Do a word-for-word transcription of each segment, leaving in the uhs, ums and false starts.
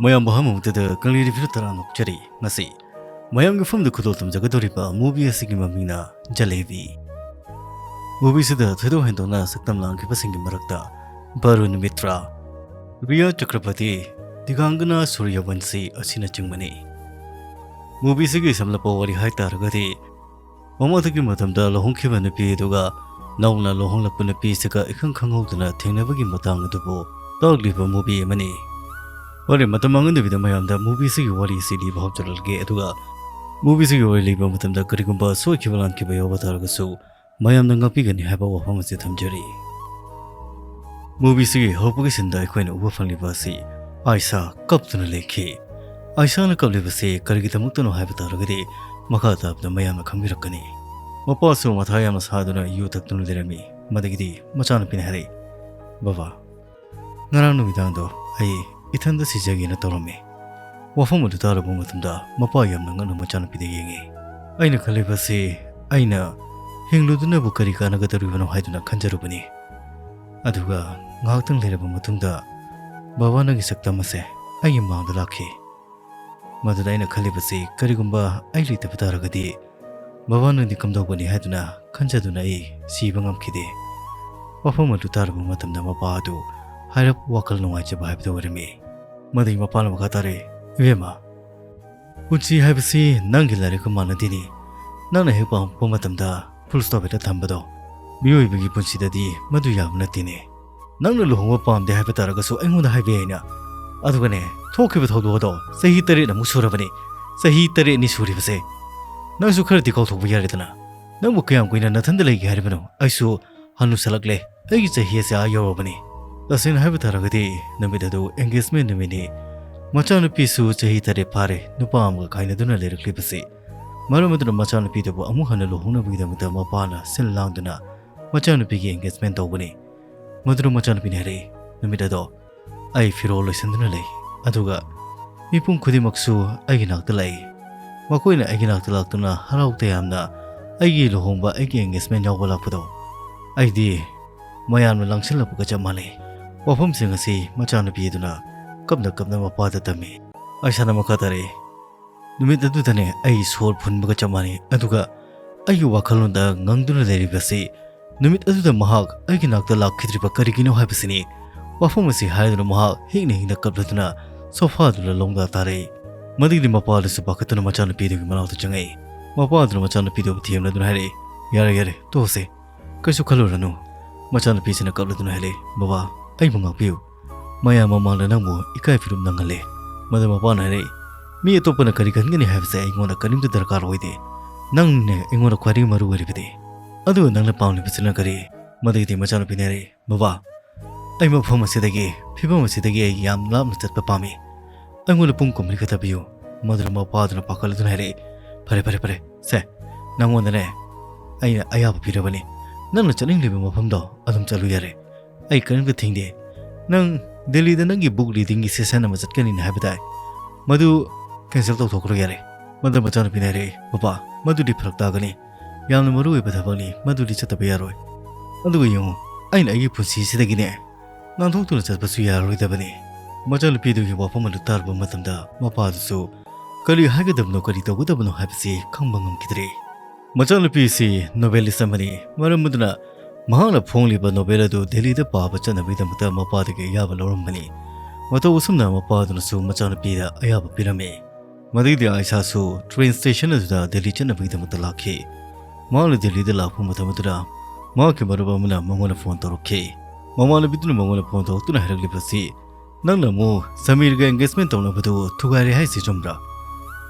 ꯃꯌꯥꯝꯕꯨ ꯑꯍꯥꯟꯕꯃꯛꯇꯗ ꯀꯪꯂꯩ ꯔꯤꯚꯤꯌꯨ ꯇꯔꯥ ꯅꯣꯛꯆꯔꯤ꯫ ꯉꯁꯤ ꯃꯌꯥꯝꯒꯤ ꯐꯝꯗ ꯈꯨꯗꯣꯜ ꯇꯝꯖꯒꯗꯧꯔꯤꯕ movie ꯑꯁꯤꯒꯤ ꯃꯃꯤꯡꯅ ꯖꯂꯦꯕꯤ꯫ Movie ꯑꯁꯤꯗ ꯊꯣꯏꯗꯣꯛ ꯍꯦꯟꯗꯣꯛꯅ ꯁꯛꯇꯝ ꯂꯥꯡꯈꯤꯕꯁꯤꯡꯒꯤ ꯃꯔꯛꯇ ꯕꯔꯨꯟ ꯃꯤꯇ꯭ꯔꯥ, ꯔꯤꯌꯥ ꯆꯀ꯭ꯔꯕꯔꯇꯤ, ꯗꯤꯒꯥꯡꯒꯅꯥ ꯁꯨꯔꯌꯕꯟꯁꯤ ꯑꯁꯤꯅꯆꯤꯡꯕꯅꯤ꯫ Movie ꯑꯁꯤꯒꯤ ꯁꯝꯂꯞꯄ ꯋꯥꯔꯤ ꯍꯥꯏꯇꯥꯔꯒꯗꯤ, ꯃꯃꯥꯡꯊꯛꯀꯤ ꯃꯇꯝꯗ ꯂꯨꯍꯣꯡꯈꯤꯕ ꯅꯨꯄꯤ ꯑꯗꯨꯒ ꯅꯧꯅ ꯂꯨꯍꯣꯡꯂꯛꯄ ꯅꯨꯄꯤꯁꯤꯒ ꯏꯈꯪ ꯈꯪꯍꯧꯗꯅ ꯊꯦꯡꯅꯕꯒꯤ ꯃꯇꯥꯡ ꯑꯗꯨꯕꯨ ꯇꯥꯛꯂꯤꯕ movie ꯑꯃꯅꯤ꯫ ꯍꯣꯔꯦꯟ ꯃꯇꯝ ꯃꯥꯡꯍꯟꯗꯕꯤꯗ ꯃꯌꯥꯝꯗ movie ꯑꯁꯤꯒꯤ ꯋꯥꯔꯤ ꯑꯁꯤ ꯂꯤꯕ ꯍꯧꯖꯔꯛꯂꯒꯦ, ꯑꯗꯨꯒ movie ꯑꯁꯤꯒꯤ ꯋꯥꯔꯤ ꯂꯤꯕ ꯃꯇꯝꯗ ꯀꯔꯤꯒꯨꯝꯕ ꯁꯣꯏꯈꯤꯕ ꯂꯥꯟꯈꯤꯕ ꯌꯥꯎꯕ ꯇꯥꯔꯒꯁꯨ ꯃꯌꯥꯝꯅ ꯉꯥꯛꯄꯤꯒꯅꯤ ꯍꯥꯏꯕ ꯋꯥꯐꯝ ꯑꯁꯤ ꯊꯝꯖꯔꯤ꯫ Movie ꯑꯁꯤꯒꯤ ꯍꯧꯔꯛꯄꯒꯤ ꯁꯤꯟꯗ ꯑꯩꯈꯣꯏꯅ ꯎꯕ ꯐꯪꯂꯤꯕ ꯑꯁꯤ ꯑꯥꯏꯁꯥ ꯀꯞꯇꯨꯅ ꯂꯩꯈꯤ꯫ ꯑꯥꯏꯁꯥꯅ ꯀꯞꯂꯤꯕꯁꯤ ꯀꯔꯤꯒꯤꯗꯃꯛꯇꯅꯣ ꯍꯥꯏꯕ ꯇꯥꯔꯒꯗꯤ ꯃꯈꯥ ꯇꯥꯕꯗ ꯃꯌꯥꯝꯅ ꯈꯪꯕꯤꯔꯛꯀꯅꯤ꯫ ꯃꯄꯥꯁꯨ ꯃꯊꯥ ꯌꯥꯝꯅ ꯁꯥꯗꯨꯅ ꯌꯨ ꯊꯛꯇꯨꯅ ꯂꯩꯔꯝꯃꯤ꯫ ꯃꯗꯒꯤꯗꯤ ꯃꯆꯥꯅꯨꯄꯤꯅ ꯍꯥꯏꯔꯛꯏ, "ꯕꯕꯥ, ꯉꯔꯥꯡ ꯅꯨꯃꯤꯗꯥꯡꯗꯣ ꯑꯩ ꯏꯊꯟꯗ ꯁꯤꯖꯒꯦꯅ ꯇꯧꯔꯝꯃꯤ꯫" ꯋꯥꯐꯝ ꯑꯗꯨ ꯇꯥꯔꯕ ꯃꯇꯝꯗ ꯃꯄꯥ ꯌꯥꯝꯅ ꯉꯛꯅ ꯃꯆꯥꯅꯨꯄꯤꯗ ꯌꯦꯡꯉꯤ꯫ "ꯑꯩꯅ ꯈꯜꯂꯤꯕꯁꯤ, ꯑꯩꯅ ꯍꯤꯡꯂꯨꯗꯨꯅꯕꯨ ꯀꯔꯤ ꯀꯥꯟꯅꯒꯗꯧꯔꯤꯕꯅꯣ ꯍꯥꯏꯗꯨꯅ ꯈꯟꯖꯔꯨꯕꯅꯤ꯫ ꯑꯗꯨꯒ ꯉꯥꯏꯍꯥꯛꯇꯪ ꯂꯩꯔꯕ ꯃꯇꯨꯡꯗ ꯕꯕꯥ ꯅꯪꯒꯤ ꯁꯛꯇꯝ ꯑꯁꯦ ꯑꯩꯒꯤ ꯃꯥꯡꯗ ꯂꯥꯛꯈꯤ꯫ ꯃꯗꯨꯗ ꯑꯩꯅ ꯈꯜꯂꯤꯕꯁꯤ, ꯀꯔꯤꯒꯨꯝꯕ ꯑꯩ ꯂꯩꯇꯕ ꯇꯥꯔꯒꯗꯤ ꯕꯕꯥ ꯅꯪꯗꯤ ꯀꯝꯗꯧꯒꯅꯤ ꯍꯥꯏꯗꯨꯅ ꯈꯟꯖꯗꯨꯅ ꯑꯩ ꯁꯤꯕ ꯉꯝꯈꯤꯗꯦ꯫" ꯋꯥꯐꯝ ꯑꯗꯨ ꯇꯥꯔꯕ ꯃꯇꯝꯗ ꯃꯄꯥ ꯑꯗꯨ ꯍꯥꯏꯔꯞ ꯋꯥꯈꯜ ꯅꯨꯡꯉꯥꯏꯖꯕ ꯍꯥꯏꯕꯗꯨ ꯑꯣꯏꯔꯝꯃꯤ꯫ ꯃꯗꯨꯒꯤ ꯃꯄꯥꯅ ꯃꯈꯥ ꯇꯥꯔꯛꯏ, "ꯏꯕꯦꯝꯃ, ꯄꯨꯟꯁꯤ ꯍꯥꯏꯕꯁꯤ ꯅꯪꯒꯤ ꯂꯥꯏꯔꯤꯛꯀ ꯃꯥꯟꯅꯗꯦꯅꯦ꯫ ꯅꯪꯅ ꯍꯦꯛ ꯄꯥꯝꯃꯛꯄ ꯃꯇꯝꯗ full stop ꯍꯦꯛꯇ ꯊꯝꯕꯗꯣ, ꯃꯤꯑꯣꯏꯕꯒꯤ ꯄꯨꯟꯁꯤꯗꯗꯤ ꯃꯗꯨ ꯌꯥꯕ ꯅꯠꯇꯦꯅꯦ꯫ ꯅꯪꯅ ꯂꯨꯍꯣꯡꯕ ꯄꯥꯝꯗꯦ ꯍꯥꯏꯕ ꯇꯥꯔꯒꯁꯨ ꯑꯩꯉꯣꯟꯗ ꯍꯥꯏꯕ ꯌꯥꯏꯅ꯫ ꯑꯗꯨꯒꯅꯦ, ꯊꯣꯛꯈꯤꯕ ꯊꯧꯗꯣꯛ ꯑꯗꯣ ꯆꯍꯤ ꯇꯔꯦꯠ ꯑꯃꯨꯛ ꯁꯨꯔꯕꯅꯤ꯫ ꯆꯍꯤ ꯇꯔꯦꯠꯅꯤ ꯁꯨꯔꯤꯕꯁꯦ꯫ ꯅꯪꯁꯨ ꯈꯔꯗꯤ ꯀꯥꯎꯊꯣꯛꯄ ꯌꯥꯔꯦꯗꯅ꯫ ꯅꯪꯕꯨ ꯀꯌꯥꯝ ꯀꯨꯏꯅ ꯅꯊꯟꯗ ꯂꯩꯒꯦ ꯍꯥꯏꯔꯤꯕꯅꯣ? ꯑꯩꯁꯨ ꯍꯅꯨꯁꯜꯂꯛꯂꯦ꯫ ꯑꯩꯒꯤ ꯆꯍꯤ ꯑꯁꯦ ꯑꯥ ꯌꯧꯔꯕꯅꯤ꯫" ꯇꯁꯦꯡꯅ ꯍꯥꯏꯕ ꯇꯥꯔꯒꯗꯤ ꯅꯨꯃꯤꯠ ꯑꯗꯨ engagement ꯅꯨꯃꯤꯠꯅꯤ꯫ ꯃꯆꯥꯅꯨꯄꯤꯁꯨ ꯆꯍꯤ ꯇꯔꯦꯠ ꯐꯥꯔꯦ ꯅꯨꯄꯥ ꯑꯃꯒ ꯀꯥꯏꯅꯗꯨꯅ ꯂꯩꯔꯛꯂꯤꯕꯁꯤ꯫ ꯃꯔꯝ ꯑꯗꯨꯅ ꯃꯆꯥꯅꯨꯄꯤꯗꯨꯕꯨ ꯑꯃꯨꯛ ꯍꯟꯅ ꯂꯨꯍꯣꯡꯅꯕꯒꯤꯗꯃꯛꯇ ꯃꯄꯥꯅ ꯁꯤꯜ ꯂꯥꯡꯗꯨꯅ ꯃꯆꯥꯅꯨꯄꯤꯒꯤ engagement ꯇꯧꯕꯅꯤ꯫ ꯃꯗꯨꯗ ꯃꯆꯥꯅꯨꯄꯤꯅ ꯍꯥꯏꯔꯛꯏ, "ꯅꯨꯃꯤꯠ ꯑꯗꯣ ꯑꯩ ꯐꯤꯔꯣꯜ ꯂꯣꯏꯁꯤꯟꯗꯨꯅ ꯂꯩ, ꯑꯗꯨꯒ ꯃꯤꯄꯨꯝ ꯈꯨꯗꯤꯡꯃꯛꯁꯨ ꯑꯩꯒꯤ ꯅꯥꯛꯇ ꯂꯥꯛꯏ꯫ ꯃꯈꯣꯏꯅ ꯑꯩꯒꯤ ꯅꯥꯛꯇ ꯂꯥꯛꯇꯨꯅ ꯍꯔꯥꯎ ꯇꯌꯥꯝꯅ ꯑꯩꯒꯤ ꯂꯨꯍꯣꯡꯕ, ꯑꯩꯒꯤ engagement ꯌꯥꯎꯕ ꯂꯥꯛꯄꯗꯣ ꯑꯩꯗꯤ ꯃꯌꯥꯝꯅ ꯂꯥꯡꯁꯤꯜꯂꯛꯄꯒ ꯆꯞ ꯃꯥꯟꯅꯩ꯫" ꯋꯥꯐꯝꯁꯤꯡ ꯑꯁꯤ ꯃꯆꯥꯅꯨꯄꯤ ꯑꯗꯨꯅ ꯀꯞꯅ ꯀꯞꯅ ꯃꯄꯥꯗ ꯇꯝꯃꯤ꯫ ꯑꯥꯏꯁꯥꯅ ꯃꯈꯥ ꯇꯥꯔꯛꯏ, "ꯅꯨꯃꯤꯠ ꯑꯗꯨꯗꯅꯦ ꯑꯩ ꯁꯣꯔ ꯐꯨꯟꯕꯒ ꯆꯞ ꯃꯥꯟꯅꯩ, ꯑꯗꯨꯒ ꯑꯩꯒꯤ ꯋꯥꯈꯜꯂꯣꯟꯗ ꯉꯪꯗꯨꯅ ꯂꯩꯔꯤꯕꯁꯤ ꯅꯨꯃꯤꯠ ꯑꯗꯨꯗ ꯃꯍꯥꯛ ꯑꯩꯒꯤ ꯅꯥꯛꯇ ꯂꯥꯛꯈꯤꯗ꯭ꯔꯤꯕ ꯀꯔꯤꯒꯤꯅꯣ ꯍꯥꯏꯕꯁꯤꯅꯤ꯫" ꯋꯥꯐꯝ ꯑꯁꯤ ꯍꯥꯏꯗꯨꯅ ꯃꯍꯥꯛ ꯍꯤꯡꯅ ꯍꯤꯡꯅ ꯀꯞꯂꯗꯨꯅ ꯁꯣꯐꯥꯗꯨꯗ ꯂꯣꯡꯗꯥ ꯇꯥꯔꯛꯏ꯫ ꯃꯗꯨꯒꯤꯗꯤ ꯃꯄꯥꯗꯨꯁꯨ ꯄꯥꯈꯠꯇꯨꯅ ꯃꯆꯥꯅꯨꯄꯤꯗꯨꯒꯤ ꯃꯅꯥꯛꯇ ꯆꯪꯉꯛꯏ꯫ ꯃꯄꯥꯗꯨꯅ ꯃꯆꯥꯅꯨꯄꯤꯗꯨꯕꯨ ꯊꯦꯝꯂꯗꯨꯅ ꯍꯥꯏꯔꯛꯏ, "ꯌꯥꯔꯦ, ꯌꯥꯔꯦ, ꯇꯣꯛꯑꯁꯦ꯫ ꯀꯩꯁꯨ ꯈꯜꯂꯨꯔꯅꯨ꯫" ꯃꯆꯥꯅꯨꯄꯤꯁꯤꯅ ꯀꯞꯂꯗꯨꯅ ꯍꯥꯏꯔꯛꯏ, "ꯕꯕꯥ, ꯑꯩꯕꯨ ꯉꯥꯛꯄꯤꯌꯨ꯫ ꯃꯌꯥꯝ ꯃꯃꯥꯡꯗ ꯅꯪꯕꯨ ꯏꯀꯥꯏ ꯐꯤꯔꯨꯝ ꯅꯪꯍꯜꯂꯦ꯫" ꯃꯗꯨ ꯃꯄꯥꯅ ꯍꯥꯏꯔꯛꯏ, "ꯃꯤ ꯑꯇꯣꯞꯄꯅ ꯀꯔꯤ ꯈꯟꯒꯅꯤ ꯍꯥꯏꯕꯁꯦ ꯑꯩꯉꯣꯟꯗ ꯀꯔꯤꯝꯇ ꯗꯔꯀꯥꯔ ꯑꯣꯏꯗꯦ꯫ ꯅꯪꯅꯦ ꯑꯩꯉꯣꯟꯗ ꯈ꯭ꯋꯥꯏꯗꯒꯤ ꯃꯔꯨ ꯑꯣꯏꯔꯤꯕꯗꯤ꯫ ꯑꯗꯨꯒ ꯅꯪꯅ ꯄꯥꯝꯂꯤꯕꯁꯤꯅ ꯀꯔꯤ?" ꯃꯗꯨꯒꯤꯗꯤ ꯃꯆꯥꯅꯨꯄꯤꯅ ꯍꯥꯏꯔꯛꯏ, "ꯕꯕꯥ, ꯑꯩ ꯃꯐꯝ ꯑꯁꯤꯗꯒꯤ, ꯐꯤꯕꯝ ꯑꯁꯤꯗꯒꯤ ꯑꯩ ꯌꯥꯝ ꯂꯥꯞꯅ ꯆꯠꯄ ꯄꯥꯝꯃꯤ꯫ ꯑꯩꯉꯣꯟꯗ ꯄꯨꯡ ꯀꯨꯝꯃꯔꯤꯒ ꯊꯥꯕꯤꯌꯨ꯫" ꯃꯗꯨꯅ ꯃꯄꯥꯗꯨꯅ ꯄꯥꯈꯠꯂꯗꯨꯅ ꯍꯥꯏꯔꯛꯏ, "ꯐꯔꯦ, ꯐꯔꯦ, ꯐꯔꯦ, ꯁꯦ, ꯅꯪꯉꯣꯟꯗꯅꯦ ꯑꯩꯅ ꯑꯌꯥꯕ ꯄꯤꯔꯕꯅꯤ꯫ ꯅꯪꯅ ꯆꯠꯅꯤꯡꯂꯤꯕ ꯃꯐꯝꯗꯣ ꯑꯗꯨꯝ ꯆꯠꯂꯨ ꯌꯥꯔꯦ꯫ ꯑꯩ ꯀꯔꯤꯝꯇ ꯊꯤꯡꯗꯦ꯫ ꯅꯪ ꯗꯦꯜꯂꯤꯗ ꯅꯪꯒꯤ book readingꯒꯤ session ꯑꯃ ꯆꯠꯀꯅꯤꯅ ꯍꯥꯏꯕ ꯇꯥꯏ꯫ ꯃꯗꯨ cancel ꯇꯧꯊꯣꯛꯈ꯭ꯔꯣ ꯌꯥꯔꯦ꯫" ꯃꯗꯨ ꯃꯆꯥꯅꯨꯄꯤꯅ ꯍꯥꯏꯔꯛꯏ, "ꯕꯕꯥ, ꯃꯗꯨꯗꯤ ꯐꯔꯛ ꯇꯥꯒꯅꯤ꯫ ꯌꯥꯝꯅ ꯃꯔꯨ ꯑꯣꯏꯕ ꯊꯕꯛꯅꯤ, ꯃꯗꯨꯗꯤ ꯆꯠꯇꯕ ꯌꯥꯔꯣꯏ꯫ ꯑꯗꯨꯒ ꯌꯦꯡꯉꯨ, ꯑꯩꯅ ꯑꯩꯒꯤ ꯄꯨꯟꯁꯤꯁꯤꯗꯒꯤꯅꯦ ꯅꯥꯟꯊꯣꯛꯇꯨꯅ ꯆꯠꯄꯁꯨ ꯌꯥꯔꯔꯣꯏꯗꯕꯅꯤ꯫" ꯃꯆꯥꯅꯨꯄꯤꯗꯨꯒꯤ ꯋꯥꯐꯝ ꯑꯗꯨ ꯇꯥꯔꯨꯕ ꯃꯇꯝꯗ ꯃꯄꯥꯗꯨꯁꯨ ꯀꯔꯤ ꯍꯥꯏꯒꯗꯕꯅꯣ, ꯀꯔꯤ ꯇꯧꯒꯗꯕꯅꯣ ꯍꯥꯏꯕꯁꯤ ꯈꯪꯕ ꯉꯝꯈꯤꯗ꯭ꯔꯦ꯫ ꯃꯆꯥꯅꯨꯄꯤꯁꯤ novelist ꯑꯃꯅꯤ꯫ ꯃꯔꯝ ꯑꯗꯨꯅ ꯃꯍꯥꯛꯅ ꯐꯣꯡꯂꯤꯕ novel ꯑꯗꯨ ꯗꯦꯜꯂꯤꯗ ꯄꯥꯕ ꯆꯠꯅꯕꯒꯤꯗꯃꯛꯇ ꯃꯄꯥꯗꯒꯤ ꯑꯌꯥꯕ ꯂꯧꯔꯝꯕꯅꯤ꯫ ꯃꯇꯧ ꯑꯁꯨꯝꯅ ꯃꯄꯥꯗꯨꯅꯁꯨ ꯃꯆꯥꯅꯨꯄꯤꯗ ꯑꯌꯥꯕ ꯄꯤꯔꯝꯃꯤ꯫ ꯃꯗꯨꯒꯤꯗꯤ ꯑꯥꯏꯁꯥꯁꯨ train station ꯑꯗꯨꯗ ꯗꯦꯜꯂꯤ ꯆꯠꯅꯕꯒꯤꯗꯃꯛꯇ ꯂꯥꯛꯈꯤ꯫ ꯃꯍꯥꯛꯅ ꯗꯦꯜꯂꯤꯗ ꯂꯥꯛꯄ ꯃꯇꯝ ꯑꯗꯨꯗ ꯃꯍꯥꯛꯀꯤ ꯃꯔꯨꯞ ꯑꯃꯅ ꯃꯉꯣꯟꯗ phone ꯇꯧꯔꯛꯈꯤ꯫ ꯃꯃꯥꯟꯅꯕꯤꯗꯨꯅ ꯃꯉꯣꯟꯗ phone ꯇꯧꯔꯛꯇꯨꯅ ꯍꯥꯏꯔꯛꯂꯤꯕꯁꯤ, "ꯅꯪꯅ ꯑꯃꯨꯛ ꯁꯃꯤꯔꯒ engagement ꯇꯧꯅꯕꯗꯨ ꯊꯨꯒꯥꯏꯔꯦ ꯍꯥꯏꯁꯤ ꯆꯨꯝꯕ꯭ꯔꯥ?"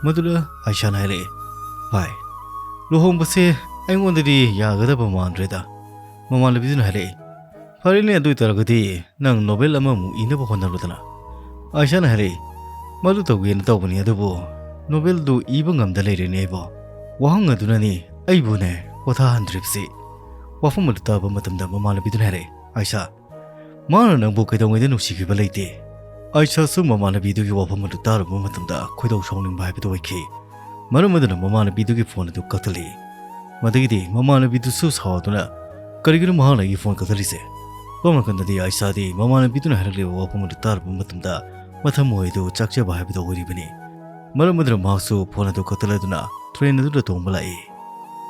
ꯃꯗꯨꯗ ꯑꯥꯏꯁꯥꯅ ꯍꯥꯏꯔꯛꯏ, "ꯚꯥꯏ, ꯂꯨꯍꯣꯡꯕꯁꯦ ꯑꯩꯉꯣꯟꯗꯗꯤ ꯌꯥꯒꯗꯕ ꯃꯥꯟꯗ꯭ꯔꯦꯗ꯫" ꯃꯃꯥꯟꯅꯕꯤꯗꯨꯅ ꯍꯥꯏꯔꯛꯏ, "ꯐꯔꯦꯅꯦ, ꯑꯗꯨ ꯑꯣꯏꯇꯥꯔꯒꯗꯤ ꯅꯪ novel ꯑꯃꯃꯨꯛ ꯏꯅꯕ ꯍꯣꯠꯅꯔꯨꯗꯅ꯫" ꯑꯥꯏꯁꯥꯅ ꯍꯥꯏꯔꯛꯏ, "ꯃꯗꯨ ꯇꯧꯒꯦꯅ ꯇꯧꯕꯅꯤ, ꯑꯗꯨꯕꯨ novelꯗꯨ ꯏꯕ ꯉꯝꯗ ꯂꯩꯔꯦꯅꯦ ꯑꯩꯕꯣ꯫ ꯋꯥꯍꯪ ꯑꯗꯨꯅꯅꯤ ꯑꯩꯕꯨꯅꯦ ꯄꯣꯊꯥꯍꯟꯗ꯭ꯔꯤꯕꯁꯤ꯫" ꯋꯥꯐꯝ ꯑꯗꯨ ꯇꯥꯕ ꯃꯇꯝꯗ ꯃꯃꯥꯟꯅꯕꯤꯗꯨꯅ ꯍꯥꯏꯔꯛꯏ, "ꯑꯥꯏꯁꯥ, ꯃꯥꯅ ꯅꯪꯕꯨ ꯀꯩꯗꯧꯉꯩꯗ ꯅꯨꯡꯁꯤꯈꯤꯕ ꯂꯩꯇꯦ?" ꯑꯥꯏꯁꯥꯁꯨ ꯃꯃꯥꯟꯅꯕꯤꯗꯨꯒꯤ ꯋꯥꯐꯝ ꯑꯗꯨ ꯇꯥꯔꯨꯕ ꯃꯇꯝꯗ ꯈꯣꯏꯗꯧ ꯁꯥꯎꯅꯤꯡꯕ ꯍꯥꯏꯕꯗꯨ ꯑꯣꯏꯈꯤ꯫ ꯃꯔꯝ ꯑꯗꯨꯅ ꯃꯃꯥꯟꯅꯕꯤꯗꯨꯒꯤ phone ꯑꯗꯨ ꯀꯛꯊꯠꯂꯤ꯫ ꯃꯗꯨꯒꯤꯗꯤ ꯃꯃꯥꯟꯅꯕꯤꯗꯨꯁꯨ ꯁꯥꯎꯗꯨꯅ, "ꯀꯔꯤꯒꯤꯅꯣ ꯃꯍꯥꯛꯅ ꯑꯩꯒꯤ phone ꯀꯛꯊꯠꯂꯤꯁꯦ?" ꯁꯣꯝ ꯅꯥꯀꯟꯗꯗꯤ ꯑꯥꯏꯁꯥꯗꯤ ꯃꯃꯥꯟꯅꯕꯤꯗꯨꯅ ꯍꯥꯏꯔꯛꯂꯤꯕ ꯋꯥꯐꯝ ꯑꯗꯨ ꯇꯥꯔꯨꯕ ꯃꯇꯝꯗ ꯃꯊꯃꯣꯏ ꯑꯗꯨ ꯆꯥꯛꯆꯕ ꯍꯥꯏꯕꯗꯨ ꯑꯣꯏꯔꯤꯕꯅꯤ꯫ ꯃꯔꯝ ꯑꯗꯨꯅ ꯃꯍꯥꯛꯁꯨ ꯐꯣꯟ ꯑꯗꯨ ꯀꯛꯊꯠꯂꯗꯨꯅ ꯇ꯭ꯔꯦꯟ ꯑꯗꯨꯗ ꯇꯣꯡꯕ ꯂꯥꯛꯏ꯫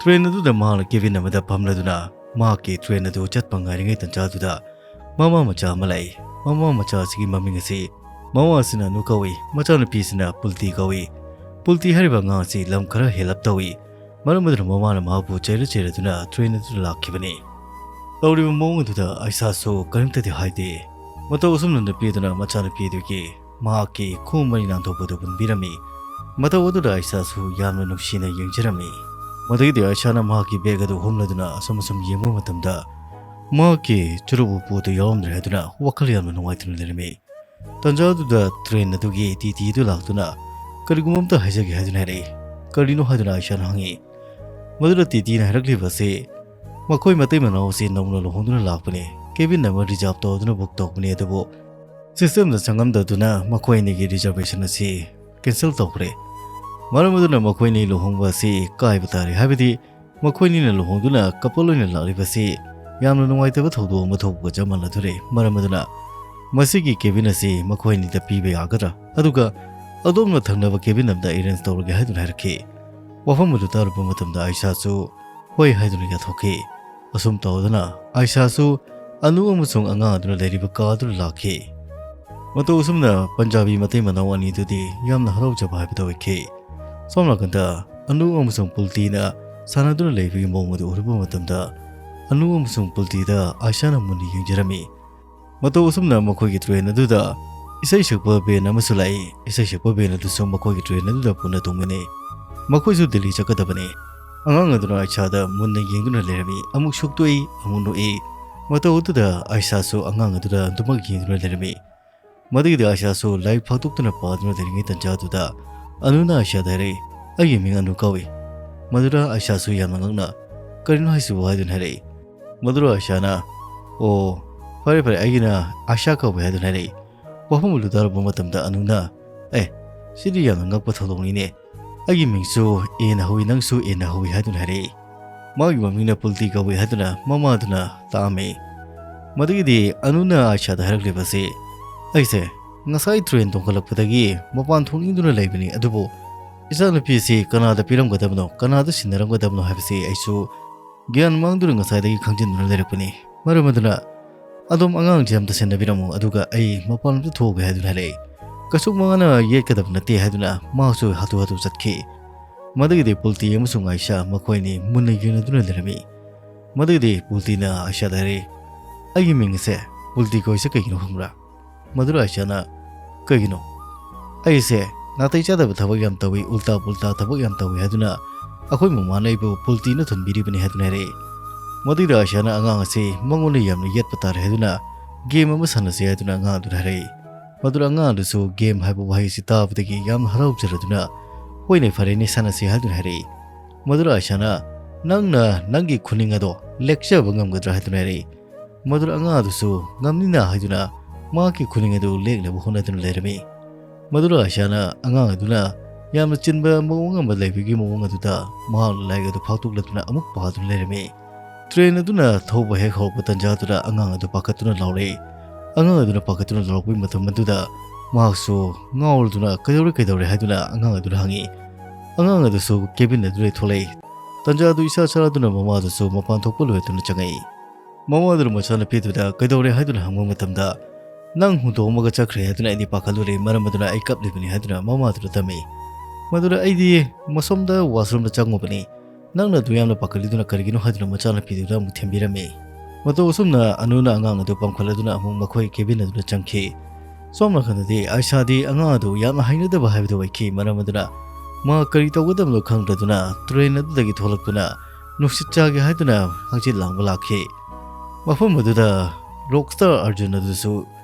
ꯇ꯭ꯔꯦꯟ ꯑꯗꯨꯗ ꯃꯍꯥꯛꯅ ꯀꯦꯕꯤꯟ ꯑꯃꯗ ꯐꯝꯂꯗꯨꯅ ꯃꯍꯥꯛꯀꯤ ꯇ꯭ꯔꯦꯟ ꯑꯗꯨ ꯆꯠꯄ ꯉꯥꯏꯔꯤꯉꯩ ꯇꯟꯖꯥꯗꯨꯗ ꯃꯃꯥ ꯃꯆꯥ ꯑꯃ ꯂꯥꯛꯏ꯫ ꯃꯃꯥ ꯃꯆꯥ ꯑꯁꯤꯒꯤ ꯃꯃꯤꯡ ꯑꯁꯤ, ꯃꯃꯥ ꯑꯁꯤꯅ ꯑꯅꯨ ꯀꯧꯏ, ꯃꯆꯥꯅꯨꯄꯤꯁꯤꯅ ꯄꯨꯜꯇꯤ ꯀꯧꯏ꯫ ꯄꯨꯜꯇꯤ ꯍꯥꯏꯔꯤꯕ ꯑꯉꯥꯡ ꯑꯁꯤ ꯂꯝ ꯈꯔ ꯍꯦꯜꯂꯞ ꯇꯧꯏ꯫ ꯃꯔꯝ ꯑꯗꯨꯅ ꯃꯃꯥꯅ ꯃꯍꯥꯛꯄꯨ ꯆꯩꯔ ꯆꯩꯔꯗꯨꯅ ꯇ꯭ꯔꯦꯟ ꯑꯗꯨꯗ ꯂꯥꯛꯈꯤꯕꯅꯤ꯫ ꯇꯧꯔꯤꯕ ꯃꯑꯣꯡ ꯑꯗꯨꯗ ꯑꯥꯏꯁꯥꯁꯨ ꯀꯔꯤꯝꯇꯗꯤ ꯍꯥꯏꯗꯦ꯫ ꯃꯇꯧ ꯑꯁꯨꯝꯅ ꯅꯨꯄꯤ ꯑꯗꯨꯅ ꯃꯆꯥꯅꯨꯄꯤ ꯑꯗꯨꯒꯤ ꯃꯍꯥꯛꯀꯤ ꯈꯣꯡ ꯃꯔꯤ ꯅꯥꯟꯊꯣꯛꯄꯗꯨ ꯄꯨꯟꯕꯤꯔꯝꯃꯤ꯫ ꯃꯇꯧ ꯑꯗꯨꯗ ꯑꯥꯏꯁꯥꯁꯨ ꯌꯥꯝꯅ ꯅꯨꯡꯁꯤꯅ ꯌꯦꯡꯖꯔꯝꯃꯤ꯫ ꯃꯗꯨꯒꯤꯗꯤ ꯑꯥꯏꯁꯥꯅ ꯃꯍꯥꯛꯀꯤ ꯕꯦꯒ ꯑꯗꯨ ꯍꯨꯝꯂꯗꯨꯅ ꯑꯁꯨꯝ ꯑꯁꯨꯝ ꯌꯦꯡꯕ ꯃꯇꯝꯗ, ꯃꯍꯥꯛꯀꯤ ꯆꯨꯔꯨꯞ ꯎꯞꯄꯨ ꯑꯗꯨ ꯌꯥꯎꯔꯝꯗ꯭ꯔꯦ ꯍꯥꯏꯗꯨꯅ ꯋꯥꯈꯜ ꯌꯥꯝꯅ ꯅꯨꯡꯉꯥꯏꯇꯅ ꯂꯩꯔꯝꯃꯤ꯫ ꯇꯟꯖꯥ ꯑꯗꯨꯗ ꯇ꯭ꯔꯦꯟ ꯑꯗꯨꯒꯤ ꯇꯤ ꯇꯤ ꯑꯗꯨ ꯂꯥꯛꯇꯨꯅ, "ꯀꯔꯤꯒꯨꯝꯕ ꯑꯝꯇ ꯍꯥꯏꯖꯒꯦ" ꯍꯥꯏꯗꯨꯅ ꯍꯥꯏꯔꯛꯏ꯫ "ꯀꯔꯤꯅꯣ?" ꯍꯥꯏꯗꯨꯅ ꯑꯥꯏꯁꯥꯅ ꯍꯪꯉꯤ꯫ ꯃꯗꯨꯗ ꯇꯤ ꯇꯤꯅ ꯍꯥꯏꯔꯛꯂꯤꯕ ꯑꯁꯤ, ꯃꯈꯣꯏ ꯃꯇꯩ ꯃꯅꯥꯎ ꯑꯁꯤ ꯅꯧꯅ ꯂꯨꯍꯣꯡꯗꯨꯅ ꯂꯥꯛꯄꯅꯤ, ꯀꯦꯕꯤꯟ ꯑꯃ ꯔꯤꯖꯥꯔꯚ ꯇꯧꯗꯨꯅ ꯕꯨꯛ ꯇꯧꯕꯅꯤ, ꯑꯗꯨꯕꯨ ꯁꯤꯁꯇꯦꯝꯗ ꯆꯪꯉꯝꯗꯗꯨꯅ ꯃꯈꯣꯏ ꯑꯅꯤꯒꯤ ꯔꯤꯖꯥꯔꯚꯦꯁꯟ ꯑꯁꯤ ꯀꯦꯟꯁꯦꯜ ꯇꯧꯈ꯭ꯔꯦ꯫ ꯃꯔꯝ ꯑꯗꯨꯅ ꯃꯈꯣꯏ ꯑꯅꯤ ꯂꯨꯍꯣꯡꯕ ꯑꯁꯤ ꯀꯥꯏꯕ ꯇꯥꯔꯦ, ꯍꯥꯏꯕꯗꯤ ꯃꯈꯣꯏ ꯑꯅꯤꯅ ꯂꯨꯍꯣꯡꯗꯨꯅ ꯀꯄꯜ ꯑꯣꯏꯅ ꯂꯥꯛꯂꯤꯕꯁꯤ ꯌꯥꯝꯅ ꯅꯨꯡꯉꯥꯏꯇꯕ ꯊꯧꯗꯣꯛ ꯑꯃ ꯊꯣꯛꯄꯒ ꯆꯞ ꯃꯥꯟꯅꯗꯣꯔꯦ꯫ ꯃꯔꯝ ꯑꯗꯨꯅ ꯃꯁꯤꯒꯤ ꯀꯦꯕꯤꯟ ꯑꯁꯤ ꯃꯈꯣꯏ ꯑꯅꯤꯗ ꯄꯤꯕ ꯌꯥꯒꯗ꯭ꯔꯥ? ꯑꯗꯨꯒ ꯑꯗꯣꯝꯅ ꯊꯪꯅꯕ ꯀꯦꯕꯤꯟ ꯑꯃꯗ ꯑꯦꯔꯦꯟꯖ ꯇꯧꯔꯒꯦ ꯍꯥꯏꯗꯨꯅ ꯍꯥꯏꯔꯛꯈꯤ꯫ ꯋꯥꯐꯝ ꯑꯗꯨ ꯇꯥꯔꯨꯕ ꯃꯇꯝꯗ ꯑꯥꯏꯁꯥꯁꯨ ꯍꯣꯏ ꯍꯥꯏꯗꯨꯅ ꯌꯥꯊꯣꯛꯈꯤ꯫ ꯑꯁꯨꯝ ꯇꯧꯗꯨꯅ ꯑꯥꯏꯁꯥꯁꯨ ꯑꯅꯨ ꯑꯃꯁꯨꯡ ꯑꯉꯥꯡ ꯑꯗꯨꯅ ꯂꯩꯔꯤꯕ ꯀꯥ ꯑꯗꯨꯗ ꯂꯥꯛꯈꯤ꯫ ꯃꯇꯧ ꯑꯁꯨꯝꯅ ꯄꯟꯖꯥꯕꯤ ꯃꯇꯩ ꯃꯅꯥꯎ ꯑꯅꯤꯗꯨꯗꯤ ꯌꯥꯝꯅ ꯍꯔꯥꯎꯖꯕ ꯍꯥꯏꯕꯗꯨ ꯑꯣꯏꯈꯤ꯫ ꯁꯣꯝ ꯅꯥꯀꯟꯗ ꯑꯅꯨ ꯑꯃꯁꯨꯡ ꯄꯨꯜꯇꯤꯅ ꯁꯥꯟꯅꯗꯨꯅ ꯂꯩꯕꯒꯤ ꯃꯑꯣꯡ ꯑꯗꯨ ꯎꯔꯨꯕ ꯃꯇꯝꯗ, ꯑꯅꯨ ꯑꯃꯁꯨꯡ ꯄꯨꯜꯇꯤꯗ ꯑꯥꯏꯁꯥꯅ ꯃꯨꯟꯅ ꯌꯦꯡꯖꯔꯝꯃꯤ꯫ ꯃꯇꯧ ꯑꯁꯨꯝꯅ ꯃꯈꯣꯏꯒꯤ ꯇ꯭ꯔꯦꯟ ꯑꯗꯨꯗ ꯏꯁꯩ ꯁꯛꯄ ꯕꯦꯟ ꯑꯃꯁꯨ ꯂꯥꯛꯏ꯫ ꯏꯁꯩ ꯁꯛꯄ ꯕꯦꯟ ꯑꯗꯨꯁꯨ ꯃꯈꯣꯏꯒꯤ ꯇ꯭ꯔꯦꯟ ꯑꯗꯨꯗ ꯄꯨꯟꯅ ꯇꯣꯡꯃꯤꯟꯅꯩ꯫ ꯃꯈꯣꯏꯁꯨ ꯗꯤꯜꯂꯤ ꯆꯠꯀꯗꯕꯅꯤ꯫ ꯑꯉꯥꯡ ꯑꯗꯨꯅ ꯑꯥꯏꯁꯥꯗ ꯃꯨꯟꯅ ꯌꯦꯡꯗꯨꯅ ꯂꯩꯔꯝꯃꯤ꯫ ꯑꯃꯨꯛ ꯁꯣꯛꯇꯣꯛꯏ, ꯑꯃꯨꯛ ꯅꯣꯛꯏ꯫ ꯃꯇꯧ ꯑꯗꯨꯗ ꯑꯥꯏꯁꯥꯁꯨ ꯑꯉꯥꯡ ꯑꯗꯨꯗ ꯑꯗꯨꯃꯛ ꯌꯦꯡꯗꯨꯅ ꯂꯩꯔꯝꯃꯤ꯫ ꯃꯗꯨꯒꯤꯗꯤ ꯑꯥꯏꯁꯥꯁꯨ ꯂꯥꯏꯔꯤꯛ ꯐꯥꯛꯇꯣꯛꯇꯨꯅ ꯄꯥꯗꯨꯅ ꯂꯩꯔꯤꯉꯩ ꯇꯟꯖꯥꯗꯨꯗ ꯑꯅꯨꯅ ꯑꯥꯏꯁꯥꯗ ꯍꯥꯏꯔꯛꯏ, "ꯑꯩꯒꯤ ꯃꯤꯡ ꯑꯅꯨ ꯀꯧꯏ꯫" ꯃꯗꯨꯗ ꯑꯥꯏꯁꯥꯁꯨ ꯌꯥꯝꯅ ꯉꯛꯅ, "ꯀꯔꯤꯅꯣ ꯍꯥꯏꯁꯤꯕꯨ?" ꯍꯥꯏꯗꯨꯅ ꯍꯥꯏꯔꯛꯏ꯫ ꯃꯗꯨꯗ ꯑꯥꯏꯁꯥꯅ, "ꯑꯣ, ꯐꯔꯦ ꯐꯔꯦ, ꯑꯩꯒꯤꯅ ꯑꯥꯏꯁꯥ ꯀꯧꯏ" ꯍꯥꯏꯗꯨꯅ ꯍꯥꯏꯔꯛꯏ꯫ ꯋꯥꯐꯝ ꯑꯗꯨ ꯇꯥꯔꯨꯕ ꯃꯇꯝꯗ ꯑꯅꯨꯅ, "ꯑꯦ, ꯁꯤꯗꯤ ꯌꯥꯝꯅ ꯉꯛꯄ ꯊꯧꯗꯣꯛꯅꯤꯅꯦ꯫ ꯑꯩꯒꯤ ꯃꯤꯡꯁꯨ ꯑꯦꯅ ꯍꯧꯏ, ꯅꯪꯁꯨ ꯑꯦꯅ ꯍꯧꯏ" ꯍꯥꯏꯗꯨꯅ ꯍꯥꯏꯔꯛꯏ꯫ ꯃꯥꯒꯤ ꯃꯃꯤꯡꯅ ꯄꯨꯜꯇꯤ ꯀꯧꯏ ꯍꯥꯏꯗꯨꯅ ꯃꯃꯥꯗꯨꯅ ꯇꯥꯛꯑꯝꯃꯤ꯫ ꯃꯗꯨꯒꯤꯗꯤ ꯑꯅꯨꯅ ꯑꯥꯏꯁꯥꯗ ꯍꯥꯏꯔꯛꯂꯤꯕꯁꯤ, "ꯑꯩꯁꯦ ꯉꯁꯥꯏ ꯇ꯭ꯔꯦꯟ ꯇꯣꯡꯈꯠꯂꯛꯄꯗꯒꯤ ꯃꯄꯥꯟ ꯊꯣꯛꯅꯤꯡꯗꯨꯅ ꯂꯩꯕꯅꯤ, ꯑꯗꯨꯕꯨ ꯏꯆꯥꯅꯨꯄꯤꯁꯤ ꯀꯅꯥꯗ ꯄꯤꯔꯝꯒꯗꯕꯅꯣ, ꯀꯅꯥꯗ ꯁꯤꯟꯅꯔꯝꯒꯗꯕꯅꯣ ꯍꯥꯏꯕꯁꯤ ꯑꯩꯁꯨ ꯒ꯭ꯌꯥꯟ ꯃꯥꯡꯗꯨꯅ ꯉꯁꯥꯏꯗꯒꯤ ꯈꯪꯖꯤꯟꯗꯨꯅ ꯂꯩꯔꯛꯄꯅꯤ꯫ ꯃꯔꯝ ꯑꯗꯨꯅ ꯑꯗꯣꯝ ꯑꯉꯥꯡꯁꯦ ꯑꯝꯇ ꯁꯦꯟꯅꯕꯤꯔꯝꯃꯨ, ꯑꯗꯨꯒ ꯑꯩ ꯃꯄꯥꯟ ꯑꯝꯇ ꯊꯣꯛꯎꯒꯦ ꯍꯥꯏꯗꯨꯅ ꯍꯥꯏꯔꯛꯏ꯫ ꯀꯩꯁꯨ ꯃꯉꯥꯅ ꯌꯦꯠꯀꯗꯕ ꯅꯠꯇꯦ ꯍꯥꯏꯗꯨꯅ ꯃꯍꯥꯛꯁꯨ ꯍꯥꯊꯨ ꯍꯥꯊꯨ ꯆꯠꯈꯤ꯫ ꯃꯗꯨꯒꯤꯗꯤ ꯄꯨꯜꯇꯤ ꯑꯃꯁꯨꯡ ꯑꯥꯏꯁꯥ ꯃꯈꯣꯏꯅꯤ ꯃꯨꯟꯅ ꯌꯦꯡꯅꯗꯨꯅ ꯂꯩꯔꯝꯃꯤ꯫ ꯃꯗꯨꯒꯤꯗꯤ ꯄꯨꯜꯇꯤꯅ ꯑꯥꯏꯁꯥꯗ ꯍꯥꯏꯔꯛꯏ, "ꯑꯩꯒꯤ ꯃꯤꯡ ꯑꯁꯦ ꯄꯨꯜꯇꯤ ꯀꯧꯔꯤꯁꯦ ꯀꯩꯒꯤꯅꯣ ꯈꯪꯕ꯭ꯔꯥ?" ꯃꯗꯨꯗ ꯑꯥꯏꯁꯥꯅ, "ꯀꯩꯒꯤꯅꯣ?" "ꯑꯩꯁꯦ ꯅꯥꯇꯩ ꯆꯥꯗꯕ ꯊꯕꯛ ꯌꯥꯝ ꯇꯧꯏ, ꯎꯜꯇꯥ ꯄꯨꯜꯇꯥ ꯊꯕꯛ ꯌꯥꯝ ꯇꯧꯏ ꯍꯥꯏꯗꯨꯅ ꯑꯩꯈꯣꯏ ꯃꯃꯥꯅ ꯑꯩꯕꯨ ꯄꯨꯜꯇꯤꯅ ꯊꯣꯟꯕꯤꯔꯤꯕꯅꯤ" ꯍꯥꯏꯗꯨꯅ ꯍꯥꯏꯔꯛꯏ꯫ ꯃꯗꯨꯗ ꯑꯥꯏꯁꯥꯅ ꯑꯉꯥꯡ ꯑꯁꯤ ꯃꯉꯣꯟꯗ ꯌꯥꯝꯅ ꯌꯦꯠꯄ ꯇꯥꯔꯦ ꯍꯥꯏꯗꯨꯅ ꯒꯦꯝ ꯑꯃ ꯁꯥꯟꯅꯁꯤ ꯍꯥꯏꯗꯨꯅ ꯑꯉꯥꯡ ꯑꯗꯨꯗ ꯍꯥꯏꯔꯛꯏ꯫ ꯃꯗꯨꯗ ꯑꯉꯥꯡ ꯑꯗꯨꯁꯨ ꯒꯦꯝ ꯍꯥꯏꯕ ꯋꯥꯍꯩꯁꯤ ꯇꯥꯕꯗꯒꯤ ꯌꯥꯝꯅ ꯍꯔꯥꯎꯖꯔꯗꯨꯅ, "ꯍꯣꯏꯅꯦ, ꯐꯔꯦꯅꯦ, ꯁꯥꯟꯅꯁꯤ" ꯍꯥꯏꯗꯨꯅ ꯍꯥꯏꯔꯛꯏ꯫ ꯃꯗꯨꯗ ꯑꯥꯏꯁꯥꯅ, "ꯅꯪꯅ ꯅꯪꯒꯤ ꯈꯨꯅꯤꯡ ꯑꯗꯣ ꯂꯦꯛꯆꯕ ꯉꯝꯒꯗ꯭ꯔꯥ?" ꯍꯥꯏꯗꯨꯅ ꯍꯥꯏꯔꯛꯏ꯫ ꯃꯗꯨꯗ ꯑꯉꯥꯡ ꯑꯗꯨꯁꯨ ꯉꯝꯅꯤꯅ ꯍꯥꯏꯗꯨꯅ ꯃꯍꯥꯛꯀꯤ ꯈꯨꯅꯤꯡ ꯑꯗꯨ ꯂꯦꯛꯅꯕ ꯍꯣꯠꯅꯗꯨꯅ ꯂꯩꯔꯝꯃꯤ꯫ ꯃꯗꯨꯗ ꯑꯥꯏꯁꯥꯅ ꯑꯉꯥꯡ ꯑꯗꯨꯅ ꯌꯥꯝꯅ ꯆꯤꯟꯕ ꯃꯑꯣꯡ ꯑꯃ ꯂꯩꯕꯒꯤ ꯃꯑꯣꯡ ꯑꯗꯨꯗ ꯃꯍꯥꯛꯅ ꯂꯥꯏꯔꯤꯛ ꯑꯗꯨ ꯐꯥꯛꯇꯣꯛꯂꯗꯨꯅ ꯑꯃꯨꯛ ꯄꯥꯗꯨꯅ ꯂꯩꯔꯝꯃꯤ꯫ ꯇ꯭ꯔꯦꯟ ꯑꯗꯨꯅ ꯊꯧꯕ ꯍꯦꯛ ꯍꯧꯔꯛꯄ ꯇꯟꯖꯥꯗꯨꯗ ꯑꯉꯥꯡ ꯑꯗꯨ ꯄꯥꯈꯠꯇꯨꯅ ꯂꯥꯎꯔꯛꯏ꯫ ꯑꯉꯥꯡ ꯑꯗꯨꯅ ꯄꯥꯈꯠꯇꯨꯅ ꯂꯥꯎꯔꯛꯄꯒꯤ ꯃꯇꯝ ꯑꯗꯨꯗ ꯃꯍꯥꯛꯁꯨ ꯉꯥꯎꯔꯗꯨꯅ, "ꯀꯩꯗꯧꯔꯦ, ꯀꯩꯗꯧꯔꯦ?" ꯍꯥꯏꯗꯨꯅ ꯑꯉꯥꯡ ꯑꯗꯨꯅ ꯍꯪꯉꯤ꯫ ꯑꯉꯥꯡ ꯑꯗꯨꯁꯨ ꯀꯦꯕꯤꯟ ꯑꯗꯨꯗꯒꯤ ꯊꯣꯛꯂꯛꯏ꯫ ꯇꯟꯖꯥ ꯑꯗꯨ ꯏꯆꯥ ꯆꯥꯔꯗꯨꯅ ꯃꯃꯥꯗꯨꯁꯨ ꯃꯄꯥꯟ ꯊꯣꯛꯄ ꯂꯣꯏꯗꯨꯅ ꯆꯪꯉꯛꯏ꯫ ꯃꯃꯥꯗꯨꯅ ꯃꯆꯥꯅꯨꯄꯤꯗꯨꯗ "ꯀꯩꯗꯧꯔꯦ?" ꯍꯥꯏꯗꯨꯅ ꯍꯪꯕ ꯃꯇꯝꯗ, "ꯅꯪ ꯍꯨꯟꯗꯣꯛꯑꯝꯃꯒ ꯆꯠꯈ꯭ꯔꯦ ꯍꯥꯏꯗꯨꯅ ꯑꯩꯗꯤ ꯄꯥꯈꯠꯂꯨꯔꯦ, ꯃꯔꯝ ꯑꯗꯨꯅ ꯑꯩ ꯀꯞꯂꯤꯕꯅꯤ" ꯍꯥꯏꯗꯨꯅ ꯃꯃꯥꯗꯨꯗ ꯇꯝꯃꯤ꯫ ꯃꯗꯨꯗ "ꯑꯩꯗꯤ ꯃꯁꯣꯝꯗ ꯋꯥꯁꯔꯨꯝꯗ ꯆꯪꯉꯨꯕꯅꯤ, ꯅꯪꯅ ꯑꯗꯨ ꯌꯥꯝꯅ ꯄꯥꯈꯠꯂꯤꯗꯨꯅ ꯀꯔꯤꯒꯤꯅꯣ?" ꯍꯥꯏꯗꯨꯅ ꯃꯆꯥꯅꯨꯄꯤꯗꯨꯗ ꯑꯃꯨꯛ ꯊꯦꯝꯕꯤꯔꯝꯃꯤ꯫ ꯃꯇꯧ ꯑꯁꯨꯝꯅ ꯑꯅꯨꯅ ꯑꯉꯥꯡ ꯑꯗꯨ ꯄꯝꯈꯠꯂꯗꯨꯅ ꯑꯃꯨꯛ ꯃꯈꯣꯏ ꯀꯦꯕꯤꯟ ꯑꯗꯨꯗ ꯆꯪꯈꯤ꯫ ꯁꯣꯝ ꯅꯥꯀꯟꯗꯗꯤ ꯑꯥꯏꯁꯥꯗꯤ ꯑꯉꯥꯡ ꯑꯗꯨ ꯌꯥꯝꯅ ꯍꯩꯅꯗꯕ ꯍꯥꯏꯕꯗꯨ ꯑꯣꯏꯈꯤ, ꯃꯔꯝ ꯑꯗꯨꯅ ꯃꯍꯥꯛ ꯀꯔꯤ ꯇꯧꯒꯗꯕꯅꯣ ꯈꯪꯗ꯭ꯔꯗꯨꯅ ꯇ꯭ꯔꯦꯟ ꯑꯗꯨꯗꯒꯤ ꯊꯣꯛꯂꯛꯇꯨꯅ ꯅꯨꯡꯁꯤꯠ ꯆꯥꯒꯦ ꯍꯥꯏꯗꯨꯅ ꯍꯪꯆꯤꯠ ꯂꯥꯡꯕ ꯂꯥꯛꯈꯤ꯫ ꯃꯐꯝ ꯑꯗꯨꯗ ꯔꯣꯛꯁꯇꯥꯔ ꯑꯥꯔꯖꯨꯟ ꯑꯗꯨꯁꯨ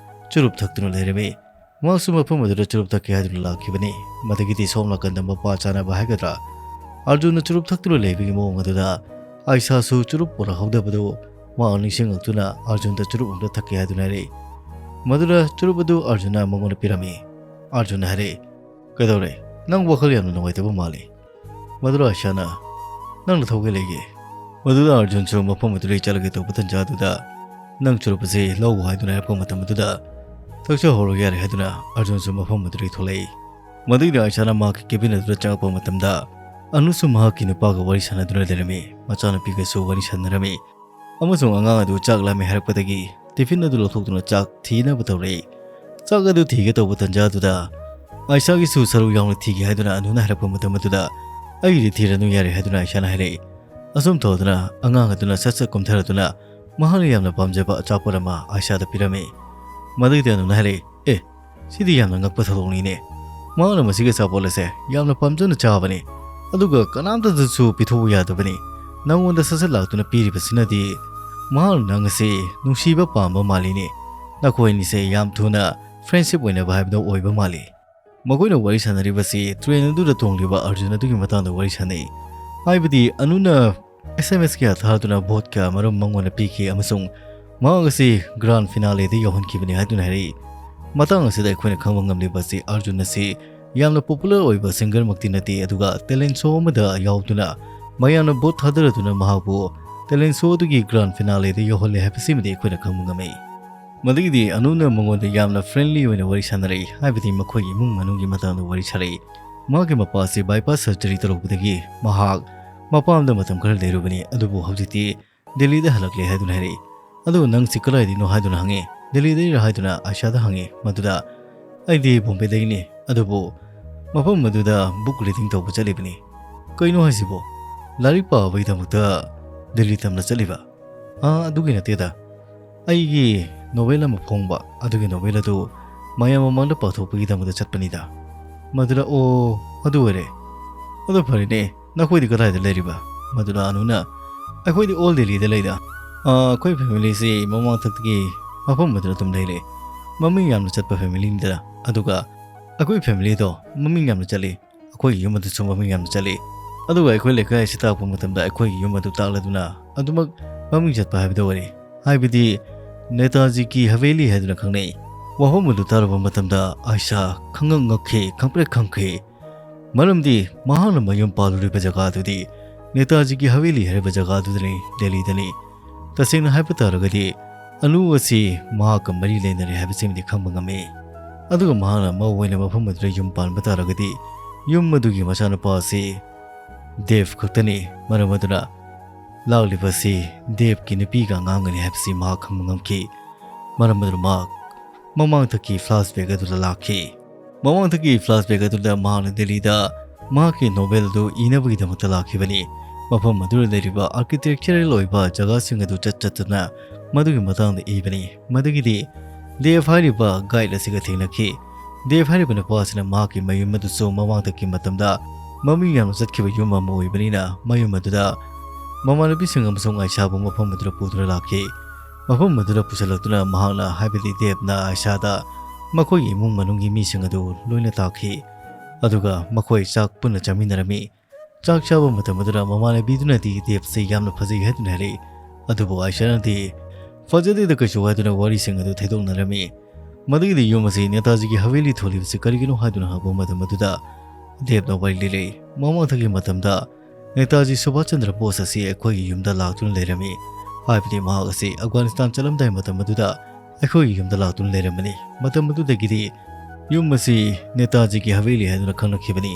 ꯆꯨꯔꯨꯞ ꯊꯛꯇꯨꯅ ꯂꯩꯔꯝꯃꯤ꯫ ꯃꯍꯥꯛꯁꯨ ꯃꯐꯝ ꯑꯗꯨꯗ ꯆꯨꯔꯨꯞ ꯊꯛꯀꯦ ꯍꯥꯏꯗꯨꯅ ꯂꯥꯛꯈꯤꯕꯅꯤ꯫ ꯃꯗꯨꯒꯤꯗꯤ ꯁꯣꯝ ꯅꯥꯀꯟꯗ ꯃꯄꯥ ꯆꯥꯅꯕ ꯍꯥꯏꯒꯗ꯭ꯔꯥ, ꯑꯥꯔꯖꯨꯟꯅ ꯆꯨꯔꯨꯞ ꯊꯛꯇꯨꯅ ꯂꯩꯕꯒꯤ ꯃꯑꯣꯡ ꯑꯗꯨꯗ ꯑꯥꯏꯁꯥꯁꯨ ꯆꯨꯔꯨꯞ ꯄꯨꯔꯛꯍꯧꯗꯕꯗꯨ ꯃꯍꯥꯛ ꯅꯤꯡꯁꯤꯡꯂꯛꯇꯨꯅ ꯑꯥꯔꯖꯨꯟꯗ ꯆꯨꯔꯨꯞ ꯑꯃꯇ ꯊꯛꯀꯦ ꯍꯥꯏꯗꯨꯅ ꯍꯥꯏꯔꯛꯏ꯫ ꯃꯗꯨꯗ ꯆꯨꯔꯨꯞ ꯑꯗꯨ ꯑꯥꯔꯖꯨꯟꯅ ꯃꯉꯣꯟꯗ ꯄꯤꯔꯝꯃꯤ꯫ ꯑꯥꯔꯖꯨꯟꯅ ꯍꯥꯏꯔꯛꯏ, "ꯀꯩꯗꯧꯔꯦ? ꯅꯪ ꯋꯥꯈꯜ ꯌꯥꯝꯅ ꯅꯨꯡꯉꯥꯏꯇꯕ ꯃꯥꯜꯂꯤ꯫ ꯃꯗꯨꯗ ꯑꯥꯏꯁꯥꯅ, ꯅꯪꯅ ꯊꯧꯒꯦ ꯂꯩꯒꯦ?" ꯃꯗꯨꯗ ꯑꯥꯔꯖꯨꯟꯁꯨ ꯃꯐꯝ ꯑꯗꯨꯗꯒꯤ ꯆꯠꯂꯒꯦ ꯇꯧꯕ ꯇꯟꯖꯥꯗꯨꯗ, "ꯅꯪ ꯆꯨꯔꯨꯞ ꯑꯁꯤ ꯂꯧ" ꯍꯥꯏꯗꯨꯅ ꯍꯥꯏꯔꯛꯄ ꯃꯇꯝ ꯑꯗꯨꯗ, "ꯊꯛꯆꯍꯧꯔꯣ, ꯌꯥꯔꯦ" ꯍꯥꯏꯗꯨꯅ ꯑꯔꯖꯨꯟꯁꯨ ꯃꯐꯝ ꯑꯗꯨꯗꯒꯤ ꯊꯣꯛꯂꯛꯏ꯫ ꯃꯗꯨꯒꯤꯗꯤ ꯑꯥꯏꯁꯥꯅ ꯃꯍꯥꯛꯀꯤ ꯀꯦꯕꯤꯟ ꯑꯗꯨꯗ ꯆꯪꯉꯛꯄ ꯃꯇꯝꯗ ꯑꯅꯨꯁꯨ ꯃꯍꯥꯛꯀꯤ ꯅꯨꯄꯥꯒ ꯋꯥꯔꯤ ꯁꯥꯟꯅꯗꯨꯅ ꯂꯩꯔꯝꯃꯤ, ꯃꯆꯥꯅꯨꯄꯤꯒꯁꯨ ꯋꯥꯔꯤ ꯁꯥꯟꯅꯔꯝꯃꯤ꯫ ꯑꯃꯁꯨꯡ ꯑꯉꯥꯡ ꯑꯗꯨ ꯆꯥꯛ ꯂꯥꯝꯃꯦ ꯍꯥꯏꯔꯛꯄꯗꯒꯤ ꯇꯤꯐꯤꯟ ꯑꯗꯨ ꯂꯧꯊꯣꯛꯇꯨꯅ ꯆꯥꯛ ꯊꯤꯅꯕ ꯇꯧꯔꯛꯏ꯫ ꯆꯥꯛ ꯑꯗꯨ ꯊꯤꯒꯦ ꯇꯧꯕ ꯇꯟꯖꯥ ꯑꯗꯨꯗ ꯑꯥꯏꯁꯥꯒꯤꯁꯨ ꯁꯔꯨꯛ ꯌꯥꯎꯅ ꯊꯤꯒꯦ ꯍꯥꯏꯗꯨꯅ ꯑꯅꯨꯅ ꯍꯥꯏꯔꯛꯄ ꯃꯇꯝ ꯑꯗꯨꯗ, "ꯑꯩꯒꯤꯗꯤ ꯊꯤꯔꯅꯨ, ꯌꯥꯔꯦ" ꯍꯥꯏꯗꯨꯅ ꯑꯥꯏꯁꯥꯅ ꯍꯥꯏꯔꯛꯏ꯫ ꯑꯁꯨꯝ ꯇꯧꯗꯨꯅ ꯑꯉꯥꯡ ꯑꯗꯨꯅ ꯁꯠ ꯁꯠ ꯀꯨꯝꯊꯔꯗꯨꯅ ꯃꯍꯥꯛꯅ ꯌꯥꯝꯅ ꯄꯥꯝꯖꯕ ꯑꯆꯥꯄꯣꯠ ꯑꯃ ꯑꯥꯏꯁꯥꯗ ꯄꯤꯔꯝꯃꯤ꯫ ꯃꯗꯨꯒꯤꯗꯤ ꯑꯅꯨꯅ ꯍꯥꯏꯔꯛꯏ, "ꯑꯦ, ꯁꯤꯗꯤ ꯌꯥꯝꯅ ꯉꯛꯄ ꯊꯧꯗꯣꯛꯅꯤꯅꯦ꯫ ꯃꯍꯥꯛꯅ ꯃꯁꯤꯒꯤ ꯑꯆꯥꯄꯣꯠ ꯑꯁꯦ ꯌꯥꯝꯅ ꯄꯥꯝꯖꯅ ꯆꯥꯕꯅꯤ, ꯑꯗꯨꯒ ꯀꯅꯥꯝꯇꯗꯁꯨ ꯄꯤꯊꯣꯛꯎ ꯌꯥꯗꯕꯅꯤ꯫ ꯅꯪꯉꯣꯟꯗ ꯁꯠ ꯁꯠ ꯂꯥꯛꯇꯨꯅ ꯄꯤꯔꯤꯕꯁꯤꯅꯗꯤ ꯃꯍꯥꯛꯅ ꯅꯪ ꯑꯁꯤ ꯅꯨꯡꯁꯤꯕ ꯄꯥꯝꯕ ꯃꯥꯜꯂꯤꯅꯦ꯫ ꯅꯈꯣꯏ ꯑꯅꯤꯁꯦ ꯌꯥꯝ ꯊꯨꯅ ꯐ꯭ꯔꯦꯟꯁꯤꯞ ꯑꯣꯏꯅꯕ ꯍꯥꯏꯕꯗꯣ ꯑꯣꯏꯕ ꯃꯥꯜꯂꯤ"꯫ ꯃꯈꯣꯏꯅ ꯋꯥꯔꯤ ꯁꯥꯟꯅꯔꯤꯕꯁꯤ ꯇ꯭ꯔꯦꯟ ꯑꯗꯨꯗ ꯇꯣꯡꯂꯤꯕ ꯑꯔꯖꯨꯟ ꯑꯗꯨꯒꯤ ꯃꯇꯥꯡꯗ ꯋꯥꯔꯤ ꯁꯥꯟꯅꯩ꯫ ꯍꯥꯏꯕꯗꯤ ꯑꯅꯨꯅ ꯑꯦꯁ ꯑꯦꯝ ꯑꯦꯁ ꯀꯌꯥ ꯊꯥꯗꯨꯅ ꯚꯣꯠ ꯀꯌꯥ ꯃꯔꯨꯝ ꯃꯉꯣꯟꯗ ꯄꯤꯈꯤ ꯑꯃꯁꯨꯡ ꯃꯍꯥꯛ ꯑꯁꯤ ꯒ꯭ꯔꯥꯟ ꯐꯤꯅꯥꯂꯦꯗ ꯌꯧꯍꯟꯈꯤꯕꯅꯤ ꯍꯥꯏꯗꯨꯅ ꯍꯥꯏꯔꯛꯏ꯫ ꯃꯇꯥꯡ ꯑꯁꯤꯗ ꯑꯩꯈꯣꯏꯅ ꯈꯪꯕ ꯉꯝꯂꯤꯕ ꯑꯁꯤ ꯑꯔꯖꯨꯟ ꯑꯁꯤ ꯌꯥꯝꯅ ꯄꯣꯄꯨꯂꯔ ꯑꯣꯏꯕ ꯁꯤꯡꯒꯔꯃꯛꯇꯤ ꯅꯠꯇꯦ, ꯑꯗꯨꯒ ꯇꯦꯂꯦꯟ ꯁꯣ ꯑꯃꯗ ꯌꯥꯎꯗꯨꯅ ꯃꯌꯥꯝꯅ ꯚꯣꯠ ꯊꯥꯗꯔꯗꯨꯅ ꯃꯍꯥꯛꯄꯨ ꯇꯦꯂꯦꯟ ꯁꯣ ꯑꯗꯨꯒꯤ ꯒ꯭ꯔꯥꯟ ꯐꯤꯅꯥꯂꯦꯗ ꯌꯧꯍꯜꯂꯦ ꯍꯥꯏꯕꯁꯤꯃꯗꯤ ꯑꯩꯈꯣꯏꯅ ꯈꯪꯕ ꯉꯝꯃꯤ꯫ ꯃꯗꯨꯒꯤꯗꯤ ꯑꯅꯨꯅ ꯃꯉꯣꯟꯗ ꯌꯥꯝꯅ ꯐ꯭ꯔꯦꯟꯂꯤ ꯑꯣꯏꯅ ꯋꯥꯔꯤ ꯁꯥꯟꯅꯔꯛꯏ, ꯍꯥꯏꯕꯗꯤ ꯃꯈꯣꯏꯒꯤ ꯏꯃꯨꯡ ꯃꯅꯨꯡꯒꯤ ꯃꯇꯥꯡꯗ ꯋꯥꯔꯤ ꯁꯥꯔꯛꯏ꯫ ꯃꯍꯥꯛꯀꯤ ꯃꯄꯥ ꯑꯁꯤ ꯕꯥꯏꯄꯥꯁ ꯁꯔꯖꯔꯤ ꯇꯧꯔꯛꯄꯗꯒꯤ ꯃꯍꯥꯛ ꯃꯄꯥꯝꯗ ꯃꯇꯝ ꯈꯔ ꯂꯩꯔꯨꯕꯅꯤ, ꯑꯗꯨꯕꯨ ꯍꯧꯖꯤꯛꯇꯤ ꯗꯦꯜꯂꯤꯗ ꯍꯜꯂꯛꯂꯦ ꯍꯥꯏꯗꯨꯅ ꯍꯥꯏꯔꯛꯏ꯫ "ꯑꯗꯨꯒ ꯅꯪꯁꯤ ꯀꯗꯥꯏꯗꯒꯤꯅꯣ?" ꯍꯥꯏꯗꯨꯅ ꯍꯪꯉꯤ꯫ "ꯗꯦꯜꯂꯤꯗꯒꯤꯔ?" ꯍꯥꯏꯗꯨꯅ ꯑꯥꯏꯁꯥꯗ ꯍꯪꯉꯤ꯫ ꯃꯗꯨꯗ, "ꯑꯩꯗꯤ ꯕꯣꯝꯕꯦꯗꯒꯤꯅꯤ, ꯑꯗꯨꯕꯨ ꯃꯐꯝ ꯑꯗꯨꯗ ꯕꯨꯛ ꯔꯤꯗꯤꯡ ꯇꯧꯕ ꯆꯠꯂꯤꯕꯅꯤ"꯫ "ꯀꯩꯅꯣ ꯍꯥꯏꯁꯤꯕꯣ? ꯂꯥꯏꯔꯤꯛ ꯄꯥꯕꯒꯤꯗꯃꯛꯇ ꯗꯦꯜꯂꯤ ꯇꯝꯅ ꯆꯠꯂꯤꯕ?" "ꯑꯥ, ꯑꯗꯨꯒꯤ ꯅꯠꯇꯦꯗ꯫ ꯑꯩꯒꯤ ꯅꯣꯕꯦꯜ ꯑꯃ ꯐꯣꯡꯕ, ꯑꯗꯨꯒꯤ ꯅꯣꯕꯦꯜ ꯑꯗꯨ ꯃꯌꯥꯝ ꯃꯃꯥꯡꯗ ꯄꯥꯊꯣꯛꯄꯒꯤꯗꯃꯛꯇ ꯆꯠꯄꯅꯤꯗ"꯫ ꯃꯗꯨꯗ, "ꯑꯣ, ꯑꯗꯨ ꯑꯣꯏꯔꯦ꯫ ꯑꯗꯨ ꯐꯔꯦꯅꯦ, ꯅꯈꯣꯏꯗꯤ ꯀꯗꯥꯏꯗ ꯂꯩꯔꯤꯕ?" ꯃꯗꯨꯗ ꯑꯅꯨꯅ, "ꯑꯩꯈꯣꯏꯗꯤ ꯑꯣꯜ ꯗꯦꯜꯂꯤꯗ ꯂꯩꯗ꯫ ꯑꯥ, ꯑꯩꯈꯣꯏ ꯐꯦꯃꯤꯂꯤꯁꯤ ꯃꯃꯥꯡꯊꯛꯇꯒꯤ ꯃꯐꯝ ꯑꯗꯨꯗ ꯑꯗꯨꯝ ꯂꯩꯔꯦ꯫ ꯃꯃꯤꯡ ꯌꯥꯝꯅ ꯆꯠꯄ ꯐꯦꯃꯤꯂꯤꯅꯤꯗ꯫ ꯑꯗꯨꯒ ꯑꯩꯈꯣꯏ ꯐꯦꯃꯤꯂꯤꯗꯣ ꯃꯃꯤꯡ ꯌꯥꯝꯅ ꯆꯠꯂꯤ꯫ ꯑꯩꯈꯣꯏꯒꯤ ꯌꯨꯝ ꯑꯗꯨꯁꯨ ꯃꯃꯤꯡ ꯌꯥꯝꯅ ꯆꯠꯂꯤ꯫ ꯑꯗꯨꯒ ꯑꯩꯈꯣꯏ ꯂꯩꯀꯥꯏ ꯑꯁꯤ ꯇꯥꯛꯄ ꯃꯇꯝꯗ ꯑꯩꯈꯣꯏꯒꯤ ꯌꯨꯝ ꯑꯗꯨ ꯇꯥꯛꯂꯗꯨꯅ ꯑꯗꯨꯃꯛ ꯃꯃꯤꯡ ꯆꯠꯄ ꯍꯥꯏꯕꯗꯨ ꯑꯣꯏꯔꯦ꯫ ꯍꯥꯏꯕꯗꯤ ꯅꯦꯇꯥꯖꯤꯒꯤ ꯍꯕꯦꯂꯤ ꯍꯥꯏꯗꯨꯅ ꯈꯪꯅꯩ"꯫ ꯋꯥꯐꯝ ꯑꯗꯨ ꯇꯥꯔꯨꯕ ꯃꯇꯝꯗ ꯑꯥꯏꯁꯥ ꯈꯪꯉꯛ ꯉꯛꯈꯤ, ꯈꯪꯄ꯭ꯔꯦꯛ ꯈꯪꯈꯤ꯫ ꯃꯔꯝꯗꯤ ꯃꯍꯥꯛꯅ ꯃꯌꯨꯝ ꯄꯥꯜꯂꯨꯔꯤꯕ ꯖꯒꯥ ꯑꯗꯨꯗꯤ ꯅꯦꯇꯥꯖꯤꯒꯤ ꯍꯕꯦꯂꯤ ꯍꯥꯏꯔꯤꯕ ꯖꯒꯥ ꯑꯗꯨꯗꯅꯤ, ꯗꯦꯜꯂꯤꯗꯅꯤ꯫ ꯇꯁꯦꯡꯅ ꯍꯥꯏꯕ ꯇꯥꯔꯒꯗꯤ ꯑꯅꯨ ꯑꯁꯤ ꯃꯍꯥꯛꯀ ꯃꯔꯤ ꯂꯩꯅꯔꯦ ꯍꯥꯏꯕꯁꯤꯃꯗꯤ ꯈꯪꯕ ꯉꯝꯃꯤ꯫ ꯑꯗꯨꯒ ꯃꯍꯥꯛꯅ ꯃꯧ ꯑꯣꯏꯅ ꯃꯐꯝ ꯑꯗꯨꯗ ꯌꯨꯝ ꯄꯥꯟꯕ ꯇꯥꯔꯒꯗꯤ, ꯌꯨꯝ ꯑꯗꯨꯒꯤ ꯃꯆꯥꯅꯨꯄꯥ ꯑꯁꯤ ꯗꯦꯕ ꯈꯛꯇꯅꯤ꯫ ꯃꯔꯝ ꯑꯗꯨꯅ ꯂꯥꯛꯂꯤꯕꯁꯤ ꯗꯦꯕꯀꯤ ꯅꯨꯄꯤꯒ ꯑꯉꯥꯡꯒꯅꯤ ꯍꯥꯏꯕꯁꯤ ꯃꯍꯥꯛ ꯈꯪꯕ ꯉꯝꯈꯤ꯫ ꯃꯔꯝ ꯑꯗꯨꯅ ꯃꯍꯥꯛ ꯃꯃꯥꯡꯊꯛꯀꯤ flashback ꯑꯗꯨꯗ ꯂꯥꯛꯈꯤ꯫ ꯃꯃꯥꯡꯊꯛꯀꯤ flashback ꯑꯗꯨꯗ ꯃꯍꯥꯛꯅ ꯗꯦꯜꯂꯤꯗ ꯃꯍꯥꯛꯀꯤ novel ꯑꯗꯨ ꯏꯅꯕꯒꯤꯗꯃꯛꯇ ꯂꯥꯛꯈꯤꯕꯅꯤ꯫ ꯃꯐꯝ ꯑꯗꯨꯗ ꯂꯩꯔꯤꯕ architectural ꯑꯣꯏꯕ ꯖꯒꯥꯁꯤꯡ ꯑꯗꯨ ꯆꯠ ꯆꯠꯇꯨꯅ ꯃꯗꯨꯒꯤ ꯃꯇꯥꯡꯗ ꯏꯕꯅꯤ꯫ ꯃꯗꯨꯒꯤꯗꯤ ꯗꯦꯕ ꯍꯥꯏꯔꯤꯕ guide ꯑꯁꯤꯒ ꯊꯦꯡꯅꯈꯤ꯫ ꯗꯦꯕ ꯍꯥꯏꯔꯤꯕ ꯅꯨꯄꯥ ꯑꯁꯤꯅ ꯃꯍꯥꯛꯀꯤ ꯃꯌꯨꯝ ꯑꯗꯨꯁꯨ ꯃꯃꯥꯡꯊꯛꯀꯤ ꯃꯇꯝꯗ ꯃꯃꯤꯡ ꯌꯥꯝꯅ ꯆꯠꯈꯤꯕ ꯌꯨꯝ ꯑꯃ ꯑꯣꯏꯕꯅꯤꯅ, ꯃꯌꯨꯝ ꯑꯗꯨꯗ ꯃꯃꯥꯟꯅꯕꯤꯁꯤꯡ ꯑꯃꯁꯨꯡ ꯑꯥꯏꯁꯥꯕꯨ ꯃꯐꯝ ꯑꯗꯨꯗ ꯄꯨꯗꯨꯅ ꯂꯥꯛꯈꯤ꯫ ꯃꯐꯝ ꯑꯗꯨꯗ ꯄꯨꯁꯤꯜꯂꯛꯇꯨꯅ ꯃꯍꯥꯛꯅ, ꯍꯥꯏꯕꯗꯤ ꯗꯦꯕꯅ, ꯑꯥꯏꯁꯥꯗ ꯃꯈꯣꯏꯒꯤ ꯏꯃꯨꯡ ꯃꯅꯨꯡꯒꯤ ꯃꯤꯁꯤꯡ ꯑꯗꯨ ꯂꯣꯏꯅ ꯇꯥꯛꯈꯤ꯫ ꯑꯗꯨꯒ ꯃꯈꯣꯏ ꯆꯥꯛ ꯄꯨꯟꯅ ꯆꯥꯃꯤꯟꯅꯔꯝꯃꯤ꯫ ꯆꯥꯛ ꯆꯥꯕ ꯃꯇꯝ ꯑꯗꯨꯗ ꯃꯃꯥꯟꯅꯕꯤꯗꯨꯅꯗꯤ ꯗꯦꯕꯁꯤ ꯌꯥꯝꯅ ꯐꯖꯩ ꯍꯥꯏꯗꯨꯅ ꯍꯥꯏꯔꯛꯏ꯫ ꯑꯗꯨꯕꯨ ꯑꯥꯏꯁꯥꯅꯗꯤ, "ꯐꯖꯗꯦꯗ ꯀꯩꯁꯨ" ꯍꯥꯏꯗꯨꯅ ꯋꯥꯔꯤꯁꯤꯡ ꯑꯗꯨ ꯊꯩꯗꯣꯛꯅꯔꯝꯃꯤ꯫ ꯃꯗꯨꯒꯤꯗꯤ ꯌꯨꯝ ꯑꯁꯤ ꯅꯦꯇꯥꯖꯤꯒꯤ ꯍꯕꯦꯂꯤ ꯊꯣꯜꯂꯤꯕꯁꯤ ꯀꯔꯤꯒꯤꯅꯣ ꯍꯥꯏꯗꯨꯅ ꯍꯪꯕ ꯃꯇꯝ ꯑꯗꯨꯗ ꯗꯦꯕꯅ ꯋꯥꯔꯤ ꯂꯤꯔꯛꯏ꯫ ꯃꯃꯥꯡꯊꯛꯀꯤ ꯃꯇꯝꯗ ꯅꯦꯇꯥꯖꯤ ꯁꯨꯚꯥꯁ ꯆꯟꯗ꯭ꯔ ꯕꯣꯁ ꯑꯁꯤ ꯑꯩꯈꯣꯏꯒꯤ ꯌꯨꯝꯗ ꯂꯥꯛꯇꯨꯅ ꯂꯩꯔꯝꯃꯤ꯫ ꯍꯥꯏꯕꯗꯤ ꯃꯍꯥꯛ ꯑꯁꯤ ꯑꯐꯒꯥꯅꯤꯁꯇꯥꯟ ꯆꯠꯂꯝꯗꯥꯏ ꯃꯇꯝ ꯑꯗꯨꯗ ꯑꯩꯈꯣꯏꯒꯤ ꯌꯨꯝꯗ ꯂꯥꯛꯇꯨꯅ ꯂꯩꯔꯝꯕꯅꯤ꯫ ꯃꯇꯝ ꯑꯗꯨꯗꯒꯤꯗꯤ ꯌꯨꯝ ꯑꯁꯤ ꯅꯦꯇꯥꯖꯤꯒꯤ ꯍꯕꯦꯂꯤ ꯍꯥꯏꯗꯨꯅ ꯈꯪꯅꯈꯤꯕꯅꯤ꯫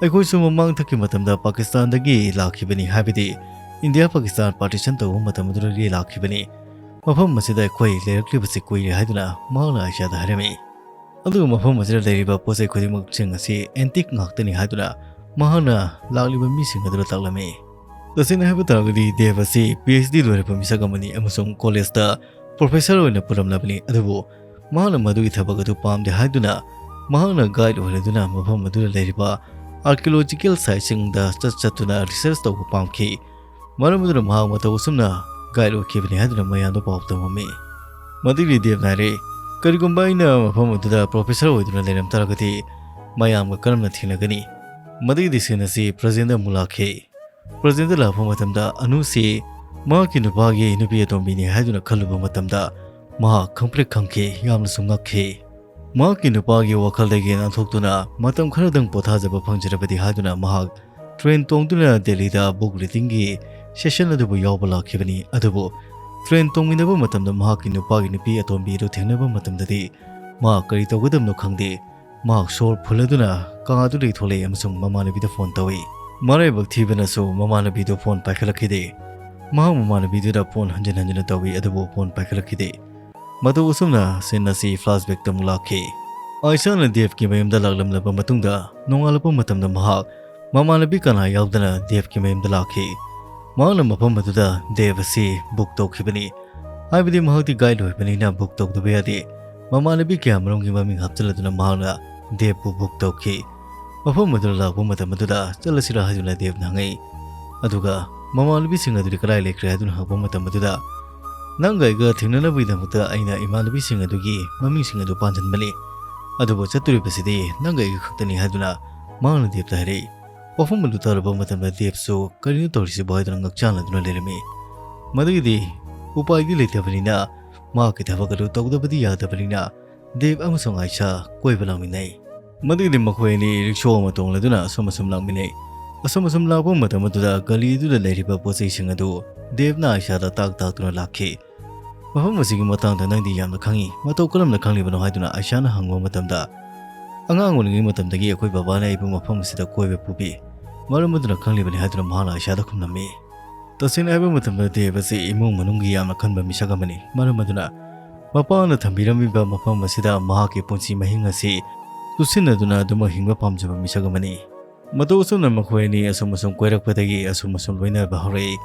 ꯑꯩꯈꯣꯏꯁꯨ ꯃꯃꯥꯡꯊꯛꯀꯤ ꯃꯇꯝꯗ ꯄꯥꯀꯤꯁꯇꯥꯟꯗꯒꯤ ꯂꯥꯛꯈꯤꯕꯅꯤ, ꯍꯥꯏꯕꯗꯤ ꯏꯟꯗꯤꯌꯥ ꯄꯥꯀꯤꯁꯇꯥꯟ partition ꯇꯧꯕ ꯃꯇꯝ ꯑꯗꯨꯗꯒꯤ ꯂꯥꯛꯈꯤꯕꯅꯤ꯫ ꯃꯐꯝ ꯑꯁꯤꯗ ꯑꯩꯈꯣꯏ ꯂꯩꯔꯛꯂꯤꯕꯁꯤ ꯀꯨꯏꯔꯦ ꯍꯥꯏꯗꯨꯅ ꯃꯍꯥꯛꯅ ꯑꯥꯏꯁꯥꯗ ꯍꯥꯏꯔꯝꯃꯤ꯫ ꯑꯗꯨꯒ ꯃꯐꯝ ꯑꯁꯤꯗ ꯂꯩꯔꯤꯕ ꯄꯣꯠ ꯆꯩ ꯈꯨꯗꯤꯡꯃꯛꯁꯤꯡ ꯑꯁꯤ antique ꯉꯥꯛꯇꯅꯤ ꯍꯥꯏꯗꯨꯅ ꯃꯍꯥꯛꯅ ꯂꯥꯛꯂꯤꯕ ꯃꯤꯁꯤꯡ ꯑꯗꯨꯗ ꯇꯥꯛꯂꯝꯃꯤ꯫ ꯇꯁꯦꯡꯅ ꯍꯥꯏꯕ ꯇꯥꯔꯒꯗꯤ ꯗꯦꯕ ꯑꯁꯤ PhD ꯂꯣꯏꯔꯕ ꯃꯤꯁꯛ ꯑꯃꯅꯤ ꯑꯃꯁꯨꯡ ꯀꯣꯂꯦꯖꯇ professor ꯑꯣꯏꯅ ꯄꯨꯔꯝꯂꯕꯅꯤ꯫ ꯑꯗꯨꯕꯨ ꯃꯍꯥꯛꯅ ꯃꯗꯨꯒꯤ ꯊꯕꯛ ꯑꯗꯨ ꯄꯥꯝꯗꯦ ꯍꯥꯏꯗꯨꯅ ꯃꯍꯥꯛꯅ guide ꯑꯣꯏꯔꯗꯨꯅ ꯃꯐꯝ ꯑꯗꯨꯗ ꯂꯩꯔꯤꯕ archaeological siteꯁꯤꯡꯗ ꯆꯠ ꯆꯠꯇꯨꯅ research ꯇꯧꯕ ꯄꯥꯝꯈꯤ꯫ ꯃꯔꯝ ꯑꯗꯨꯅ ꯃꯍꯥꯛ ꯃꯇꯧ ꯑꯁꯨꯝꯅ guide ꯑꯣꯏꯈꯤꯕꯅꯤ ꯍꯥꯏꯗꯨꯅ ꯃꯌꯥꯝꯗ ꯄꯥꯎ ꯇꯝꯃꯝꯃꯤ꯫ ꯃꯗꯨꯒꯤ ꯗꯦꯕꯅ ꯍꯥꯏꯔꯦ, "ꯀꯔꯤꯒꯨꯝꯕ ꯑꯩꯅ ꯃꯐꯝ ꯑꯗꯨꯗ professor ꯑꯣꯏꯗꯨꯅ ꯂꯩꯔꯝ ꯇꯥꯔꯒꯗꯤ ꯃꯌꯥꯝꯒ ꯀꯔꯝꯅ ꯊꯦꯡꯅꯒꯅꯤ?" ꯃꯗꯨꯒꯤꯗꯤ scene ꯑꯁꯤ presentꯗ ꯑꯃꯨꯛ ꯂꯥꯛꯈꯤ꯫ Presentꯗ ꯂꯥꯛꯄ ꯃꯇꯝꯗ ꯑꯅꯨꯁꯤ ꯃꯍꯥꯛꯀꯤ ꯅꯨꯄꯥꯒꯤ ꯅꯨꯄꯤ ꯑꯇꯣꯝꯕꯤꯅꯤ ꯍꯥꯏꯗꯨꯅ ꯈꯜꯂꯨꯕ ꯃꯇꯝꯗ ꯃꯍꯥꯛ ꯈꯪꯄ꯭ꯔꯦꯛ ꯈꯪꯈꯤ, ꯌꯥꯝꯅꯁꯨ ꯉꯛꯈꯤ꯫ ꯃꯍꯥꯛꯀꯤ ꯅꯨꯄꯥꯒꯤ ꯋꯥꯈꯜꯗꯒꯤ ꯅꯥꯟꯊꯣꯛꯇꯨꯅ ꯃꯇꯝ ꯈꯔꯗꯪ ꯄꯣꯊꯥꯖꯕ ꯐꯪꯖꯔꯕꯗꯤ ꯍꯥꯏꯗꯨꯅ ꯃꯍꯥꯛ train ꯇꯣꯡꯗꯨꯅ ꯗꯦꯜꯂꯤꯗ book readingꯒꯤ session ꯑꯗꯨꯕꯨ ꯌꯥꯎꯕ ꯂꯥꯛꯈꯤꯕꯅꯤ꯫ ꯑꯗꯨꯕꯨ ꯇ꯭ꯔꯦꯟ ꯇꯣꯡꯃꯤꯟꯅꯕ ꯃꯇꯝꯗ ꯃꯍꯥꯛꯀꯤ ꯅꯨꯄꯥꯒꯤ ꯅꯨꯄꯤ ꯑꯇꯣꯝꯕꯤ ꯑꯗꯨ ꯊꯦꯡꯅꯕ ꯃꯇꯝꯗꯗꯤ ꯃꯍꯥꯛ ꯀꯔꯤ ꯇꯧꯒꯗꯕꯅꯣ ꯈꯪꯗꯦ꯫ ꯃꯍꯥꯛ ꯁꯣꯔ ꯐꯨꯜꯂꯗꯨꯅ ꯀꯥ ꯑꯗꯨꯗꯒꯤ ꯊꯣꯛꯂꯛꯏ ꯑꯃꯁꯨꯡ ꯃꯃꯥꯟꯅꯕꯤꯗ ꯐꯣꯟ ꯇꯧꯏ꯫ ꯃꯔꯥꯏꯕꯛ ꯊꯤꯕꯅꯁꯨ ꯃꯃꯥꯟꯅꯕꯤꯗꯨ ꯐꯣꯟ ꯄꯥꯏꯈꯠꯂꯛꯈꯤꯗꯦ꯫ ꯃꯍꯥꯛ ꯃꯃꯥꯟꯅꯕꯤꯗꯨꯗ ꯐꯣꯟ ꯍꯟꯖꯤꯟ ꯍꯟꯖꯤꯟꯅ ꯇꯧꯏ, ꯑꯗꯨꯕꯨ ꯐꯣꯟ ꯄꯥꯏꯈꯠꯂꯛꯈꯤꯗꯦ꯫ ꯃꯇꯧ ꯑꯁꯨꯝꯅ ꯁꯤꯟ ꯑꯁꯤ ꯐ꯭ꯂꯥꯁꯕꯦꯛꯇ ꯑꯃꯨꯛ ꯂꯥꯛꯈꯤ꯫ ꯑꯥꯏꯁꯥꯅ ꯗꯦꯕꯀꯤ ꯃꯌꯨꯝꯗ ꯂꯥꯛꯂꯝꯂꯕ ꯃꯇꯨꯡꯗ ꯅꯣꯡꯉꯥꯜꯂꯛꯄ ꯃꯇꯝꯗ ꯃꯍꯥꯛ ꯃꯃꯥꯟꯅꯕꯤ ꯀꯅꯥ ꯌꯥꯎꯗꯅ ꯗꯦꯕꯀꯤ ꯃꯌꯨꯝꯗ ꯂꯥꯛꯈꯤ꯫ ꯃꯍꯥꯛꯅ ꯃꯐꯝ ꯑꯗꯨꯗ ꯗꯦꯕ ꯑꯁꯤ ꯕꯨꯛ ꯇꯧꯈꯤꯕꯅꯤ꯫ ꯍꯥꯏꯕꯗꯤ ꯃꯍꯥꯛꯇꯤ ꯒꯥꯏꯗ ꯑꯣꯏꯕꯅꯤꯅ ꯕꯨꯛ ꯇꯧꯗꯕ ꯌꯥꯗꯦ꯫ ꯃꯃꯥꯟꯅꯕꯤ ꯀꯌꯥꯃꯔꯨꯝꯒꯤ ꯃꯃꯤꯡ ꯍꯥꯞꯆꯤꯜꯂꯗꯨꯅ ꯃꯍꯥꯛꯅ ꯗꯦꯕꯄꯨ ꯕꯨꯛ ꯇꯧꯈꯤ꯫ ꯃꯐꯝ ꯑꯗꯨꯗ ꯂꯥꯛꯄ ꯃꯇꯝ ꯑꯗꯨꯗ ꯆꯠꯂꯁꯤꯔꯥ ꯍꯥꯏꯗꯨꯅ ꯗꯦꯕꯅ ꯍꯪꯉꯛꯏ꯫ ꯑꯗꯨꯒ ꯃꯃꯥꯟꯅꯕꯤꯁꯤꯡ ꯑꯗꯨꯗꯤ ꯀꯗꯥꯏ ꯂꯩꯈ꯭ꯔꯦ ꯍꯥꯏꯗꯨꯅ ꯍꯪꯉꯛꯄ ꯃꯇꯝ ꯑꯗꯨꯗ, "ꯅꯪꯒ ꯑꯩꯒ ꯊꯦꯡꯅꯅꯕꯒꯤꯗꯃꯛꯇ ꯑꯩꯅ ꯏꯃꯥꯟꯅꯕꯤꯁꯤꯡ ꯑꯗꯨꯒꯤ ꯃꯃꯤꯡꯁꯤꯡ ꯑꯗꯨ ꯄꯥꯟꯁꯤꯟꯕꯅꯤ꯫ ꯑꯗꯨꯕꯨ ꯆꯠꯇꯣꯔꯤꯕꯁꯤꯗꯤ ꯅꯪꯒ ꯑꯩꯒ ꯈꯛꯇꯅꯤ" ꯍꯥꯏꯗꯨꯅ ꯃꯍꯥꯛꯅ ꯗꯦꯕꯇ ꯍꯥꯏꯔꯛꯏ꯫ ꯋꯥꯐꯝ ꯑꯗꯨ ꯇꯥꯔꯕ ꯃꯇꯝꯗ ꯗꯦꯕꯁꯨ ꯀꯔꯤꯅꯣ ꯇꯧꯔꯤꯁꯤꯕꯣ ꯍꯥꯏꯗꯨꯅ ꯉꯛꯆꯥꯟꯅꯗꯨꯅ ꯂꯩꯔꯝꯃꯤ꯫ ꯃꯗꯨꯒꯤꯗꯤ ꯎꯄꯥꯏꯗꯤ ꯂꯩꯇꯕꯅꯤꯅ, ꯃꯍꯥꯛꯀꯤ ꯊꯕꯛ ꯑꯗꯨ ꯇꯧꯗꯕꯗꯤ ꯌꯥꯗꯕꯅꯤꯅ, ꯗꯦꯕ ꯑꯃꯁꯨꯡ ꯑꯥꯏꯁꯥ ꯀꯣꯏꯕ ꯂꯥꯛꯃꯤꯟꯅꯩ꯫ ꯃꯗꯨꯒꯤꯗꯤ ꯃꯈꯣꯏ ꯑꯅꯤ ꯔꯤꯛꯁꯣ ꯑꯃ ꯇꯣꯡꯂꯗꯨꯅ ꯑꯁꯨꯝ ꯑꯁꯨꯝ ꯂꯥꯛꯃꯤꯟꯅꯩ꯫ ꯑꯁꯨꯝ ꯑꯁꯨꯝ ꯂꯥꯛꯄ ꯃꯇꯝ ꯑꯗꯨꯗ ꯒꯂꯤ ꯑꯗꯨꯗ ꯂꯩꯔꯤꯕ ꯄꯣꯠ ꯆꯩꯁꯤꯡ ꯑꯗꯨ ꯗꯦꯕꯅ ꯑꯥꯏꯁꯥꯗ ꯇꯥꯛ ꯇꯥꯛꯇꯨꯅ ꯂꯥꯛꯈꯤ꯫ "ꯃꯐꯝ ꯑꯁꯤꯒꯤ ꯃꯇꯥꯡꯗ ꯅꯪꯗꯤ ꯌꯥꯝꯅ ꯈꯪꯏ, ꯃꯇꯧ ꯀꯔꯝꯅ ꯈꯪꯂꯤꯕꯅꯣ?" ꯍꯥꯏꯗꯨꯅ ꯑꯥꯏꯁꯥꯅ ꯍꯪꯕ ꯃꯇꯝꯗ, "ꯑꯉꯥꯡ ꯑꯣꯏꯔꯤꯉꯩ ꯃꯇꯝꯗꯒꯤ ꯑꯩꯈꯣꯏ ꯕꯕꯥꯅ ꯑꯩꯕꯨ ꯃꯐꯝ ꯑꯁꯤꯗ ꯀꯣꯏꯕ ꯄꯨꯕꯤ, ꯃꯔꯝ ꯑꯗꯨꯅ ꯈꯪꯂꯤꯕꯅꯤ" ꯍꯥꯏꯗꯨꯅ ꯃꯍꯥꯛꯅ ꯑꯥꯏꯁꯥꯗ ꯈꯨꯝꯂꯝꯃꯤ꯫ ꯇꯁꯦꯡꯅ ꯍꯥꯏꯕ ꯃꯇꯝꯗ ꯗꯦꯕ ꯑꯁꯤ ꯏꯃꯨꯡ ꯃꯅꯨꯡꯒꯤ ꯌꯥꯝꯅ ꯈꯟꯕ ꯃꯤꯁꯛ ꯑꯃꯅꯤ꯫ ꯃꯔꯝ ꯑꯗꯨꯅ ꯃꯄꯥꯅ ꯊꯝꯕꯤꯔꯝꯃꯤꯕ ꯃꯐꯝ ꯑꯁꯤꯗ ꯃꯍꯥꯛꯀꯤ ꯄꯨꯟꯁꯤ ꯃꯍꯤꯡ ꯑꯁꯤ ꯆꯨꯁꯤꯟꯅꯗꯨꯅ ꯑꯗꯨꯃꯛ ꯍꯤꯡꯕ ꯄꯥꯝꯖꯕ ꯃꯤꯁꯛ ꯑꯃꯅꯤ꯫ ꯃꯇꯧ ꯑꯁꯨꯝꯅ ꯃꯈꯣꯏ ꯑꯅꯤ ꯑꯁꯨꯝ ꯑꯁꯨꯝ ꯀꯣꯏꯔꯛꯄꯗꯒꯤ ꯑꯁꯨꯝ ꯑꯁꯨꯝ ꯂꯣꯏꯅꯕ ꯍꯧꯔꯛꯏ꯫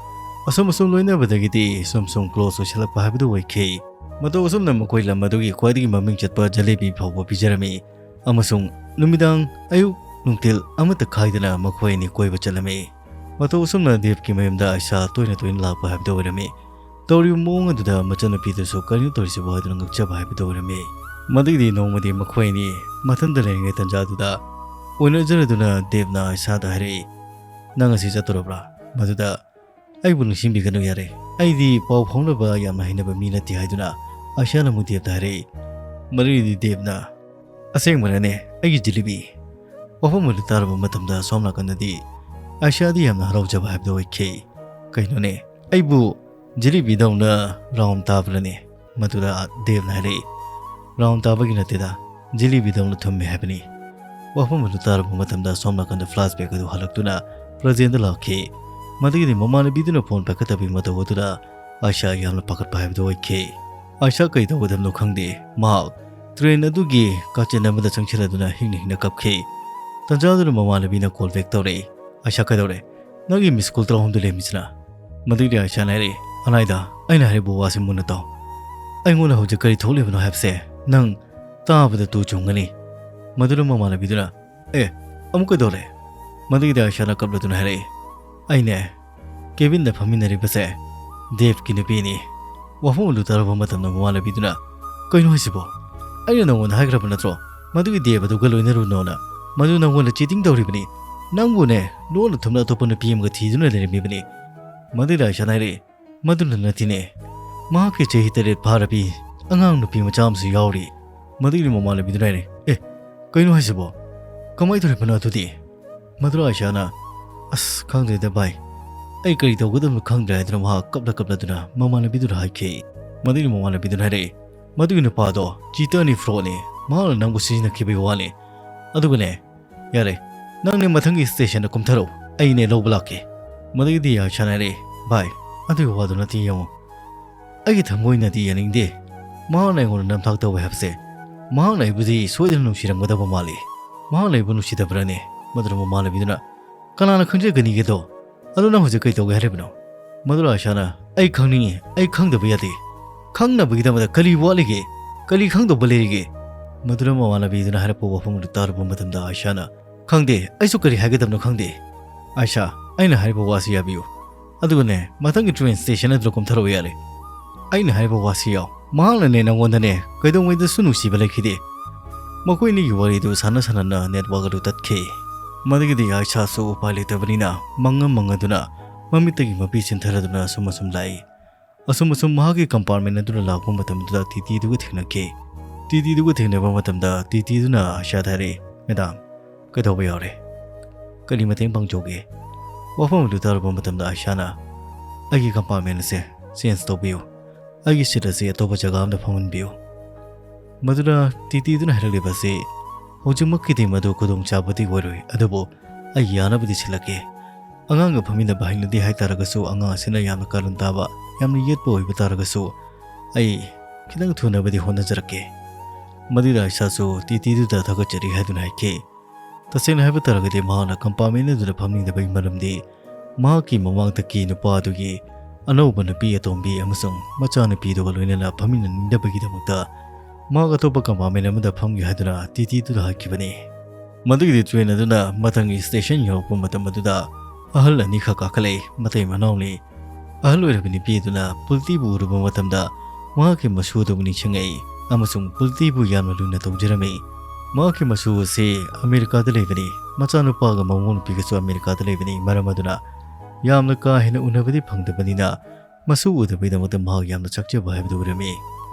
ꯑꯁꯨꯝ ꯑꯁꯨꯝ ꯂꯣꯏꯅꯕꯗꯒꯤꯗꯤ ꯁꯨꯝ ꯁꯨꯝ ꯀ꯭ꯂꯣꯁ ꯑꯣꯏꯁꯤꯜꯂꯛꯄ ꯍꯥꯏꯕꯗꯨ ꯑꯣꯏꯈꯤ꯫ ꯃꯇꯧ ꯑꯁꯨꯝꯅ ꯃꯈꯣꯏ ꯂꯝ ꯑꯗꯨꯒꯤ ꯈ꯭ꯋꯥꯏꯗꯒꯤ ꯃꯃꯤꯡ ꯆꯠꯄ ꯖꯂꯦꯕꯤ ꯐꯥꯎꯕ ꯄꯤꯖꯔꯝꯃꯤ꯫ ꯑꯃꯁꯨꯡ ꯅꯨꯃꯤꯗꯥꯡ, ꯑꯌꯨꯛ, ꯅꯨꯡꯊꯤꯜ ꯑꯃꯠꯇ ꯈꯥꯏꯗꯅ ꯃꯈꯣꯏ ꯑꯅꯤ ꯀꯣꯏꯕ ꯆꯠꯂꯝꯃꯤ꯫ ꯃꯇꯧ ꯑꯁꯨꯝꯅ ꯗꯦꯕꯀꯤ ꯃꯌꯨꯝꯗ ꯑꯥꯏꯁꯥ ꯇꯣꯏꯅ ꯇꯣꯏꯅ ꯂꯥꯛꯄ ꯍꯥꯏꯕꯗꯨ ꯑꯣꯏꯔꯝꯃꯤ꯫ ꯇꯧꯔꯤꯕ ꯃꯑꯣꯡ ꯑꯗꯨꯗ ꯃꯆꯟꯅꯨꯄꯤꯗꯨꯁꯨ ꯀꯔꯤꯅꯣ ꯇꯧꯔꯤꯁꯤꯕꯣ ꯍꯥꯏꯗꯨꯅ ꯉꯛꯆꯕ ꯍꯥꯏꯕꯗꯨ ꯑꯣꯏꯔꯝꯃꯤ꯫ ꯃꯗꯨꯒꯤꯗꯤ ꯅꯣꯡꯃꯗꯤ ꯃꯈꯣꯏ ꯑꯅꯤ ꯃꯊꯟꯇ ꯂꯩꯔꯤꯉꯩ ꯇꯟꯖꯥꯗꯨꯗ ꯎꯅꯖꯔꯗꯨꯅ ꯗꯦꯕꯅ ꯑꯥꯏꯁꯥꯗ ꯍꯥꯏꯔꯛꯏ, "ꯅꯪ ꯉꯁꯤ ꯆꯠꯇꯣꯔꯕ꯭ꯔꯥ?" ꯃꯗꯨꯗ, "ꯑꯩꯕꯨ ꯅꯤꯡꯁꯤꯡꯕꯤꯒꯅꯨ ꯌꯥꯔꯦ, ꯑꯩꯗꯤ ꯄꯥꯎ ꯐꯥꯎꯅꯕ ꯌꯥꯝꯅ ꯍꯩꯅꯕ ꯃꯤ ꯅꯠꯇꯦ" ꯍꯥꯏꯗꯨꯅ ꯑꯥꯏꯁꯥꯅ ꯑꯃꯨꯛ ꯗꯦꯕꯇ ꯍꯥꯏꯔꯛꯏ꯫ ꯃꯗꯨꯒꯤꯗꯤ ꯗꯦꯕꯅ, "ꯑꯁꯦꯡꯕꯅꯅꯦ, ꯑꯩꯒꯤ ꯖꯤꯂꯤꯕꯤ"꯫ ꯋꯥꯐꯝ ꯑꯗꯨ ꯇꯥꯔꯕ ꯃꯇꯝꯗ ꯁꯣꯝ ꯅꯥꯀꯟꯗꯗꯤ ꯑꯥꯏꯁꯥꯗꯤ ꯌꯥꯝꯅ ꯍꯔꯥꯎꯖꯕ ꯍꯥꯏꯕꯗꯨ ꯑꯣꯏꯈꯤ꯫ "ꯀꯩꯅꯣꯅꯦ, ꯑꯩꯕꯨ "ꯖꯤꯂꯤꯕꯤꯗꯧꯅ ꯔꯥꯎꯟ ꯇꯥꯕ꯭ꯔꯅꯦ?" ꯃꯗꯨꯗ ꯗꯦꯕꯅ ꯍꯥꯏꯔꯛꯏ, "ꯔꯥꯎꯟ ꯇꯥꯕꯒꯤ ꯅꯠꯇꯦꯗ, ꯖꯤꯂꯤꯕꯤꯗꯧꯅ ꯊꯨꯝꯃꯦ ꯍꯥꯏꯕꯅꯤ"꯫ ꯋꯥꯐꯝ ꯑꯗꯨ ꯇꯥꯔꯕ ꯃꯇꯝꯗ ꯑꯁꯣꯝ ꯅꯥꯀꯟꯗ ꯐ꯭ꯂꯥꯁꯕꯦꯛ ꯑꯗꯨ ꯍꯜꯂꯛꯇꯨꯅ ꯄ꯭ꯔꯖꯦꯟꯗ ꯂꯥꯛꯈꯤ꯫ ꯃꯗꯨꯒꯤꯗꯤ ꯃꯃꯥꯟꯅꯕꯤꯗꯨꯅ ꯐꯣꯟ ꯄꯥꯏꯈꯠꯇꯕꯒꯤ ꯃꯇꯧ ꯑꯗꯨꯗ ꯑꯥꯏꯁꯥ ꯌꯥꯝꯅ ꯄꯥꯈꯠꯄ ꯍꯥꯏꯕꯗꯨ ꯑꯣꯏꯈꯤ꯫ ꯑꯥꯏꯁꯥ ꯀꯩ ꯇꯧꯒꯗꯕꯅꯣ ꯈꯪꯗꯦ꯫ ꯃꯍꯥꯛ ꯇ꯭ꯔꯦꯟ ꯑꯗꯨꯒꯤ ꯀꯥꯆꯤꯟ ꯑꯃꯗ ꯆꯪꯁꯤꯜꯂꯗꯨꯅ ꯍꯤꯡꯅ ꯍꯤꯡꯅ ꯀꯞꯈꯤ꯫ ꯇꯟꯖꯥꯗꯨꯅ ꯃꯃꯥꯟꯅꯕꯤꯅ ꯀꯣꯜ ꯕꯦꯛ ꯇꯧꯔꯛꯏ꯫ "ꯑꯥꯏꯁꯥ, ꯀꯩꯗꯧꯔꯦ? ꯅꯪꯒꯤ ꯃꯤꯁ ꯀꯣꯜ ꯇꯔꯥꯍꯨꯝꯗꯣꯏ ꯂꯩꯔꯝꯃꯤꯁꯤꯅ?" ꯃꯗꯨꯒꯤꯗꯤ ꯑꯥꯏꯁꯥꯅ ꯍꯥꯏꯔꯛꯏ, "ꯑꯅꯥꯏꯗ, ꯑꯩꯅ ꯍꯥꯏꯔꯤꯕ ꯋꯥꯁꯤ ꯃꯨꯟꯅ ꯇꯥꯎ꯫ ꯑꯩꯉꯣꯟꯗ ꯍꯧꯖꯤꯛ ꯀꯔꯤ ꯊꯣꯛꯂꯤꯕꯅꯣ ꯍꯥꯏꯕꯁꯦ ꯅꯪ ꯇꯥꯕꯗ ꯇꯨ ꯆꯨꯡꯒꯅꯤ"꯫ ꯃꯗꯨꯅ ꯃꯃꯥꯟꯅꯕꯤꯗꯨꯅ, "ꯑꯦ, ꯑꯃꯨꯛ ꯀꯩꯗꯧꯔꯦ?" ꯃꯗꯨꯒꯤꯗꯤ ꯑꯥꯏꯁꯥꯅ ꯀꯞꯂꯗꯨꯅ ꯍꯥꯏꯔꯛꯏ, "ꯑꯩꯅꯦ, ꯀꯦꯕꯤꯟꯗ ꯐꯝꯃꯤꯟꯅꯔꯤꯕꯁꯦ ꯗꯦꯕꯀꯤ ꯅꯨꯄꯤꯅꯤ"꯫ ꯋꯥꯐꯝ ꯑꯗꯨ ꯇꯥꯔꯕ ꯃꯇꯝꯗ ꯃꯃꯥꯟꯅꯕꯤꯗꯨꯅ, "ꯀꯩꯅꯣ ꯍꯥꯏꯁꯤꯕꯣ? ꯑꯩꯅ ꯅꯉꯣꯟꯗ ꯍꯥꯏꯈ꯭ꯔꯕ ꯅꯠꯇ꯭ꯔꯣ ꯃꯗꯨꯒꯤ ꯗꯦꯕ ꯑꯗꯨꯒ ꯂꯣꯏꯅꯔꯨꯅꯣꯅ? ꯃꯗꯨ ꯅꯉꯣꯟꯗ ꯆꯤꯇꯤꯡ ꯇꯧꯔꯤꯕꯅꯤ꯫ ꯅꯪꯕꯨꯅꯦ, ꯂꯣꯟꯅ ꯊꯨꯝꯅ ꯑꯇꯣꯞꯄ ꯅꯨꯄꯤ ꯑꯃꯒ ꯊꯤꯗꯨꯅ ꯂꯩꯔꯝꯃꯤꯕꯅꯤ"꯫ ꯃꯗꯨꯒꯤꯗꯤ ꯑꯥꯏꯁꯥꯅ ꯍꯥꯏꯔꯛꯏ, "ꯃꯗꯨꯅ ꯅꯠꯇꯦꯅꯦ, ꯃꯍꯥꯛꯀꯤ ꯆꯍꯤ ꯇꯔꯦꯠ ꯐꯥꯔꯕꯤ ꯑꯉꯥꯡ ꯅꯨꯄꯤ ꯃꯆꯥ ꯑꯃꯁꯨ ꯌꯥꯎꯔꯤ"꯫ ꯃꯗꯨꯒꯤꯗꯤ ꯃꯃꯥꯟꯅꯕꯤꯗꯨꯅ ꯍꯥꯏꯔꯦ, "ꯑꯦ, ꯀꯩꯅꯣ ꯍꯥꯏꯁꯤꯕꯣ? ꯀꯃꯥꯏꯅ ꯇꯧꯔꯤꯕꯅꯣ ꯑꯗꯨꯗꯤ?" ꯃꯗꯨꯗ ꯑꯥꯏꯁꯥꯅ, "ꯑꯁ, ꯈꯪꯗ꯭ꯔꯦꯗ ꯚꯥꯏ, ꯑꯩ ꯀꯔꯤ ꯇꯧꯒꯗꯕꯅꯣ ꯈꯪꯗ꯭ꯔꯦ" ꯍꯥꯏꯗꯨꯅ ꯃꯍꯥꯛ ꯀꯞꯂ ꯀꯞꯂꯗꯨꯅ ꯃꯃꯥꯟꯅꯕꯤꯗꯨꯗ ꯍꯥꯏꯈꯤ꯫ ꯃꯗꯨꯒꯤ ꯃꯃꯥꯟꯅꯕꯤꯗꯨꯅ ꯍꯥꯏꯔꯛꯏ, "ꯃꯗꯨꯒꯤ ꯅꯨꯄꯥꯗꯣ ꯆꯤꯇꯔꯅꯤ, ꯐ꯭ꯔꯣꯗꯅꯤ, ꯃꯍꯥꯛꯅ ꯅꯪꯕꯨ ꯁꯤꯖꯤꯟꯅꯈꯤꯕꯒꯤ ꯋꯥꯅꯤ꯫ ꯑꯗꯨꯒꯅꯦ, ꯌꯥꯔꯦ, ꯅꯪꯅꯦ ꯃꯊꯪꯒꯤ ꯁ꯭ꯇꯦꯁꯟꯗ ꯀꯨꯝꯊꯔꯛꯎ, ꯑꯩꯅꯦ ꯂꯧꯕ ꯂꯥꯛꯀꯦ"꯫ ꯃꯗꯨꯒꯤꯗꯤ ꯑꯥꯏꯁꯥꯅ ꯍꯥꯏꯔꯛꯏ, "ꯚꯥꯏ, ꯑꯗꯨꯒꯤ ꯋꯥꯗꯨ ꯅꯠꯇꯦ, ꯌꯦꯡꯉꯨ, ꯑꯩꯒꯤ ꯊꯃꯣꯏꯅꯗꯤ ꯌꯥꯅꯤꯡꯗꯦ꯫ ꯃꯍꯥꯛꯅ ꯑꯩꯉꯣꯟꯗ ꯅꯝꯊꯥꯛ ꯇꯧꯋꯦ ꯍꯥꯏꯕꯁꯦ꯫ ꯃꯍꯥꯛꯅ ꯑꯩꯕꯨꯗꯤ ꯁꯣꯏꯗꯅ ꯅꯨꯡꯁꯤꯔꯝꯒꯗꯕ ꯃꯥꯜꯂꯤ꯫ ꯃꯍꯥꯛꯅ ꯑꯩꯕꯨ ꯅꯨꯡꯁꯤꯗꯕ꯭ꯔꯅꯦ?" ꯃꯗꯨꯅ ꯃꯃꯥꯟꯅꯕꯤꯗꯨꯅ, "ꯀꯅꯥꯅ ꯈꯪꯖꯒꯅꯤꯒꯦꯗꯣ? ꯑꯗꯨ ꯅꯪ ꯍꯧꯖꯤꯛ ꯀꯩ ꯇꯧꯒꯦ ꯍꯥꯏꯔꯤꯕꯅꯣ?" ꯃꯗꯨꯅ ꯑꯥꯏꯁꯥꯅ, "ꯑꯩ ꯈꯪꯅꯤꯡꯉꯤ, ꯑꯩ ꯈꯪꯗꯕ ꯌꯥꯗꯦ꯫ ꯈꯪꯅꯕꯒꯤꯗꯃꯛꯇ ꯀꯔꯤ ꯋꯥꯠꯂꯤꯒꯦ? ꯀꯔꯤ ꯈꯪꯗꯧꯕ ꯂꯩꯔꯤꯒꯦ?" ꯃꯗꯨꯅ ꯃꯃꯥꯟꯅꯕꯤꯗꯨꯅ ꯍꯥꯏꯔꯛꯄ ꯋꯥꯐꯝ ꯑꯗꯨ ꯇꯥꯔꯨꯕ ꯃꯇꯝꯗ ꯑꯥꯏꯁꯥꯅ, "ꯈꯪꯗꯦ, ꯑꯩꯁꯨ ꯀꯔꯤ ꯍꯥꯏꯒꯗꯕꯅꯣ ꯈꯪꯗꯦ꯫ ꯑꯥꯏꯁꯥ, ꯑꯩꯅ ꯍꯥꯏꯔꯤꯕ ꯋꯥꯁꯤ ꯌꯥꯕꯤꯌꯨ꯫ ꯑꯗꯨꯒꯅꯦ, ꯃꯊꯪꯒꯤ ꯇ꯭ꯔꯦꯟ ꯁ꯭ꯇꯦꯁꯟ ꯑꯗꯨꯗ ꯀꯨꯝꯊꯔꯛꯎ ꯌꯥꯔꯦ꯫ ꯑꯩꯅ ꯍꯥꯏꯔꯤꯕ ꯋꯥꯁꯤ ꯌꯥꯎ꯫ ꯃꯍꯥꯛꯅꯅꯦ ꯅꯉꯣꯟꯗꯅꯦ ꯀꯩꯗꯧꯉꯩꯗꯁꯨ ꯅꯨꯡꯁꯤꯕ ꯂꯩꯈꯤꯗꯦ"꯫ ꯃꯈꯣꯏ ꯑꯅꯤꯒꯤ ꯋꯥꯔꯤꯗꯨ ꯁꯥꯟꯅ ꯁꯥꯟꯅꯅ ꯅꯦꯠꯋꯥꯛ ꯑꯗꯨ ꯇꯠꯈꯤ꯫ ꯃꯗꯨꯒꯤꯗꯤ ꯑꯥꯏꯁꯥꯁꯨ ꯎꯄꯥꯏ ꯂꯩꯇꯕꯅꯤꯅ ꯃꯪꯉ ꯃꯪꯉꯗꯨꯅ ꯃꯃꯤꯠꯇꯒꯤ ꯃꯄꯤ ꯆꯤꯟꯊꯔꯗꯨꯅ ꯑꯁꯨꯝ ꯑꯁꯨꯝ ꯂꯥꯛꯏ꯫ ꯑꯁꯨꯝ ꯑꯁꯨꯝ ꯃꯍꯥꯛꯀꯤ ꯀꯝꯄꯥꯔꯠꯃꯦꯟ ꯑꯗꯨꯗ ꯂꯥꯛꯄ ꯃꯇꯝꯗꯨꯗ ꯇꯤꯇꯤꯗꯨꯒ ꯊꯦꯡꯅꯈꯤ꯫ ꯇꯤꯇꯤꯗꯨꯒ ꯊꯦꯡꯅꯕ ꯃꯇꯝꯗ ꯇꯤꯇꯤꯗꯨꯅ ꯑꯥꯏꯁꯥꯗ ꯍꯥꯏꯔꯛꯏ, "ꯃꯦꯗꯥꯝ, ꯀꯩꯗꯧꯕ ꯌꯥꯎꯔꯦ? ꯀꯔꯤ ꯃꯇꯦꯡ ꯄꯥꯡꯖꯧꯒꯦ?" ꯋꯥꯐꯝ ꯑꯗꯨ ꯇꯥꯔꯨꯕ ꯃꯇꯝꯗ ꯑꯥꯏꯁꯥꯅ, "ꯑꯩꯒꯤ ꯀꯝꯄꯥꯔꯠꯃꯦꯟ ꯑꯁꯦ ꯆꯦꯟꯖ ꯇꯧꯕꯤꯌꯨ, ꯑꯩꯒꯤ ꯁꯤꯠ ꯑꯁꯤ ꯑꯇꯣꯞꯄ ꯖꯒꯥ ꯑꯃꯗ ꯐꯝꯍꯟꯕꯤꯌꯨ꯫ ꯃꯗꯨꯗ ꯇꯤꯇꯤꯗꯨꯅ ꯍꯥꯏꯔꯛꯂꯤꯕ ꯑꯁꯤ, "ꯍꯧꯖꯤꯛꯃꯛꯀꯤꯗꯤ ꯃꯗꯨ ꯈꯨꯗꯣꯡꯆꯥꯕꯗꯤ ꯑꯣꯏꯔꯣꯏ, ꯑꯗꯨꯕꯨ ꯑꯩ ꯌꯥꯅꯕꯗꯤ ꯁꯤꯜꯂꯛꯀꯦ꯫ ꯑꯉꯥꯡꯒ ꯐꯝꯃꯤꯟꯅꯕ ꯍꯩꯅꯗꯦ ꯍꯥꯏꯇꯥꯔꯒꯁꯨ, ꯑꯉꯥꯡ ꯑꯁꯤꯅ ꯌꯥꯝꯅ ꯀꯥꯔꯟ ꯇꯥꯕ, ꯌꯥꯝꯅ ꯌꯦꯠꯄ ꯑꯣꯏꯕ ꯇꯥꯔꯒꯁꯨ, ꯑꯩ ꯈꯤꯇꯪ ꯊꯨꯅꯕꯗꯤ ꯍꯣꯠꯅꯖꯔꯛꯀꯦ"꯫ ꯃꯗꯨꯗ ꯑꯥꯏꯁꯥꯁꯨ ꯇꯤꯇꯤꯗꯨꯗ ꯊꯥꯒꯠꯆꯔꯤ ꯍꯥꯏꯗꯨꯅ ꯍꯥꯏꯈꯤ꯫ ꯇꯁꯦꯡꯅ ꯍꯥꯏꯕ ꯇꯥꯔꯒꯗꯤ, ꯃꯍꯥꯛꯅ ꯀꯝꯄꯥꯔꯠꯃꯦꯟ ꯑꯗꯨꯗ ꯐꯝꯅꯤꯡꯗꯕꯒꯤ ꯃꯔꯝꯗꯤ, ꯃꯍꯥꯛꯀꯤ ꯃꯃꯥꯡꯊꯛꯀꯤ ꯅꯨꯄꯥ ꯑꯗꯨꯒꯤ ꯑꯅꯧꯕ ꯅꯨꯄꯤ ꯑꯇꯣꯝꯕꯤ ꯑꯃꯁꯨꯡ ꯃꯆꯥꯅꯨꯄꯤꯗꯨꯒ ꯂꯣꯏꯅꯅ ꯐꯝꯃꯤꯟꯅꯅꯤꯡꯗꯕꯒꯤꯗꯃꯛꯇ ꯃꯍꯥꯛ ꯑꯇꯣꯞꯄ ꯀꯝꯄꯥꯔꯠꯃꯦꯟ ꯑꯃꯗ ꯐꯝꯒꯦ ꯍꯥꯏꯗꯨꯅ ꯇꯤꯇꯤꯗꯨꯗ ꯍꯥꯏꯈꯤꯕꯅꯤ꯫ ꯃꯗꯨꯒꯤꯗꯤ ꯇ꯭ꯔꯦꯟ ꯑꯗꯨꯅ ꯃꯊꯪꯒꯤ ꯁ꯭ꯇꯦꯁꯟ ꯌꯧꯔꯛꯄ ꯃꯇꯝ ꯑꯗꯨꯗ ꯑꯍꯜ ꯑꯅꯤꯈꯛ ꯀꯥꯈꯠꯂꯛꯏ, ꯃꯇꯩ ꯃꯅꯥꯎꯅꯤ꯫ ꯑꯍꯜ ꯑꯣꯏꯔꯕ ꯅꯨꯄꯤ ꯑꯗꯨꯅ ꯄꯨꯜꯇꯤꯕꯨ ꯎꯔꯨꯕ ꯃꯇꯝꯗ ꯃꯍꯥꯛꯀꯤ ꯃꯁꯨ ꯑꯗꯨꯕꯨ ꯅꯤꯡꯁꯤꯡꯉꯛꯏ ꯑꯃꯁꯨꯡ ꯄꯨꯜꯇꯤꯕꯨ ꯌꯥꯝꯅ ꯂꯨꯅ ꯇꯧꯖꯔꯝꯃꯤ꯫ ꯃꯍꯥꯛꯀꯤ ꯃꯁꯨ ꯑꯁꯤ ꯑꯃꯦꯔꯤꯀꯥꯗ ꯂꯩꯕꯅꯤ꯫ ꯃꯆꯥꯅꯨꯄꯥꯒ ꯃꯃꯧ ꯅꯨꯄꯤꯒꯁꯨ ꯑꯃꯦꯔꯤꯀꯥꯗ ꯂꯩꯕꯅꯤ꯫ ꯃꯔꯝ ꯑꯗꯨꯅ ꯌꯥꯝꯅ ꯀꯥ ꯍꯦꯟꯅ ꯎꯅꯕꯗꯤ ꯐꯪꯗꯕꯅꯤꯅ, ꯃꯁꯨ ꯎꯗꯕꯒꯤꯗꯃꯛꯇ ꯃꯍꯥꯛ ꯌꯥꯝꯅ ꯆꯥꯛꯆꯕ ꯍꯥꯏꯕꯗꯨ ꯑꯣꯏꯔꯝꯃꯤ꯫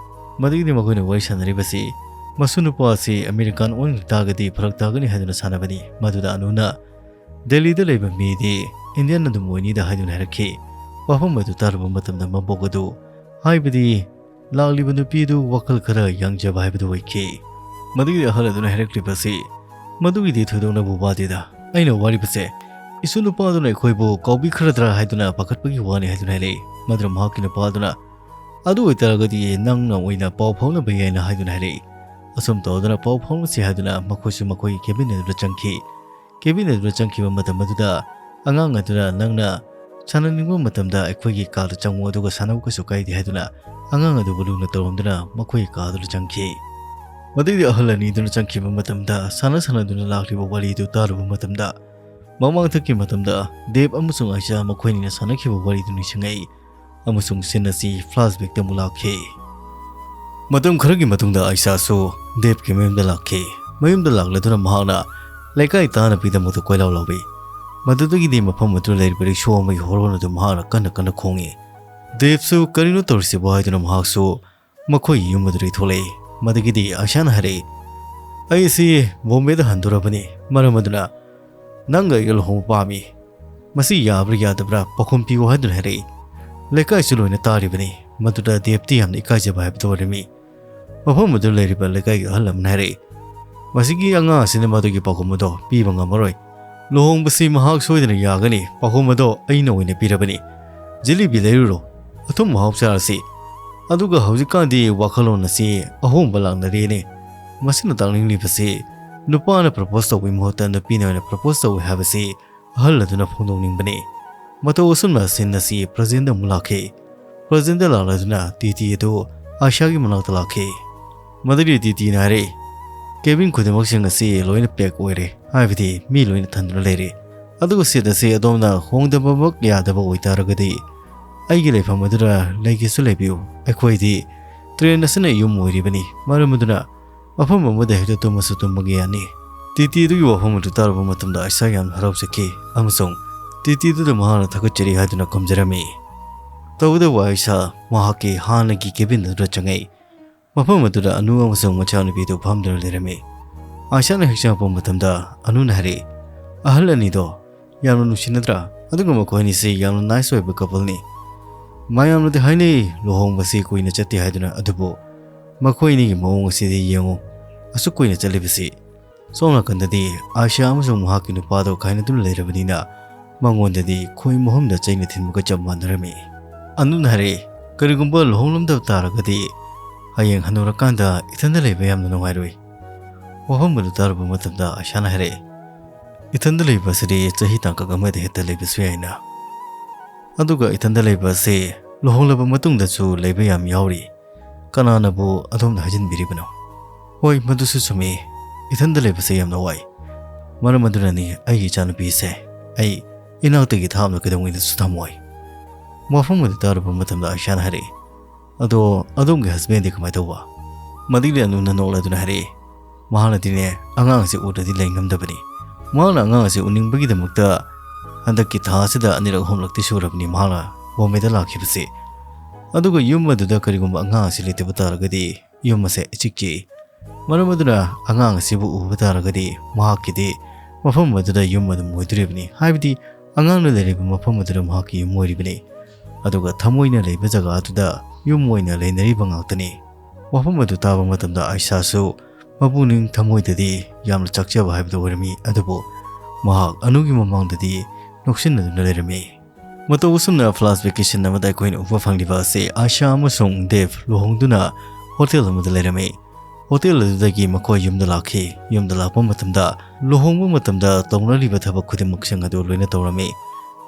ꯃꯗꯨꯒꯤꯗꯤ ꯃꯈꯣꯏꯅ ꯋꯥꯔꯤ ꯁꯥꯟꯅꯔꯤꯕꯁꯤ, ꯃꯁꯨ ꯅꯨꯄꯥ ꯑꯁꯤ ꯑꯃꯦꯔꯤꯀꯥꯟ ꯑꯣꯟꯈꯤ ꯇꯥꯔꯒꯗꯤ ꯐꯔꯛ ꯇꯥꯒꯅꯤ ꯍꯥꯏꯗꯨꯅ ꯁꯥꯟꯅꯕꯅꯤ꯫ ꯃꯗꯨꯗ ꯑꯅꯨꯅ ꯗꯦꯜꯂꯤꯗ ꯂꯩꯕ ꯃꯤꯗꯤ ꯏꯟꯗꯤꯌꯟ ꯑꯗꯨꯝ ꯑꯣꯏꯅꯤꯗ ꯍꯥꯏꯗꯨꯅ ꯍꯥꯏꯔꯛꯈꯤ꯫ ꯋꯥꯐꯝ ꯑꯗꯨ ꯇꯥꯔꯨꯕ ꯃꯇꯝꯗ ꯃꯕꯣꯛ ꯑꯗꯨ, ꯍꯥꯏꯕꯗꯤ ꯂꯥꯛꯂꯤꯕ ꯅꯨꯄꯤ ꯑꯗꯨ ꯋꯥꯈꯜ ꯈꯔ ꯌꯥꯡꯖꯕ ꯍꯥꯏꯕꯗꯨ ꯑꯣꯏꯈꯤ꯫ ꯃꯗꯨꯒꯤ ꯑꯍꯜ ꯑꯗꯨꯅ ꯍꯥꯏꯔꯛꯂꯤꯕ ꯑꯁꯤ, "ꯃꯗꯨꯒꯤꯗꯤ ꯊꯣꯏꯗꯣꯛꯅꯕꯨ ꯋꯥꯗꯦꯗ꯫ ꯑꯩꯅ ꯋꯥꯔꯤꯕꯁꯦ, ꯏꯁꯨ ꯅꯨꯄꯥ ꯑꯗꯨꯅ ꯑꯩꯈꯣꯏꯕꯨ ꯀꯥꯎꯕꯤꯈ꯭ꯔꯗ꯭ꯔꯥ ꯍꯥꯏꯗꯨꯅ ꯄꯥꯈꯠꯄꯒꯤ ꯋꯥꯅꯤ" ꯍꯥꯏꯗꯨꯅ ꯍꯥꯏꯔꯛꯏ꯫ ꯃꯗꯨꯅ ꯃꯍꯥꯛꯀꯤ ꯅꯨꯄꯥ ꯑꯗꯨꯅ, "ꯑꯗꯨ ꯑꯣꯏꯇꯥꯔꯒꯗꯤ ꯅꯪꯅ ꯑꯣꯏꯅ ꯄꯥꯎ ꯐꯥꯎꯅꯕ ꯌꯥꯏꯅ" ꯍꯥꯏꯗꯨꯅ ꯍꯥꯏꯔꯛꯏ꯫ ꯑꯁꯨꯝ ꯇꯧꯗꯨꯅ ꯄꯥꯎ ꯐꯥꯎꯅꯁꯤ ꯍꯥꯏꯗꯨꯅ ꯃꯈꯣꯏꯁꯨ ꯃꯈꯣꯏꯒꯤ ꯀꯦꯕꯤꯟ ꯑꯗꯨꯗ ꯆꯪꯈꯤ꯫ ꯀꯦꯕꯤꯟ ꯑꯗꯨꯗ ꯆꯪꯈꯤꯕ ꯃꯇꯝ ꯑꯗꯨꯗ ꯑꯉꯥꯡ ꯑꯗꯨꯅ, "ꯅꯪꯅ ꯁꯥꯟꯅꯅꯤꯡꯕ ꯃꯇꯝꯗ ꯑꯩꯈꯣꯏꯒꯤ ꯀꯥꯗ ꯆꯪꯉꯨ, ꯑꯗꯨꯒ ꯁꯥꯟꯅꯧ, ꯀꯩꯁꯨ ꯀꯥꯏꯗꯦ" ꯍꯥꯏꯗꯨꯅ ꯑꯉꯥꯡ ꯑꯗꯨꯕꯨ ꯂꯨꯅ ꯇꯧꯔꯝꯗꯨꯅ ꯃꯈꯣꯏꯒꯤ ꯀꯥ ꯑꯗꯨꯗ ꯆꯪꯈꯤ꯫ ꯃꯗꯨꯒꯤ ꯑꯍꯜ ꯑꯅꯤꯗꯨꯅ ꯆꯪꯈꯤꯕ ꯃꯇꯝꯗ ꯁꯥꯟꯅ ꯁꯥꯟꯅꯗꯨꯅ ꯂꯥꯛꯂꯤꯕ ꯋꯥꯔꯤꯗꯨ ꯇꯥꯔꯨꯕ ꯃꯇꯝꯗ, ꯃꯃꯥꯡꯊꯛꯀꯤ ꯃꯇꯝꯗ ꯗꯦꯕ ꯑꯃꯁꯨꯡ ꯑꯥꯏꯁꯥ ꯃꯈꯣꯏꯅꯤꯅ ꯁꯥꯟꯅꯈꯤꯕ ꯋꯥꯔꯤꯗꯨ ꯅꯤꯡꯁꯤꯡꯉꯛꯏ꯫ ꯑꯃꯁꯨꯡ ꯁꯤꯟ ꯑꯁꯤ ꯐ꯭ꯂꯥꯁꯕꯦꯛꯇ ꯑꯃꯨꯛ ꯂꯥꯛꯈꯤ꯫ ꯃꯇꯝ ꯈꯔꯒꯤ ꯃꯇꯨꯡꯗ ꯑꯥꯏꯁꯥꯁꯨ ꯗꯦꯕꯀꯤ ꯃꯌꯨꯝꯗ ꯂꯥꯛꯈꯤ꯫ ꯃꯌꯨꯝꯗ ꯂꯥꯛꯂꯗꯨꯅ ꯃꯍꯥꯛꯅ ꯂꯩꯀꯥꯏ ꯇꯥꯟꯅꯕꯒꯤꯗꯃꯛꯇ ꯀꯣꯏꯂꯥꯎ ꯂꯥꯎꯏ꯫ ꯃꯗꯨꯗꯒꯤꯗꯤ ꯃꯐꯝ ꯑꯗꯨꯗ ꯂꯩꯔꯤꯕ ꯔꯤꯛꯁꯣ ꯑꯃꯒꯤ ꯍꯣꯔꯣꯟ ꯑꯗꯨ ꯃꯍꯥꯛꯅ ꯀꯟꯅ ꯀꯟꯅ ꯈꯣꯡꯏ꯫ ꯗꯦꯕꯁꯨ "ꯀꯔꯤꯅꯣ ꯇꯧꯔꯤꯁꯤꯕꯣ?" ꯍꯥꯏꯗꯨꯅ ꯃꯍꯥꯛꯁꯨ ꯃꯈꯣꯏꯒꯤ ꯌꯨꯝ ꯑꯗꯨꯗꯒꯤ ꯊꯣꯛꯂꯛꯏ꯫ ꯃꯗꯨꯒꯤꯗꯤ ꯑꯥꯏꯁꯥꯅ ꯍꯥꯏꯔꯛꯏ, "ꯑꯩꯁꯤ ꯕꯣꯝꯕꯦꯗ ꯍꯟꯗꯣꯔꯕꯅꯤ, ꯃꯔꯝ ꯑꯗꯨꯅ ꯅꯪꯒ ꯑꯩꯒ ꯂꯨꯍꯣꯡꯕ ꯄꯥꯝꯃꯤ꯫ ꯃꯁꯤ ꯌꯥꯕ꯭ꯔꯥ ꯌꯥꯗꯕ꯭ꯔꯥ ꯄꯥꯎꯈꯨꯝ ꯄꯤꯌꯨ" ꯍꯥꯏꯗꯨꯅ ꯍꯥꯏꯔꯛꯏ꯫ ꯂꯩꯀꯥꯏꯁꯨ ꯂꯣꯏꯅ ꯇꯥꯔꯤꯕꯅꯤ꯫ ꯃꯗꯨꯗ ꯗꯦꯕꯇꯤ ꯌꯥꯝꯅ ꯏꯀꯥꯏꯖꯕ ꯍꯥꯏꯕꯗꯨ ꯑꯣꯏꯔꯝꯃꯤ꯫ ꯃꯐꯝ ꯑꯗꯨꯗ ꯂꯩꯔꯤꯕ ꯂꯩꯀꯥꯏꯒꯤ ꯑꯍꯜ ꯑꯃꯅ ꯍꯥꯏꯔꯛꯏ, "ꯃꯁꯤꯒꯤ ꯑꯉꯥꯡ ꯑꯁꯤꯅ ꯃꯗꯨꯒꯤ ꯄꯥꯎꯈꯨꯝ ꯑꯗꯣ ꯄꯤꯕ ꯉꯝꯃꯔꯣꯏ꯫ ꯂꯨꯍꯣꯡꯕꯁꯤ ꯃꯍꯥꯛ ꯁꯣꯏꯗꯅ ꯌꯥꯒꯅꯤ꯫ ꯄꯥꯎꯈꯨꯝ ꯑꯗꯣ ꯑꯩꯅ ꯑꯣꯏꯅ ꯄꯤꯔꯕꯅꯤ꯫ ꯖꯤꯂꯤꯕꯤ ꯂꯩꯔꯨꯔꯣ, ꯑꯊꯨꯝ ꯑꯍꯥꯎ ꯆꯥꯔꯁꯤ꯫ ꯑꯗꯨꯒ ꯍꯧꯖꯤꯛꯀꯥꯟꯗꯤ ꯋꯥꯈꯜꯂꯣꯟ ꯑꯁꯤ ꯑꯍꯣꯡꯕ ꯂꯥꯛꯅꯔꯦꯅꯦ꯫ ꯃꯁꯤꯅ ꯇꯥꯛꯅꯤꯡꯂꯤꯕꯁꯤ ꯅꯨꯄꯥꯅ ꯄ꯭ꯔꯄꯣꯁ ꯇꯧꯕꯒꯤ ꯃꯍꯨꯠꯇ ꯅꯨꯄꯤꯅ ꯑꯣꯏꯅ ꯄ꯭ꯔꯄꯣꯁ ꯇꯧꯏ ꯍꯥꯏꯕꯁꯤ ꯑꯍꯜ ꯑꯗꯨꯅ ꯐꯣꯡꯗꯣꯛꯅꯤꯡꯕꯅꯤ꯫" ꯃꯇꯧ ꯑꯁꯨꯝꯅ ꯁꯤꯟ ꯑꯁꯤ ꯄ꯭ꯔꯖꯦꯟꯗ ꯑꯃꯨꯛ ꯂꯥꯛꯈꯤ꯫ ꯄ꯭ꯔꯖꯦꯟꯗ ꯂꯥꯛꯂꯗꯨꯅ ꯇꯤꯇꯤ ꯑꯗꯨ ꯑꯥꯏꯁꯥꯒꯤ ꯃꯅꯥꯛꯇ ꯂꯥꯛꯈꯤ꯫ ꯃꯗꯨꯗꯤ ꯇꯤꯇꯤꯅ ꯍꯥꯏꯔꯛꯏ, "ꯀꯦꯕꯤꯟ ꯈꯨꯗꯤꯡꯃꯛꯁꯤꯡ ꯑꯁꯤ ꯂꯣꯏꯅ ꯄꯦꯛ ꯑꯣꯏꯔꯦ, ꯍꯥꯏꯕꯗꯤ ꯃꯤ ꯂꯣꯏꯅ ꯊꯟꯗꯨꯅ ꯂꯩꯔꯦ꯫ ꯑꯗꯨꯒ ꯁꯤꯠ ꯑꯁꯤ ꯑꯗꯣꯝꯅ ꯍꯣꯡꯗꯕꯃꯛ ꯌꯥꯗꯕ ꯑꯣꯏꯇꯥꯔꯒꯗꯤ ꯑꯩꯒꯤ ꯂꯩꯐꯝ ꯑꯗꯨꯗ ꯂꯩꯒꯦꯁꯨ ꯂꯩꯕꯤꯌꯨ꯫ ꯑꯩꯈꯣꯏꯗꯤ ꯇ꯭ꯔꯦꯟ ꯑꯁꯤꯅ ꯌꯨꯝ ꯑꯣꯏꯔꯤꯕꯅꯤ, ꯃꯔꯝ ꯑꯗꯨꯅ ꯃꯐꯝ ꯑꯃꯗ ꯍꯦꯛꯇ ꯇꯨꯝꯃꯁꯨ ꯇꯨꯝꯕꯒꯤ ꯌꯥꯅꯤ꯫" ꯇꯤꯇꯤ ꯑꯗꯨꯒꯤ ꯋꯥꯐꯝ ꯑꯗꯨ ꯇꯥꯔꯨꯕ ꯃꯇꯝꯗ ꯑꯥꯏꯁꯥ ꯌꯥꯝꯅ ꯍꯔꯥꯎꯖꯈꯤ ꯑꯃꯁꯨꯡ ꯇꯤꯇꯤ ꯑꯗꯨꯗ ꯃꯍꯥꯛꯅ ꯊꯥꯒꯠꯆꯔꯤ ꯍꯥꯏꯗꯨꯅ ꯈꯨꯝꯖꯔꯝꯃꯤ꯫ ꯇꯧꯕꯇꯕꯨ ꯑꯥꯏꯁꯥ ꯃꯍꯥꯛꯀꯤ ꯍꯥꯟꯅꯒꯤ ꯀꯦꯕꯤꯟ ꯑꯗꯨꯗ ꯆꯪꯉꯛꯏ꯫ ꯃꯐꯝ ꯑꯗꯨꯗ ꯑꯅꯨ ꯑꯃꯁꯨꯡ ꯃꯆꯥꯅꯨꯄꯤꯗꯨ ꯐꯝꯗꯨꯅ ꯂꯩꯔꯝꯃꯤ꯫ ꯑꯥꯏꯁꯥꯅ ꯍꯦꯛ ꯆꯪꯉꯛꯄ ꯃꯇꯝꯗ ꯑꯅꯨꯅ ꯍꯥꯏꯔꯛꯏ, "ꯑꯍꯜ ꯑꯅꯤꯗꯣ ꯌꯥꯝꯅ ꯅꯨꯡꯁꯤꯅꯗ꯭ꯔꯥ? ꯑꯗꯨꯒ ꯃꯈꯣꯏ ꯑꯅꯤꯁꯤ ꯌꯥꯝꯅ ꯅꯥꯏꯁ ꯑꯣꯏꯕ ꯀꯄꯜꯅꯤ꯫ ꯃꯌꯥꯝꯅꯗꯤ ꯍꯥꯏꯅꯩ ꯂꯨꯍꯣꯡꯕꯁꯤ ꯀꯨꯏꯅ ꯆꯠꯇꯦ ꯍꯥꯏꯗꯨꯅ, ꯑꯗꯨꯕꯨ ꯃꯈꯣꯏ ꯑꯅꯤꯒꯤ ꯃꯑꯣꯡ ꯑꯁꯤꯗꯤ ꯌꯦꯡꯉꯨ, ꯑꯁꯨꯛ ꯀꯨꯏꯅ ꯆꯠꯂꯤꯕꯁꯤ꯫" ꯁꯣꯝ ꯅꯥꯀꯟꯗꯗꯤ ꯑꯥꯏꯁꯥ ꯑꯃꯁꯨꯡ ꯃꯍꯥꯛꯀꯤ ꯅꯨꯄꯥꯗꯣ ꯈꯥꯏꯅꯗꯨꯅ ꯂꯩꯔꯕꯅꯤꯅ ꯃꯉꯣꯟꯗꯗꯤ ꯈꯣꯏ ꯃꯍꯨꯝꯗ ꯆꯩꯅ ꯊꯤꯟꯕꯒ ꯆꯞ ꯃꯥꯟꯅꯔꯝꯃꯤ꯫ ꯑꯅꯨꯅ ꯍꯥꯏꯔꯛꯏ, "ꯀꯔꯤꯒꯨꯝꯕ ꯂꯨꯍꯣꯡꯂꯝꯗꯕ ꯇꯥꯔꯒꯗꯤ ꯍꯌꯦꯡ ꯍꯟꯅꯨꯔꯀꯥꯟꯗ ꯏꯊꯟꯗ ꯂꯩꯕ ꯌꯥꯝꯅ ꯅꯨꯡꯉꯥꯏꯔꯣꯏ꯫" ꯋꯥꯐꯝ ꯑꯗꯨ ꯇꯥꯔꯨꯕ ꯃꯇꯝꯗ ꯑꯥꯏꯁꯥꯅ ꯍꯥꯏꯔꯛꯏ, "ꯏꯊꯟꯗ ꯂꯩꯕ ꯑꯁꯤꯗꯤ ꯆꯍꯤ ꯇꯥꯡꯀꯛ ꯑꯃꯗ ꯍꯦꯛꯇ ꯂꯩꯕꯁꯨ ꯌꯥꯏꯅ꯫ ꯑꯗꯨꯒ ꯏꯊꯟꯗ ꯂꯩꯕ ꯑꯁꯤ ꯂꯨꯍꯣꯡꯂꯕ ꯃꯇꯨꯡꯗꯁꯨ ꯂꯩꯕ ꯌꯥꯝ ꯌꯥꯎꯔꯤ꯫ ꯀꯅꯥꯅꯕꯨ ꯑꯗꯣꯝꯗ ꯍꯥꯏꯖꯤꯟꯕꯤꯔꯤꯕꯅꯣ? ꯍꯣꯏ, ꯃꯗꯨꯁꯨ ꯆꯨꯝꯃꯤ꯫ ꯏꯊꯟꯗ ꯂꯩꯕꯁꯦ ꯌꯥꯝꯅ ꯋꯥꯏ꯫ ꯃꯔꯝ ꯑꯗꯨꯅꯅꯤ ꯑꯩꯒꯤ ꯏꯆꯥꯅꯨꯄꯤꯁꯦ ꯑꯩ ꯏꯅꯥꯛꯇꯒꯤ ꯊꯥꯞꯅ ꯀꯩꯗꯧꯉꯩꯗꯁꯨ ꯊꯝꯃꯣꯏ꯫" ꯋꯥꯐꯝ ꯑꯗꯨ ꯇꯥꯔꯨꯕ ꯃꯇꯝꯗ ꯑꯥꯏꯁꯥꯅ ꯍꯥꯏꯔꯛꯏ, "ꯑꯗꯣ ꯑꯗꯣꯝꯒꯤ ꯍꯁꯕꯦꯟꯗꯤ ꯀꯃꯥꯏꯅ ꯇꯧꯕ?" ꯃꯗꯤꯒ꯭ꯂꯤꯌꯥꯅꯨꯅ ꯅꯣꯛꯂꯗꯨꯅ ꯍꯥꯏꯔꯛꯏ, "ꯃꯍꯥꯛꯅꯗꯤꯅꯦ ꯑꯉꯥꯡ ꯑꯁꯤ ꯎꯗ꯭ꯔꯗꯤ ꯂꯩ ꯉꯝꯗꯕꯅꯤ꯫ ꯃꯍꯥꯛꯅ ꯑꯉꯥꯡ ꯑꯁꯤ ꯎꯅꯤꯡꯕꯒꯤꯗꯃꯛꯇ ꯍꯟꯗꯛꯀꯤ ꯊꯥ ꯑꯁꯤꯗ ꯑꯅꯤꯔꯛ ꯑꯍꯨꯝꯂꯛꯇꯤ ꯁꯨꯔꯕꯅꯤ ꯃꯍꯥꯛꯅ ꯕꯣꯝꯕꯦꯗ ꯂꯥꯛꯈꯤꯕꯁꯤ꯫ ꯑꯗꯨꯒ ꯌꯨꯝ ꯑꯗꯨꯗ ꯀꯔꯤꯒꯨꯝꯕ ꯑꯉꯥꯡ ꯑꯁꯤ ꯂꯩꯇꯕ ꯇꯥꯔꯒꯗꯤ ꯌꯨꯝ ꯑꯁꯦ ꯏꯆꯤꯛ ꯆꯤꯛꯏ꯫ ꯃꯔꯝ ꯑꯗꯨꯅ ꯑꯉꯥꯡ ꯑꯁꯤꯕꯨ ꯎꯕ ꯇꯥꯔꯒꯗꯤ ꯃꯍꯥꯛꯀꯤꯗꯤ ꯃꯐꯝ ꯑꯗꯨꯗ ꯌꯨꯝ ꯑꯗꯨꯝ ꯑꯣꯏꯗꯣꯔꯤꯕꯅꯤ, ꯍꯥꯏꯕꯗꯤ ꯑꯉꯥꯡꯅ ꯂꯩꯔꯤꯕ ꯃꯐꯝ ꯑꯗꯨꯗ ꯃꯍꯥꯛꯀꯤ ꯌꯨꯝ ꯑꯣꯏꯔꯤꯕꯅꯤ꯫ ꯑꯗꯨꯒ ꯊꯃꯣꯏꯅ ꯂꯩꯕ ꯖꯒꯥꯗꯨꯗ ꯌꯨꯝ ꯑꯣꯏꯅ ꯂꯩꯅꯔꯤꯕ ꯉꯥꯛꯇꯅꯤ꯫ ꯋꯥꯐꯝ ꯑꯗꯨ ꯇꯥꯕ ꯃꯇꯝꯗ ꯑꯥꯏꯁꯥꯁꯨ ꯃꯄꯨꯛꯅꯤꯡ ꯊꯃꯣꯏꯗꯗꯤ ꯌꯥꯝꯅ ꯆꯥꯛꯆꯕ ꯍꯥꯏꯕꯗꯨ ꯑꯣꯏꯔꯝꯃꯤ, ꯑꯗꯨꯕꯨ ꯃꯍꯥꯛ ꯑꯅꯨꯒꯤ ꯃꯃꯥꯡꯗꯗꯤ ꯅꯣꯛꯁꯤꯟꯅꯗꯨꯅ ꯂꯩꯔꯝꯃꯤ꯫ ꯃꯇꯧ ꯑꯁꯨꯝꯅ ꯐ꯭ꯂꯥꯁ ꯕꯦꯛꯀꯤ ꯁꯤꯟ ꯑꯃꯗ ꯑꯩꯈꯣꯏꯅ ꯎꯕ ꯐꯪꯂꯤꯕ ꯑꯁꯤ ꯑꯥꯏꯁꯥ ꯑꯃꯁꯨꯡ ꯗꯦꯕ ꯂꯨꯍꯣꯡꯗꯨꯅ ꯍꯣꯇꯦꯜ ꯑꯃꯗ ꯂꯩꯔꯝꯃꯤ꯫ ꯍꯣꯇꯦꯜ ꯑꯗꯨꯗꯒꯤ ꯃꯈꯣꯏ ꯌꯨꯝꯗ ꯂꯥꯛꯈꯤ꯫ ꯌꯨꯝꯗ ꯂꯥꯛꯄ ꯃꯇꯝꯗ ꯂꯨꯍꯣꯡꯕ ꯃꯇꯝꯗ ꯇꯧꯅꯔꯤꯕ ꯊꯕꯛ ꯈꯨꯗꯤꯡꯃꯛꯁꯤꯡ ꯑꯗꯨ ꯂꯣꯏꯅ ꯇꯧꯔꯝꯃꯤ꯫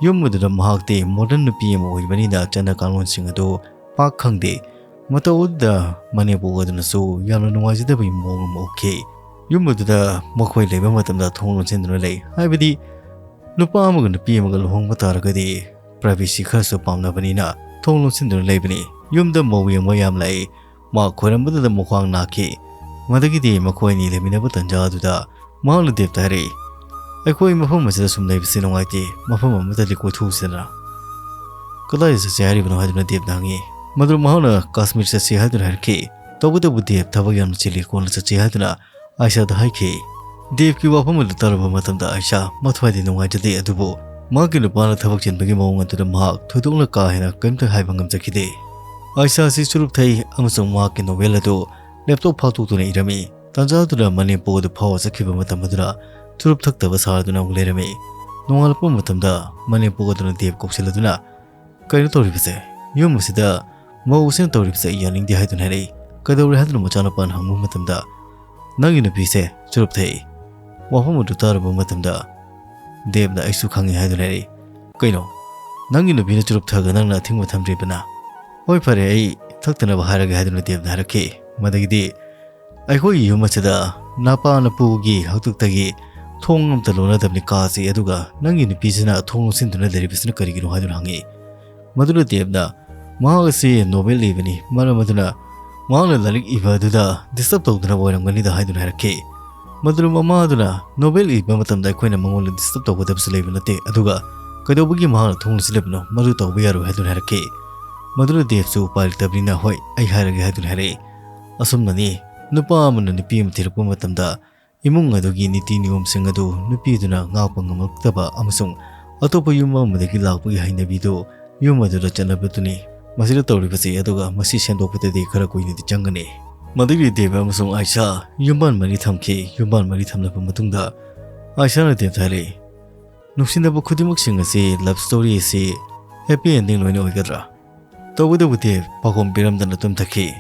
ꯌꯨꯝ ꯑꯗꯨꯗ ꯃꯍꯥꯛꯇꯤ ꯃꯣꯗꯔꯟ ꯅꯨꯄꯤ ꯑꯃ ꯑꯣꯏꯕꯅꯤꯅ ꯆꯠꯅ ꯀꯥꯡꯂꯣꯟꯁꯤꯡ ꯑꯗꯨ ꯄꯥꯛ ꯈꯪꯗꯦ꯫ ꯃꯇꯧ ꯑꯗꯨꯗ ꯃꯅꯦꯝꯄꯣꯛ ꯑꯗꯨꯅꯁꯨ ꯌꯥꯝꯅ ꯅꯨꯡꯉꯥꯏꯖꯗꯕꯒꯤ ꯃꯑꯣꯡ ꯑꯃ ꯎꯠꯈꯤ꯫ ꯌꯨꯝ ꯑꯗꯨꯗ ꯃꯈꯣꯏ ꯂꯩꯕ ꯃꯇꯝꯗ ꯊꯣꯡ ꯂꯣꯟꯁꯤꯟꯗꯨꯅ ꯂꯩ, ꯍꯥꯏꯕꯗꯤ ꯅꯨꯄꯥ ꯑꯃꯒ ꯅꯨꯄꯤ ꯑꯃꯒ ꯂꯨꯍꯣꯡꯕ ꯇꯥꯔꯒꯗꯤ ꯄ꯭ꯔꯥꯏꯚꯦꯁꯤ ꯈꯔꯁꯨ ꯄꯥꯝꯅꯕꯅꯤꯅ ꯊꯣꯡ ꯂꯣꯟꯁꯤꯟꯗꯨꯅ ꯂꯩꯕꯅꯤ꯫ ꯌꯨꯝꯗ ꯃꯧ ꯌꯦꯡꯕ ꯌꯥꯝ ꯂꯥꯛꯏ꯫ ꯃꯥ ꯈꯣꯏꯔꯝꯕꯗꯨꯗ ꯃꯈ꯭ꯋꯥꯡ ꯅꯥꯈꯤ꯫ ꯃꯗꯒꯤꯗꯤ ꯃꯈꯣꯏ ꯑꯅꯤ ꯂꯩꯃꯤꯟꯅꯕ ꯇꯟꯖꯥ ꯑꯗꯨꯗ ꯃꯍꯥꯛꯅ ꯗꯦꯕꯇ ꯍꯥꯏꯔꯛꯏ, "ꯑꯩꯈꯣꯏ ꯃꯐꯝ ꯑꯁꯤꯗ ꯁꯨꯝ ꯂꯩꯕꯁꯤ ꯅꯨꯡꯉꯥꯏꯇꯦ, ꯃꯐꯝ ꯑꯃꯗꯗꯤ ꯀꯣꯏꯊꯣꯛꯎꯁꯤꯗꯅ꯫" "ꯀꯗꯥꯏꯗ ꯆꯠꯁꯦ ꯍꯥꯏꯔꯤꯕꯅꯣ?" ꯍꯥꯏꯗꯨꯅ ꯗꯦꯕꯅ ꯍꯪꯉꯤ꯫ ꯃꯗꯨ ꯃꯍꯥꯛꯅ ꯀꯥꯁꯃꯤꯔ ꯆꯠꯁꯤ ꯍꯥꯏꯗꯨꯅ ꯍꯥꯏꯔꯛꯈꯤ꯫ ꯇꯧꯕꯇꯕꯨ ꯗꯦꯕ ꯊꯕꯛ ꯌꯥꯝꯅ ꯆꯤꯜꯂꯤ, ꯀꯣꯟꯅ ꯆꯠꯁꯤ ꯍꯥꯏꯗꯨꯅ ꯑꯥꯏꯁꯥꯗ ꯍꯥꯏꯈꯤ꯫ ꯗꯦꯕꯀꯤ ꯋꯥꯐꯝ ꯑꯗꯨ ꯇꯥꯔꯨꯕ ꯃꯇꯝꯗ ꯑꯥꯏꯁꯥ ꯃꯊ꯭ꯋꯥꯏꯗꯤ ꯅꯨꯡꯉꯥꯏꯖꯗꯦ, ꯑꯗꯨꯕꯨ ꯃꯍꯥꯛꯀꯤ ꯅꯨꯄꯥꯅ ꯊꯕꯛ ꯆꯤꯟꯕꯒꯤ ꯃꯑꯣꯡ ꯑꯗꯨꯗ ꯃꯍꯥꯛ ꯊꯣꯏꯗꯣꯛꯅ ꯀꯥ ꯍꯦꯟꯅ ꯀꯔꯤꯝꯇ ꯍꯥꯏꯕ ꯉꯝꯖꯈꯤꯗꯦ꯫ ꯑꯥꯏꯁꯥ ꯑꯁꯤ ꯆꯨꯔꯨꯞ ꯊꯛꯏ ꯑꯃꯁꯨꯡ ꯃꯍꯥꯛꯀꯤ ꯅꯣꯚꯦꯜ ꯑꯗꯨ ꯂꯦꯞꯇꯣꯞ ꯐꯥꯛꯇꯣꯛꯇꯨꯅ ꯏꯔꯝꯃꯤ꯫ ꯇꯥꯟꯖꯥ ꯑꯗꯨꯗ ꯃꯅꯦꯝꯄꯣꯛ ꯑꯗꯨ ꯐꯥꯎꯕ ꯆꯠꯈꯤꯕ ꯃꯇꯝ ꯑꯗꯨꯗ ꯆꯨꯔꯨꯞ ꯊꯛꯇꯕ ꯁꯥꯗꯨꯅ ꯑꯃꯨꯛ ꯂꯩꯔꯝꯃꯤ꯫ ꯅꯣꯡꯉꯥꯜꯂꯛꯄ ꯃꯇꯝꯗ ꯃꯅꯦꯝꯄꯣꯛ ꯑꯗꯨꯅ ꯗꯦꯕ ꯀꯧꯁꯤꯜꯂꯗꯨꯅ, "ꯀꯩꯅꯣ ꯇꯧꯔꯤꯕꯁꯦ? ꯌꯨꯝ ꯑꯁꯤꯗ ꯃꯧ ꯑꯁꯤꯅ ꯇꯧꯔꯤꯕꯁꯦ ꯑꯩ ꯌꯥꯅꯤꯡꯗꯦ" ꯍꯥꯏꯗꯨꯅ ꯍꯥꯏꯔꯛꯏ꯫ "ꯀꯩꯗꯧꯔꯦ?" ꯍꯥꯏꯗꯨꯅ ꯃꯆꯥꯅꯨꯄꯥꯅ ꯍꯪꯕ ꯃꯇꯝꯗ, "ꯅꯪꯒꯤ ꯅꯨꯄꯤꯁꯦ ꯆꯨꯔꯨꯞ ꯊꯛꯏ꯫" ꯋꯥꯐꯝ ꯑꯗꯨ ꯇꯥꯔꯨꯕ ꯃꯇꯝꯗ ꯗꯦꯕꯅ, "ꯑꯩꯁꯨ ꯈꯪꯉꯤ" ꯍꯥꯏꯗꯨꯅ ꯍꯥꯏꯔꯛꯏ꯫ "ꯀꯩꯅꯣ? ꯅꯪꯒꯤ ꯅꯨꯄꯤꯅ ꯆꯨꯔꯨꯞ ꯊꯛꯑꯒ ꯅꯪꯅ ꯑꯊꯤꯡꯕ ꯊꯝꯗ꯭ꯔꯤꯕꯅ?" "ꯍꯣꯏ, ꯐꯔꯦ, ꯑꯩ ꯊꯛꯇꯅꯕ ꯍꯥꯏꯔꯒꯦ" ꯍꯥꯏꯗꯨꯅ ꯗꯦꯕꯅ ꯍꯥꯏꯔꯛꯈꯤ꯫ ꯃꯗꯒꯤꯗꯤ, "ꯑꯩꯈꯣꯏꯒꯤ ꯌꯨꯝ ꯑꯁꯤꯗ ꯅꯄꯥ ꯅꯄꯨꯒꯤ ꯍꯥꯛꯇꯛꯇꯒꯤ ꯊꯣꯡ ꯑꯃꯇ ꯂꯣꯟꯅꯗꯕꯅꯤ ꯀꯥꯁꯤ, ꯑꯗꯨꯒ ꯅꯪꯒꯤ ꯅꯨꯄꯤꯁꯤꯅ ꯊꯣꯡ ꯂꯣꯟꯁꯤꯟꯗꯨꯅ ꯂꯩꯔꯤꯕꯁꯤꯅ ꯀꯔꯤꯒꯤꯅꯣ?" ꯍꯥꯏꯗꯨꯅ ꯍꯪꯉꯤ꯫ ꯃꯗꯨꯗ ꯗꯦꯕꯅ, "ꯃꯍꯥꯛ ꯑꯁꯤ ꯅꯣꯕꯦꯜ ꯏꯕꯅꯤ, ꯃꯔꯝ ꯑꯗꯨꯅ ꯃꯍꯥꯛꯅ ꯂꯥꯏꯔꯤꯛ ꯏꯕ ꯑꯗꯨꯗ ꯗꯤꯁꯇꯔꯕ ꯇꯧꯗꯅꯕ ꯑꯣꯏꯔꯝꯒꯅꯤꯗ" ꯍꯥꯏꯗꯨꯅ ꯍꯥꯏꯔꯛꯈꯤ꯫ ꯃꯗꯨꯅ ꯃꯃꯥ ꯑꯗꯨꯅ, "ꯅꯣꯕꯦꯜ ꯏꯕ ꯃꯇꯝꯗ ꯑꯩꯈꯣꯏꯅ ꯃꯉꯣꯟꯗ ꯗꯤꯁꯇꯔꯕ ꯇꯧꯒꯗꯕꯁꯨ ꯂꯩꯕ ꯅꯠꯇꯦ, ꯑꯗꯨꯒ ꯀꯩꯗꯧꯕꯒꯤ ꯃꯍꯥꯛꯅ ꯊꯣꯡ ꯂꯣꯟꯁꯤꯜꯂꯤꯕꯅꯣ? ꯃꯗꯨ ꯇꯧꯕ ꯌꯥꯔꯣꯏ" ꯍꯥꯏꯗꯨꯅ ꯍꯥꯏꯔꯛꯈꯤ꯫ ꯃꯗꯨꯅ ꯗꯦꯕꯁꯨ ꯎꯄꯥꯏ ꯂꯩꯇꯕꯅꯤꯅ, "ꯍꯣꯏ, ꯑꯩ ꯍꯥꯏꯔꯒꯦ" ꯍꯥꯏꯗꯨꯅ ꯍꯥꯏꯔꯛꯏ꯫ ꯑꯁꯨꯝꯅꯅꯤ, ꯅꯨꯄꯥ ꯑꯃꯅ ꯅꯨꯄꯤ ꯑꯃ ꯊꯤꯔꯛꯄ ꯃꯇꯝꯗ ꯏꯃꯨꯡ ꯑꯗꯨꯒꯤ ꯅꯤꯇꯤ ꯅꯤꯌꯣꯝꯁꯤꯡ ꯑꯗꯨ ꯅꯨꯄꯤꯗꯨꯅ ꯉꯥꯛꯄ ꯉꯝꯂꯛꯇꯕ ꯑꯃꯁꯨꯡ ꯑꯇꯣꯞꯄ ꯌꯨꯝ ꯑꯃꯗꯒꯤ ꯂꯥꯛꯄꯒꯤ ꯍꯩꯅꯕꯤꯗꯨ ꯌꯨꯝ ꯑꯗꯨꯗ ꯆꯠꯅꯕꯗꯨꯅꯤ꯫ ꯃꯁꯤꯗ ꯇꯧꯔꯤꯕꯁꯤ, ꯑꯗꯨꯒ ꯃꯁꯤ ꯁꯦꯝꯗꯣꯛꯄꯗꯗꯤ ꯈꯔ ꯀꯨꯏꯅꯗꯤ ꯆꯪꯒꯅꯤ꯫ ꯃꯗꯨꯒꯤ ꯗꯦꯕ ꯑꯃꯁꯨꯡ ꯑꯥꯏꯁꯥ ꯌꯨꯝꯕꯥꯟ ꯃꯔꯤ ꯊꯝꯈꯤ꯫ ꯌꯨꯝꯕꯥꯟ ꯃꯔꯤ ꯊꯝꯂꯕ ꯃꯇꯨꯡꯗ ꯑꯥꯏꯁꯥꯅ ꯗꯦꯕꯇ ꯍꯥꯏꯔꯛꯏ, "ꯅꯨꯡꯁꯤꯅꯕ ꯈꯨꯗꯤꯡꯃꯛꯁꯤꯡ ꯑꯁꯤ, ꯂꯚ ꯁ꯭ꯇꯣꯔꯤ ꯑꯁꯤ ꯍꯦꯄꯤ ꯑꯦꯟꯗꯤꯡ ꯂꯣꯏꯅ ꯑꯣꯏꯒꯗ꯭ꯔꯥ?" ꯇꯧꯕꯇꯕꯨ ꯗꯦꯕ ꯄꯥꯎꯈꯨꯝ ꯄꯤꯔꯝꯗꯅ ꯇꯨꯝꯊꯈꯤ꯫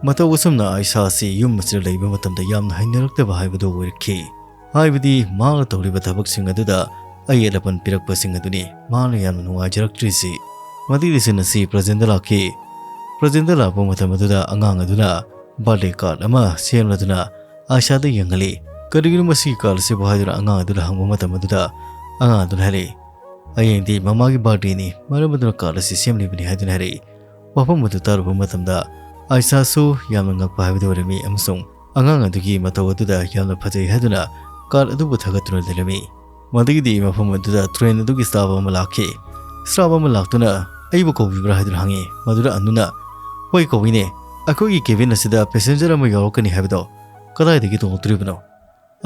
ꯃꯇꯧ ꯑꯁꯨꯝꯅ ꯑꯥꯏꯁꯥ ꯑꯁꯤ ꯌꯨꯝ ꯑꯁꯤꯗ ꯂꯩꯕ ꯃꯇꯝꯗ ꯌꯥꯝꯅ ꯍꯩꯅꯔꯛꯇꯕ ꯍꯥꯏꯕꯗꯨ ꯑꯣꯏꯔꯛꯈꯤ꯫ ꯍꯥꯏꯕꯗꯤ ꯃꯍꯥꯛꯅ ꯇꯧꯔꯤꯕ ꯊꯕꯛꯁꯤꯡ ꯑꯗꯨꯗ ꯑꯌꯦꯠ ꯑꯄꯟ ꯄꯤꯔꯛꯄꯁꯤꯡ ꯑꯗꯨꯅꯤ ꯃꯍꯥꯛꯅ ꯌꯥꯝꯅ ꯅꯨꯡꯉꯥꯏꯖꯔꯛꯇ꯭ꯔꯤꯁꯤ꯫ ꯃꯗꯨꯒꯤ ꯁꯤꯟ ꯑꯁꯤ ꯄ꯭ꯔꯖꯦꯟꯗ ꯂꯥꯛꯈꯤ꯫ ꯄ꯭ꯔꯖꯦꯟꯗ ꯂꯥꯛꯄ ꯃꯇꯝ ꯑꯗꯨꯗ ꯑꯉꯥꯡ ꯑꯗꯨꯅ ꯕꯥꯔꯗꯦ ꯀꯥꯔꯗ ꯑꯃ ꯁꯦꯝꯂꯗꯨꯅ ꯑꯥꯏꯁꯥꯗ ꯌꯦꯡꯍꯜꯂꯤ꯫ "ꯀꯔꯤꯒꯤꯅꯣ ꯃꯁꯤꯒꯤ ꯀꯥꯔꯗ ꯑꯁꯤꯕꯨ?" ꯍꯥꯏꯗꯨꯅ ꯑꯉꯥꯡ ꯑꯗꯨꯅ ꯍꯪꯕ ꯃꯇꯝ ꯑꯗꯨꯗ ꯑꯉꯥꯡ ꯑꯗꯨꯅ ꯍꯥꯏꯔꯛꯏ, "ꯍꯌꯦꯡꯗꯤ ꯃꯃꯥꯒꯤ ꯕꯥꯔꯗꯦꯅꯤ, ꯃꯔꯝ ꯑꯗꯨꯅ ꯀꯥꯔꯗ ꯑꯁꯤ ꯁꯦꯝꯂꯤꯕꯅꯤ" ꯍꯥꯏꯗꯨꯅ ꯍꯥꯏꯔꯛꯏ꯫ ꯋꯥꯐꯝ ꯑꯗꯨ ꯇꯥꯔꯨꯕ ꯃꯇꯝꯗ ꯑꯥꯏꯁꯥꯁꯨ ꯌꯥꯝꯅ ꯉꯛꯄ ꯍꯥꯏꯕꯗꯨ ꯑꯣꯏꯔꯝꯃꯤ ꯑꯃꯁꯨꯡ ꯑꯉꯥꯡ ꯑꯗꯨꯒꯤ ꯃꯇꯧ ꯑꯗꯨꯗ ꯌꯥꯝꯅ ꯐꯖꯩ ꯍꯥꯏꯗꯨꯅ ꯀꯥꯔꯗ ꯑꯗꯨꯕꯨ ꯊꯥꯒꯠꯇꯨꯅ ꯂꯩꯔꯝꯃꯤ꯫ ꯃꯗꯨꯒꯤꯗꯤ ꯃꯐꯝ ꯑꯗꯨꯗ ꯇ꯭ꯔꯦꯟ ꯑꯗꯨꯒꯤ ꯁ꯭ꯇꯥꯐ ꯑꯃ ꯂꯥꯛꯈꯤ꯫ ꯁ꯭ꯇꯥꯐ ꯑꯃ ꯂꯥꯛꯇꯨꯅ "ꯑꯩꯕꯨ ꯀꯧꯕꯤꯕ꯭ꯔꯥ?" ꯍꯥꯏꯗꯨꯅ ꯍꯪꯉꯤ꯫ ꯃꯗꯨꯗ ꯑꯅꯨꯅ, "ꯍꯣꯏ, ꯀꯧꯏꯅꯦ꯫ ꯑꯩꯈꯣꯏꯒꯤ ꯀꯦꯕꯤꯟ ꯑꯁꯤꯗ ꯄꯦꯁꯦꯟꯖꯔ ꯑꯃ ꯌꯥꯎꯔꯛꯀꯅꯤ ꯍꯥꯏꯕꯗꯣ ꯀꯗꯥꯏꯗꯒꯤ ꯇꯣꯡꯂꯛꯇꯣꯔꯤꯕꯅꯣ?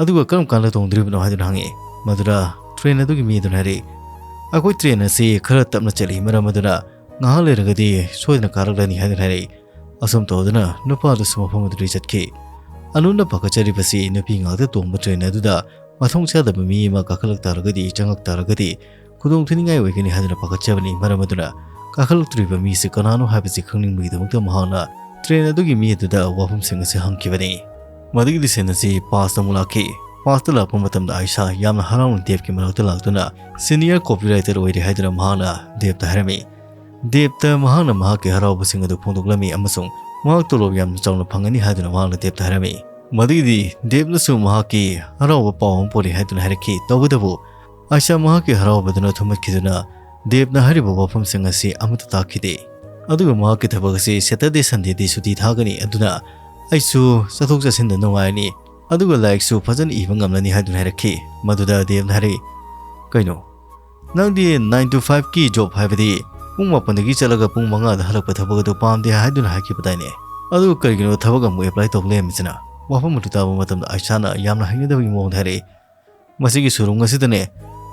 ꯑꯗꯨꯒ ꯀꯔꯝ ꯀꯥꯟꯗ ꯇꯣꯡꯗꯣꯔꯤꯕꯅꯣ?" ꯍꯥꯏꯗꯨꯅ ꯍꯪꯉꯤ꯫ ꯃꯗꯨꯗ ꯇ꯭ꯔꯦꯟ ꯑꯗꯨꯒꯤ ꯃꯤ ꯑꯗꯨꯅ ꯍꯥꯏꯔꯛꯏ, "ꯑꯩꯈꯣꯏ ꯇ꯭ꯔꯦꯟ ꯑꯁꯤ ꯈꯔ ꯇꯞꯅ ꯆꯠꯂꯤ, ꯃꯔꯝ ꯑꯗꯨꯅ ꯉꯥꯏꯍꯥꯛ ꯂꯩꯔꯒꯗꯤ ꯁꯣꯏꯗꯅ ꯀꯥꯔꯛꯂꯅꯤ" ꯍꯥꯏꯗꯨꯅ ꯍꯥꯏꯔꯛꯏ꯫ ꯑꯁꯨꯝ ꯇꯧꯗꯨꯅ ꯅꯨꯄꯥ ꯑꯗꯨꯁꯨ ꯃꯐꯝ ꯑꯗꯨꯗꯒꯤ ꯆꯠꯈꯤ꯫ ꯑꯅꯨꯅ ꯄꯥꯈꯠꯆꯔꯤꯕꯁꯤ ꯅꯨꯄꯤ ꯉꯥꯛꯇ ꯇꯣꯡꯕ ꯇ꯭ꯔꯦꯟ ꯑꯗꯨꯗ ꯃꯊꯣꯡ ꯆꯥꯗꯕ ꯃꯤ ꯑꯃ ꯀꯥꯈꯠꯂꯛ ꯇꯥꯔꯒꯗꯤ, ꯆꯪꯉꯛ ꯇꯥꯔꯒꯗꯤ ꯈꯨꯗꯣꯡ ꯊꯤꯅꯤꯡꯉꯥꯏ ꯑꯣꯏꯒꯅꯤ ꯍꯥꯏꯗꯨꯅ ꯄꯥꯈꯠꯆꯕꯅꯤ꯫ ꯃꯔꯝ ꯑꯗꯨꯅ ꯀꯥꯈꯠꯂꯛꯇꯣꯔꯤꯕ ꯃꯤꯁꯤ ꯀꯅꯥꯅꯣ ꯍꯥꯏꯕꯁꯤ ꯈꯪꯅꯤꯡꯕꯒꯤꯗꯃꯛꯇ ꯃꯍꯥꯛꯅ ꯇ꯭ꯔꯦꯟ ꯑꯗꯨꯒꯤ ꯃꯤ ꯑꯗꯨꯗ ꯋꯥꯐꯝꯁꯤꯡ ꯑꯁꯤ ꯍꯪꯈꯤꯕꯅꯤ꯫ ꯃꯗꯨꯒꯤ ꯁꯤꯟ ꯑꯁꯤ ꯄꯥꯁꯇ ꯑꯃꯨꯛ ꯂꯥꯛꯈꯤ꯫ ꯄꯥꯁꯇ ꯂꯥꯛꯄ ꯃꯇꯝꯗ ꯑꯥꯏꯁꯥ ꯌꯥꯝꯅ ꯍꯔꯥꯎꯅ ꯗꯦꯕꯀꯤ ꯃꯅꯥꯛꯇ ꯂꯥꯛꯇꯨꯅ ꯁꯤꯅꯤꯌꯔ ꯀꯣꯄꯤꯔꯥꯏꯇꯔ ꯑꯣꯏꯔꯦ ꯍꯥꯏꯗꯨꯅ ꯃꯍꯥꯛꯅ ꯗꯦꯕꯇ ꯍꯥꯏꯔꯝꯃꯤ꯫ ꯗꯦꯕꯇ ꯃꯍꯥꯛꯅ ꯃꯍꯥꯛꯀꯤ ꯍꯔꯥꯎꯕꯁꯤꯡ ꯑꯗꯨ ꯐꯣꯡꯗꯣꯛꯂꯝꯃꯤ ꯑꯃꯁꯨꯡ ꯃꯍꯥꯛ ꯇꯣꯂꯣꯞ ꯌꯥꯝꯅ ꯆꯥꯎꯅ ꯐꯪꯒꯅꯤ ꯍꯥꯏꯗꯨꯅ ꯃꯍꯥꯛꯅ ꯗꯦꯕꯇ ꯍꯥꯏꯔꯝꯃꯤ꯫ ꯃꯗꯨꯒꯤꯗꯤ ꯗꯦꯕꯅꯁꯨ ꯃꯍꯥꯛꯀꯤ ꯍꯔꯥꯎꯕ ꯄꯥꯎ ꯑꯃ ꯄꯣꯛꯂꯤ ꯍꯥꯏꯗꯨꯅ ꯍꯥꯏꯔꯛꯈꯤ꯫ ꯇꯧꯕꯇꯕꯨ ꯑꯥꯏꯁꯥ ꯃꯍꯥꯛꯀꯤ ꯍꯔꯥꯎꯕꯗꯨꯅ ꯊꯨꯝꯍꯠꯈꯤꯗꯨꯅ ꯗꯦꯕꯅ ꯍꯥꯏꯔꯤꯕ ꯋꯥꯐꯝꯁꯤꯡ ꯑꯁꯤ ꯑꯃꯠꯇ ꯇꯥꯈꯤꯗꯦ꯫ ꯑꯗꯨꯒ ꯃꯍꯥꯛꯀꯤ ꯊꯕꯛ ꯑꯁꯤ ꯁꯦꯇꯔꯗꯦ ꯁꯟꯗꯦꯗꯤ ꯁꯨꯇꯤ ꯊꯥꯒꯅꯤ, ꯑꯗꯨꯅ ꯑꯩꯁꯨ ꯆꯠꯊꯣꯛ ꯆꯠꯁꯤꯟꯗ ꯅꯨꯡꯉꯥꯏꯔꯅꯤ, ꯑꯗꯨꯒ ꯂꯥꯏꯔꯤꯛꯁꯨ ꯐꯖꯅ ꯏꯕ ꯉꯝꯂꯅꯤ ꯍꯥꯏꯗꯨꯅ ꯍꯥꯏꯔꯛꯈꯤ꯫ ꯃꯗꯨꯗ ꯗꯦꯕꯅ ꯍꯥꯏꯔꯛꯏ, "ꯀꯩꯅꯣ? ꯅꯪꯗꯤ nine to five ꯀꯤ ꯖꯣꯕ, ꯍꯥꯏꯕꯗꯤ ꯄꯨꯡ ꯃꯥꯄꯟꯗꯒꯤ ꯆꯠꯂꯒ ꯄꯨꯡ ꯃꯉꯥꯗ ꯍꯜꯂꯛꯄ ꯊꯕꯛ ꯑꯗꯨ ꯄꯥꯝꯗꯦ ꯍꯥꯏꯗꯨꯅ ꯍꯥꯏꯈꯤꯕꯗꯥꯏꯅꯦ? ꯑꯗꯨꯒ ꯀꯔꯤꯒꯤꯅꯣ ꯊꯕꯛ ꯑꯃꯨꯛ ꯑꯦꯄ꯭ꯂꯥꯏ ꯇꯧꯕ ꯂꯩꯔꯝꯃꯤꯁꯤꯅ?" ꯋꯥꯐꯝ ꯑꯗꯨ ꯇꯥꯕ ꯃꯇꯝꯗ ꯑꯥꯏꯁꯥꯅ ꯌꯥꯝꯅ ꯍꯩꯅꯗꯕꯒꯤ ꯃꯑꯣꯡꯗ ꯍꯥꯏꯔꯛꯏ, "ꯃꯁꯤꯒꯤ ꯁꯣꯔꯨꯝ ꯑꯁꯤꯗꯅꯦ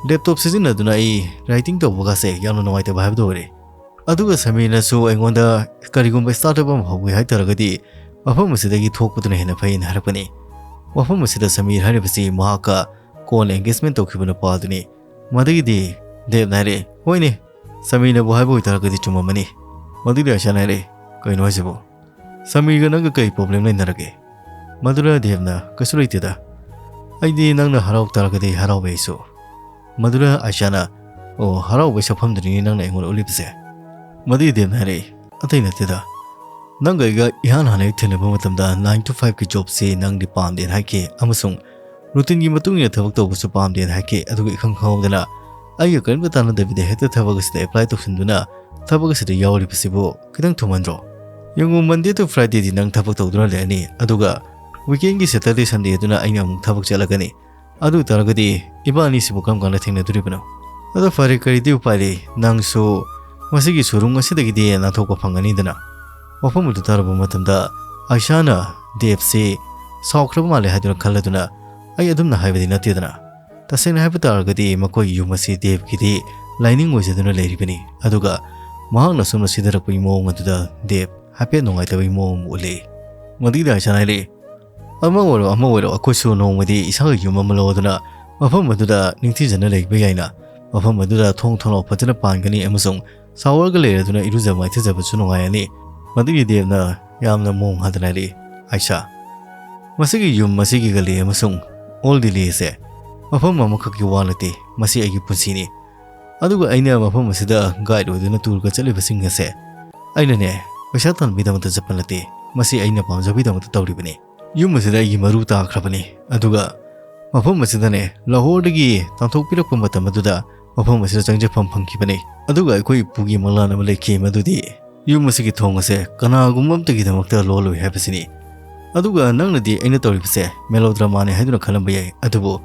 ꯂꯦꯞꯇꯣꯞ ꯁꯤꯖꯤꯟꯅꯗꯨꯅ ꯑꯩ ꯔꯥꯏꯇꯤꯡ ꯇꯧꯕꯒꯁꯦ ꯌꯥꯝꯅ ꯅꯨꯡꯉꯥꯏꯇꯕ ꯍꯥꯏꯕꯗꯨ ꯑꯣꯏꯔꯦ꯫ ꯑꯗꯨꯒ ꯁꯃꯤꯔꯅꯁꯨ ꯑꯩꯉꯣꯟꯗ ꯀꯔꯤꯒꯨꯝꯕ ꯁ꯭ꯇꯥꯔꯠ ꯑꯞ ꯑꯃ ꯍꯧꯒꯦ ꯍꯥꯏ ꯇꯥꯔꯒꯗꯤ ꯃꯐꯝ ꯑꯁꯤꯗꯒꯤ ꯊꯣꯛꯄꯗꯨꯅ ꯍꯦꯟꯅ ꯐꯩꯅ ꯍꯥꯏꯔꯛꯄꯅꯤ꯫ ꯃꯐꯝ ꯑꯁꯤꯗ ꯁꯃꯤꯔ ꯍꯥꯏꯔꯤꯕꯁꯤ ꯃꯍꯥꯛꯀ ꯀꯣꯟꯅ ꯑꯦꯡꯒꯦꯖꯃꯦꯟ ꯇꯧꯈꯤꯕ ꯅꯨꯄꯥꯗꯨꯅꯤ꯫ ꯃꯗꯨꯒꯤꯗꯤ ꯗꯦꯕꯅ ꯍꯥꯏꯔꯛꯑꯦ, "ꯍꯣꯏꯅꯦ, ꯁꯃꯤꯔꯅꯕꯨ ꯍꯥꯏꯕ ꯑꯣꯏꯇꯥꯔꯒꯗꯤ ꯆꯨꯝꯃꯝꯃꯅꯤ꯫ ꯃꯗꯨꯒꯤ ꯑꯥꯏꯁꯥꯅ ꯍꯥꯏꯔꯛꯑꯦ, ꯀꯩꯅꯣ ꯍꯥꯏꯁꯤꯕꯣ? ꯁꯃꯤꯔꯒ ꯅꯪꯒ ꯀꯩ ꯄ꯭ꯔꯣꯕ꯭ꯂꯦꯝ ꯂꯩꯅꯔꯒꯦ?" ꯃꯗꯨꯔ ꯗꯦꯕꯅ, "ꯀꯩꯁꯨ ꯂꯩꯇꯦꯗ꯫ ꯑꯩꯗꯤ ꯅꯪꯅ ꯍꯔꯥꯎ ꯇꯥꯔꯒꯗꯤ ꯍꯔꯥꯎꯋꯦ ꯑꯩꯁꯨ꯫" ꯃꯗꯨꯔ ꯑꯥꯏꯁꯥꯅ, "ꯑꯣ, ꯍꯔꯥꯎꯕꯩ ꯁꯛꯐꯝꯗꯨꯅꯤꯅꯦ ꯅꯪꯅ ꯑꯩꯉꯣꯟꯗ ꯎꯠꯂꯤꯕꯁꯦ?" ꯃꯗꯨꯒꯤ ꯗꯦꯕꯅ ꯍꯥꯏꯔꯛꯏ, "ꯑꯇꯩ ꯅꯠꯇꯦꯗ꯫ ꯅꯪꯒ ꯑꯩꯒ ꯏꯍꯥꯟ ꯍꯥꯟꯅ ꯍꯦꯛ ꯊꯦꯡꯅꯕ ꯃꯇꯝꯗ nine to five ꯀꯤ ꯖꯣꯕꯁꯤ ꯅꯪꯗꯤ ꯄꯥꯝꯗꯦꯅ ꯍꯥꯏꯈꯤ ꯑꯃꯁꯨꯡ ꯔꯨꯇꯤꯟꯒꯤ ꯃꯇꯨꯡ ꯏꯟꯅ ꯊꯕꯛ ꯇꯧꯕꯁꯨ ꯄꯥꯝꯗꯦꯅ ꯍꯥꯏꯈꯤ꯫ ꯑꯗꯨꯒ ꯏꯈꯪ ꯈꯪꯍꯧꯗꯅ ꯑꯩꯒ ꯀꯔꯤꯝꯇ ꯇꯥꯟꯅꯗꯕꯤꯗ ꯍꯦꯛꯇ ꯊꯕꯛ ꯑꯁꯤꯗ ꯑꯦꯄ꯭ꯂꯥꯏ ꯇꯧꯁꯤꯟꯗꯨꯅ ꯊꯕꯛ ꯑꯁꯤꯗ ꯌꯥꯎꯔꯤꯕꯁꯤꯕꯨ ꯈꯤꯇꯪ ꯊꯨꯃꯟꯗ꯭ꯔꯣ? ꯌꯦꯡꯉꯨ, Monday to Friday ꯗꯤ ꯅꯪ ꯊꯕꯛ ꯇꯧꯗꯨꯅ ꯂꯩꯔꯅꯤ, ꯑꯗꯨꯒ weekend ꯀꯤ Saturday Sunday ꯗꯨꯅ ꯑꯩꯅ ꯑꯃꯨꯛ ꯊꯕꯛ ꯆꯠꯂꯒꯅꯤ꯫ ꯑꯗꯨ ꯑꯣꯏ ꯇꯥꯔꯒꯗꯤ ꯏꯕꯥꯅꯤꯁꯤꯕꯨ ꯀꯔꯝ ꯀꯥꯟꯗ ꯊꯦꯡꯅꯗꯣꯔꯤꯕꯅꯣ? ꯑꯗꯣ ꯐꯔꯦ, ꯀꯔꯤꯗꯤ ꯎꯄꯥꯏ ꯂꯩ, ꯅꯪꯁꯨ ꯃꯁꯤꯒꯤ ꯁꯨꯔꯨꯡ ꯑꯁꯤꯗꯒꯤꯗꯤ ꯅꯥꯟꯊꯣꯛꯄ ꯐꯪꯒꯅꯤꯗꯅ꯫" ꯃꯐꯝ ꯑꯗꯨ ꯇꯥꯔꯕ ꯃꯇꯝꯗ ꯑꯥꯏꯁꯥꯅ ꯗꯦꯕꯁꯤ ꯁꯥꯎꯈ꯭ꯔꯕ ꯃꯥꯜꯂꯦ ꯍꯥꯏꯗꯨꯅ ꯈꯜꯂꯗꯨꯅ, "ꯑꯩ ꯑꯗꯨꯝꯅ ꯍꯥꯏꯕꯗꯤ ꯅꯠꯇꯦꯗꯅ꯫ ꯇꯁꯦꯡꯅ ꯍꯥꯏꯕ ꯇꯥꯔꯒꯗꯤ ꯃꯈꯣꯏꯒꯤ ꯌꯨꯝ ꯑꯁꯤ ꯗꯦꯕꯀꯤꯗꯤ ꯂꯥꯏꯅꯤꯡ ꯑꯣꯏꯖꯗꯨꯅ ꯂꯩꯔꯤꯕꯅꯤ꯫" ꯑꯗꯨꯒ ꯃꯍꯥꯛꯅ ꯁꯣꯝꯗ ꯁꯤꯊꯔꯛꯄꯒꯤ ꯃꯑꯣꯡ ꯑꯗꯨꯗ ꯗꯦꯕ ꯍꯥꯏꯐꯦꯠ ꯅꯨꯡꯉꯥꯏꯇꯕꯒꯤ ꯃꯑꯣꯡ ꯑꯃ ꯎꯠꯂꯤ꯫ ꯃꯗꯨꯒꯤꯗ ꯑꯥꯏꯁꯥꯅ ꯍꯥꯏꯔꯛꯏ, "ꯑꯃ ꯑꯣꯏꯔꯣ ꯑꯃ ꯑꯣꯏꯔꯣ, ꯑꯩꯈꯣꯏꯁꯨ ꯅꯣꯡꯃꯗꯤ ꯏꯁꯥꯒꯤ ꯌꯨꯝ ꯑꯃ ꯂꯧꯗꯨꯅ ꯃꯐꯝ ꯑꯗꯨꯗ ꯅꯤꯡꯊꯤꯖꯅ ꯂꯩꯕ ꯌꯥꯏꯅ꯫ ꯃꯐꯝ ꯑꯗꯨꯗ ꯊꯣꯡ ꯊꯣꯡꯅꯥꯎ ꯐꯖꯅ ꯄꯥꯟꯒꯅꯤ ꯑꯃꯁꯨꯡ ꯁꯥꯋꯔꯒ ꯂꯩꯔꯗꯨꯅ ꯏꯔꯨꯖ ꯃꯥꯏꯊꯖꯕꯁꯨ ꯅꯨꯡꯉꯥꯏꯔꯅꯤ꯫" ꯃꯗꯨꯒꯤ ꯗꯦꯕꯅ ꯌꯥꯝꯅ ꯃꯣꯡ ꯍꯥꯗꯅ ꯍꯥꯏꯔꯛꯏ, "ꯑꯥꯏꯁꯥ, ꯃꯁꯤꯒꯤ ꯌꯨꯝ ꯑꯁꯤꯒꯤ ꯒꯂꯤ ꯑꯃꯁꯨꯡ ꯑꯣꯜ ꯗꯤꯜꯂꯤ ꯑꯁꯦ ꯃꯐꯝ ꯑꯃꯈꯛꯀꯤ ꯋꯥ ꯅꯠꯇꯦ, ꯃꯁꯤ ꯑꯩꯒꯤ ꯄꯨꯟꯁꯤꯅꯤ꯫ ꯑꯗꯨꯒ ꯑꯩꯅ ꯃꯐꯝ ꯑꯁꯤꯗ ꯒꯥꯏꯗ ꯑꯣꯏꯗꯨꯅ ꯇꯨꯔꯒ ꯆꯠꯂꯤꯕꯁꯤꯡ ꯑꯁꯦ ꯑꯩꯅꯅꯦ ꯄꯩꯁꯥ ꯇꯥꯟꯕꯒꯤꯗꯃꯛꯇ ꯆꯠꯄ ꯅꯠꯇꯦ, ꯃꯁꯤ ꯑꯩꯅ ꯄꯥꯝꯖꯕꯒꯤꯗꯃꯛꯇ ꯇꯧꯔꯤꯕꯅꯤ꯫ ꯌꯨꯝ ꯑꯁꯤꯗ ꯑꯩꯒꯤ ꯃꯔꯨ ꯇꯥꯈ꯭ꯔꯕꯅꯤ꯫ ꯑꯗꯨꯒ ꯃꯐꯝ ꯑꯁꯤꯗꯅꯦ ꯂꯥꯍꯣꯔꯗꯒꯤ ꯇꯥꯟꯊꯣꯛꯄꯤꯔꯛꯄ ꯃꯇꯝ ꯑꯗꯨꯗ ꯃꯐꯝ ꯑꯁꯤꯗ ꯆꯪꯖꯐꯝ ꯐꯪꯈꯤꯕꯅꯤ꯫ ꯑꯗꯨꯒ ꯑꯩꯈꯣꯏ ꯏꯄꯨꯒꯤ ꯃꯪꯂꯥꯟ ꯑꯃ ꯂꯩꯈꯤ, ꯃꯗꯨꯗꯤ ꯌꯨꯝ ꯑꯁꯤꯒꯤ ꯊꯣꯡ ꯑꯁꯦ ꯀꯅꯥꯒꯨꯝꯕ ꯑꯃꯠꯇꯒꯤꯗꯃꯛꯇ ꯂꯣꯜꯂꯣꯏ ꯍꯥꯏꯕꯁꯤꯅꯤ꯫ ꯑꯗꯨꯒ ꯅꯪꯅꯗꯤ ꯑꯩꯅ ꯇꯧꯔꯤꯕꯁꯦ ꯃꯦꯂꯣꯗ꯭ꯔꯃꯥꯅꯤ ꯍꯥꯏꯗꯨꯅ ꯈꯜꯂꯝꯕ ꯌꯥꯏ, ꯑꯗꯨꯕꯨ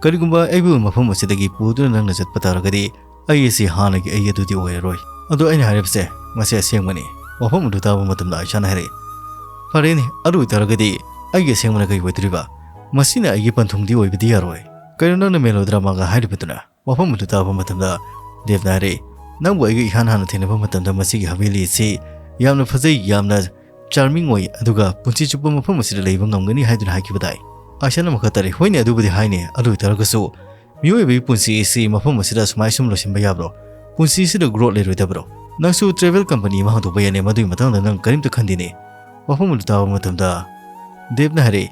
ꯀꯔꯤꯒꯨꯝꯕ ꯑꯩꯕꯨ ꯃꯐꯝ ꯑꯁꯤꯗꯒꯤ ꯄꯨꯗꯨꯅ ꯅꯪꯅ ꯆꯠꯄ ꯇꯥꯔꯒꯗꯤ ꯑꯩ ꯑꯁꯤ ꯍꯥꯟꯅꯒꯤ ꯑꯩ ꯑꯗꯨꯗꯤ ꯑꯣꯏꯔꯔꯣꯏ꯫ ꯑꯗꯣ ꯑꯩꯅ ꯍꯥꯏꯔꯤꯕꯁꯦ ꯃꯁꯤ ꯑꯁꯦꯡꯕꯅꯤ꯫" ꯃꯐꯝ ꯑꯗꯨ ꯇꯥꯕ ꯃꯇꯝꯗ ꯑꯥꯏꯁꯥꯅ ꯍꯥꯏꯔꯛꯏ, "ꯐꯔꯦꯅꯦ, ꯑꯗꯨ ꯑꯣꯏꯇꯥꯔꯒꯗꯤ ꯑꯩꯒꯤ ꯑꯁꯦꯡꯕꯅ ꯀꯔꯤ ꯑꯣꯏꯗꯣꯔꯤꯕ? ꯃꯁꯤꯅ ꯑꯩꯒꯤ ꯄꯟꯊꯨꯡꯗꯤ ꯑꯣꯏꯕꯗꯤ ꯌꯥꯔꯣꯏ꯫ ꯀꯩꯅꯣ ꯅꯪꯅ ꯃꯦꯂꯣꯗ꯭ꯔꯃꯥꯒ ꯍꯥꯏꯔꯤꯕꯗꯨꯅ?" ꯋꯥꯐꯝ ꯑꯗꯨ ꯇꯥꯕ ꯃꯇꯝꯗ ꯗꯦꯕꯅ ꯍꯥꯏꯔꯛꯏ, "ꯅꯪꯕꯨ ꯑꯩꯒ ꯏꯍꯥꯟ ꯍꯥꯟꯅ ꯊꯦꯡꯅꯕ ꯃꯇꯝꯗ ꯃꯁꯤꯒꯤ ꯍꯕꯦꯂꯤ ꯑꯁꯤ ꯌꯥꯝꯅ ꯐꯖꯩ, ꯌꯥꯝꯅ ꯆꯥꯔꯃꯤꯡ ꯑꯣꯏ, ꯑꯗꯨꯒ ꯄꯨꯟꯁꯤ ꯆꯨꯞꯄ ꯃꯐꯝ ꯑꯁꯤꯗ ꯂꯩꯕ ꯉꯝꯒꯅꯤ" ꯍꯥꯏꯗꯨꯅ ꯍꯥꯏꯈꯤꯕ ꯇꯥꯏ꯫ ꯑꯥꯏꯁꯥꯅ ꯃꯈꯥ ꯇꯥꯔꯛꯏ, "ꯍꯣꯏꯅꯦ, ꯑꯗꯨꯕꯨꯗꯤ ꯍꯥꯏꯅꯦ, ꯑꯗꯨ ꯑꯣꯏ ꯇꯥꯔꯒꯁꯨ ꯃꯤꯑꯣꯏꯕꯒꯤ ꯄꯨꯟꯁꯤ ꯑꯁꯤ ꯃꯐꯝ ꯑꯁꯤꯗ ꯁꯨꯃꯥꯏ ꯁꯨꯝ ꯂꯣꯏꯁꯤꯟꯕ ꯌꯥꯕ꯭ꯔꯣ? ꯄꯨꯟꯁꯤ ꯑꯁꯤꯗ ꯒ꯭ꯔꯣꯠ ꯂꯩꯔꯣꯏꯗꯕ꯭ꯔꯣ? ꯅꯪꯁꯨ ꯇ꯭ꯔꯦꯚꯦꯜ ꯀꯝꯄꯅꯤ ꯑꯃ ꯍꯥꯡꯗꯣꯛꯄ ꯌꯥꯅꯤ, ꯃꯗꯨꯒꯤ ꯃꯇꯥꯡꯗ ꯅꯪ ꯀꯔꯤꯝꯇ ꯈꯟꯗꯦꯅꯦ?" ꯋꯥꯐꯝ ꯑꯗꯨ ꯇꯥꯕ ꯃꯇꯝꯗ ꯗꯦꯕꯅ ꯍꯥꯏꯔꯛꯏ,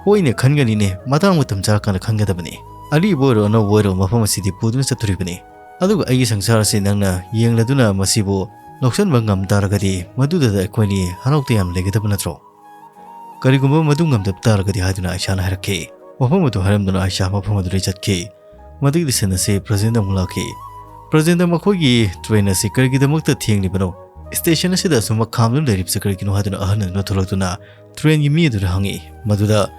"ꯍꯣꯏꯅꯦ, ꯈꯟꯒꯅꯤꯅꯦ, ꯃꯇꯥꯡ ꯃꯇꯝ ꯆꯥꯔꯀꯥꯟꯗ ꯈꯟꯒꯗꯕꯅꯤ꯫ ꯑꯔꯤꯕ ꯑꯣꯏꯔꯣ ꯑꯅꯧꯕ ꯑꯣꯏꯔꯣ, ꯃꯐꯝ ꯑꯁꯤꯗꯤ ꯄꯨꯗꯨꯅ ꯆꯠꯇꯣꯔꯤꯕꯅꯤ꯫ ꯑꯗꯨꯒ ꯑꯩꯒꯤ ꯁꯪꯁꯥꯔ ꯑꯁꯤ ꯅꯪꯅ ꯌꯦꯡꯂꯗꯨꯅ ꯃꯁꯤꯕꯨ ꯂꯧꯁꯤꯟꯕ ꯉꯝ ꯇꯥꯔꯒꯗꯤ, ꯃꯗꯨꯗ ꯑꯩꯈꯣꯏꯅꯤ ꯍꯔꯥꯎ ꯇꯌꯥꯝ ꯂꯩꯒꯗꯕ ꯅꯠꯇ꯭ꯔꯣ? ꯀꯔꯤꯒꯨꯝꯕ ꯃꯗꯨ ꯉꯝꯗꯕ ꯇꯥꯔꯒꯗꯤ" ꯍꯥꯏꯗꯨꯅ ꯑꯥꯏꯁꯥꯅ ꯍꯥꯏꯔꯛꯈꯤ꯫ ꯋꯥꯐꯝ ꯑꯗꯨ ꯍꯥꯏꯔꯝꯗꯨꯅ ꯑꯥꯏꯁꯥ ꯃꯐꯝ ꯑꯗꯨꯗꯒꯤ ꯆꯠꯈꯤ꯫ ꯃꯗꯨꯒꯤ ꯁꯤꯟ ꯑꯁꯤ ꯄ꯭ꯔꯖꯦꯟꯗ ꯑꯃꯨꯛ ꯂꯥꯛꯈꯤ꯫ "ꯄ꯭ꯔꯖꯦꯟꯗ, ꯃꯈꯣꯏꯒꯤ ꯇ꯭ꯔꯦꯟ ꯑꯁꯤ ꯀꯔꯤꯒꯤꯗꯃꯛꯇ ꯊꯦꯡꯂꯤꯕꯅꯣ? ꯁ꯭ꯇꯦꯁꯟ ꯑꯁꯤꯗ ꯑꯁꯨꯝ ꯈꯥꯝꯗꯨꯅ ꯂꯩꯔꯤꯕꯁꯤ ꯀꯔꯤꯒꯤꯅꯣ?" ꯍꯥꯏꯗꯨꯅ ꯑꯍꯜ ꯑꯗꯨꯅ ꯊꯣꯛꯂꯛꯇꯨꯅ ꯇ꯭ꯔꯦꯟꯒꯤ ꯃꯤ ꯑꯗꯨꯗ ꯍꯪꯉꯤ꯫ ꯃꯗꯨꯗ,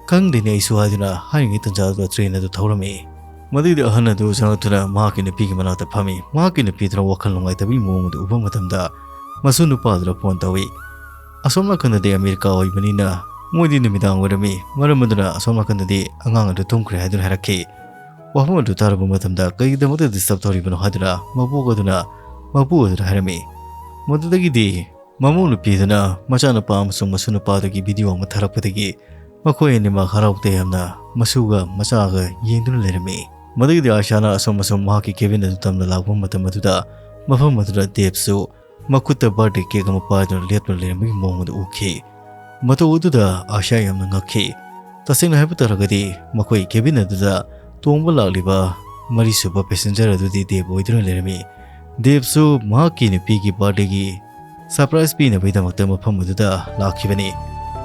"ꯈꯪꯗꯦꯅꯦ ꯑꯩꯁꯨ" ꯍꯥꯏꯗꯨꯅ ꯍꯥꯏꯔꯤꯉꯩ ꯇꯟꯖꯥ ꯑꯗꯨꯗ ꯇ꯭ꯔꯦꯟ ꯑꯗꯨ ꯊꯧꯔꯝꯃꯤ꯫ ꯃꯗꯨꯒꯤꯗꯤ ꯑꯍꯜ ꯑꯗꯨ ꯆꯪꯂꯛꯇꯨꯅ ꯃꯍꯥꯛꯀꯤ ꯅꯨꯄꯤꯒꯤ ꯃꯅꯥꯛꯇ ꯐꯝꯃꯤ꯫ ꯃꯍꯥꯛꯀꯤ ꯅꯨꯄꯤꯗꯨꯅ ꯋꯥꯈꯜ ꯅꯨꯡꯉꯥꯏꯇꯕꯒꯤ ꯃꯑꯣꯡ ꯑꯗꯨ ꯎꯕ ꯃꯇꯝꯗ, ꯃꯁꯨ ꯅꯨꯄꯥꯗꯨꯗ ꯐꯣꯟ ꯇꯧꯏ꯫ ꯑꯁꯣꯝ ꯅꯥꯀꯟꯗꯗꯤ ꯑꯃꯦꯔꯤꯀꯥ ꯑꯣꯏꯕꯅꯤꯅ ꯃꯣꯏꯗꯤ ꯅꯨꯃꯤꯗꯥꯡ ꯑꯣꯏꯔꯝꯃꯤ, ꯃꯔꯝ ꯑꯗꯨꯅ ꯑꯁꯣꯝ ꯅꯥꯀꯟꯗꯗꯤ ꯑꯉꯥꯡ ꯑꯗꯨ ꯇꯨꯝꯈ꯭ꯔꯦ ꯍꯥꯏꯗꯨꯅ ꯍꯥꯏꯔꯛꯈꯤ꯫ ꯋꯥꯐꯝ ꯑꯗꯨ ꯇꯥꯔꯕ ꯃꯇꯝꯗ, "ꯀꯔꯤꯒꯤꯗꯃꯛꯇ ꯗꯤꯁꯇꯔꯕ ꯇꯧꯔꯤꯕꯅꯣ?" ꯍꯥꯏꯗꯨꯅ ꯃꯕꯣꯛ ꯑꯗꯨꯅ ꯃꯄꯨ ꯑꯗꯨꯗ ꯍꯥꯏꯔꯝꯃꯤ꯫ ꯃꯗꯨꯗꯒꯤꯗꯤ ꯃꯃꯧ ꯅꯨꯄꯤꯗꯨꯅ ꯃꯆꯥꯅꯨꯄꯥ ꯑꯃꯁꯨꯡ ꯃꯁꯨ ꯅꯨꯄꯥꯗꯨꯒꯤ ꯚꯤꯗꯤꯑꯣ ꯑꯃ ꯊꯥꯔꯛꯄꯗꯒꯤ, ꯃꯈꯣꯏ ꯑꯅꯤꯃꯛ ꯍꯔꯥꯎ ꯇꯌꯥꯝꯅ ꯃꯁꯨꯒ ꯃꯆꯥꯒ ꯌꯦꯡꯗꯨꯅ ꯂꯩꯔꯝꯃꯤ꯫ ꯃꯗꯨꯒꯤꯗꯤ ꯑꯥꯏꯁꯥꯅ ꯑꯁꯣꯝ ꯑꯁꯣꯝ ꯃꯍꯥꯛꯀꯤ ꯀꯦꯕꯤꯟ ꯑꯗꯨ ꯇꯝꯅ ꯂꯥꯛꯄ ꯃꯇꯝ ꯑꯗꯨꯗ, ꯃꯐꯝ ꯑꯗꯨꯗ ꯗꯦꯕꯁꯨ ꯃꯈꯨꯠꯇ ꯕꯥꯔꯗꯦ ꯀꯦꯛ ꯑꯃ ꯄꯥꯏꯗꯨꯅ ꯂꯦꯞꯇꯨꯅ ꯂꯩꯔꯝꯕꯒꯤ ꯃꯑꯣꯡ ꯑꯗꯨ ꯎꯈꯤ꯫ ꯃꯇꯧ ꯑꯗꯨꯗ ꯑꯥꯏꯁꯥ ꯌꯥꯝꯅ ꯉꯛꯈꯤ꯫ ꯇꯁꯦꯡꯅ ꯍꯥꯏꯕ ꯇꯥꯔꯒꯗꯤ, ꯃꯈꯣꯏ ꯀꯦꯕꯤꯟ ꯑꯗꯨꯗ ꯇꯣꯡꯕ ꯂꯥꯛꯂꯤꯕ ꯃꯔꯤꯁꯨꯕ ꯄꯦꯁꯦꯟꯖꯔ ꯑꯗꯨꯗꯤ ꯗꯦꯕ ꯑꯣꯏꯗꯨꯅ ꯂꯩꯔꯝꯃꯤ꯫ ꯗꯦꯕꯁꯨ ꯃꯍꯥꯛꯀꯤ ꯅꯨꯄꯤꯒꯤ ꯕꯥꯔꯗꯦꯒꯤ ꯁꯔꯄ꯭ꯔꯥꯏꯖ ꯄꯤꯅꯕꯒꯤꯗꯃꯛꯇ ꯃꯐꯝ ꯑꯗꯨꯗ ꯂꯥꯛꯈꯤꯕꯅꯤ꯫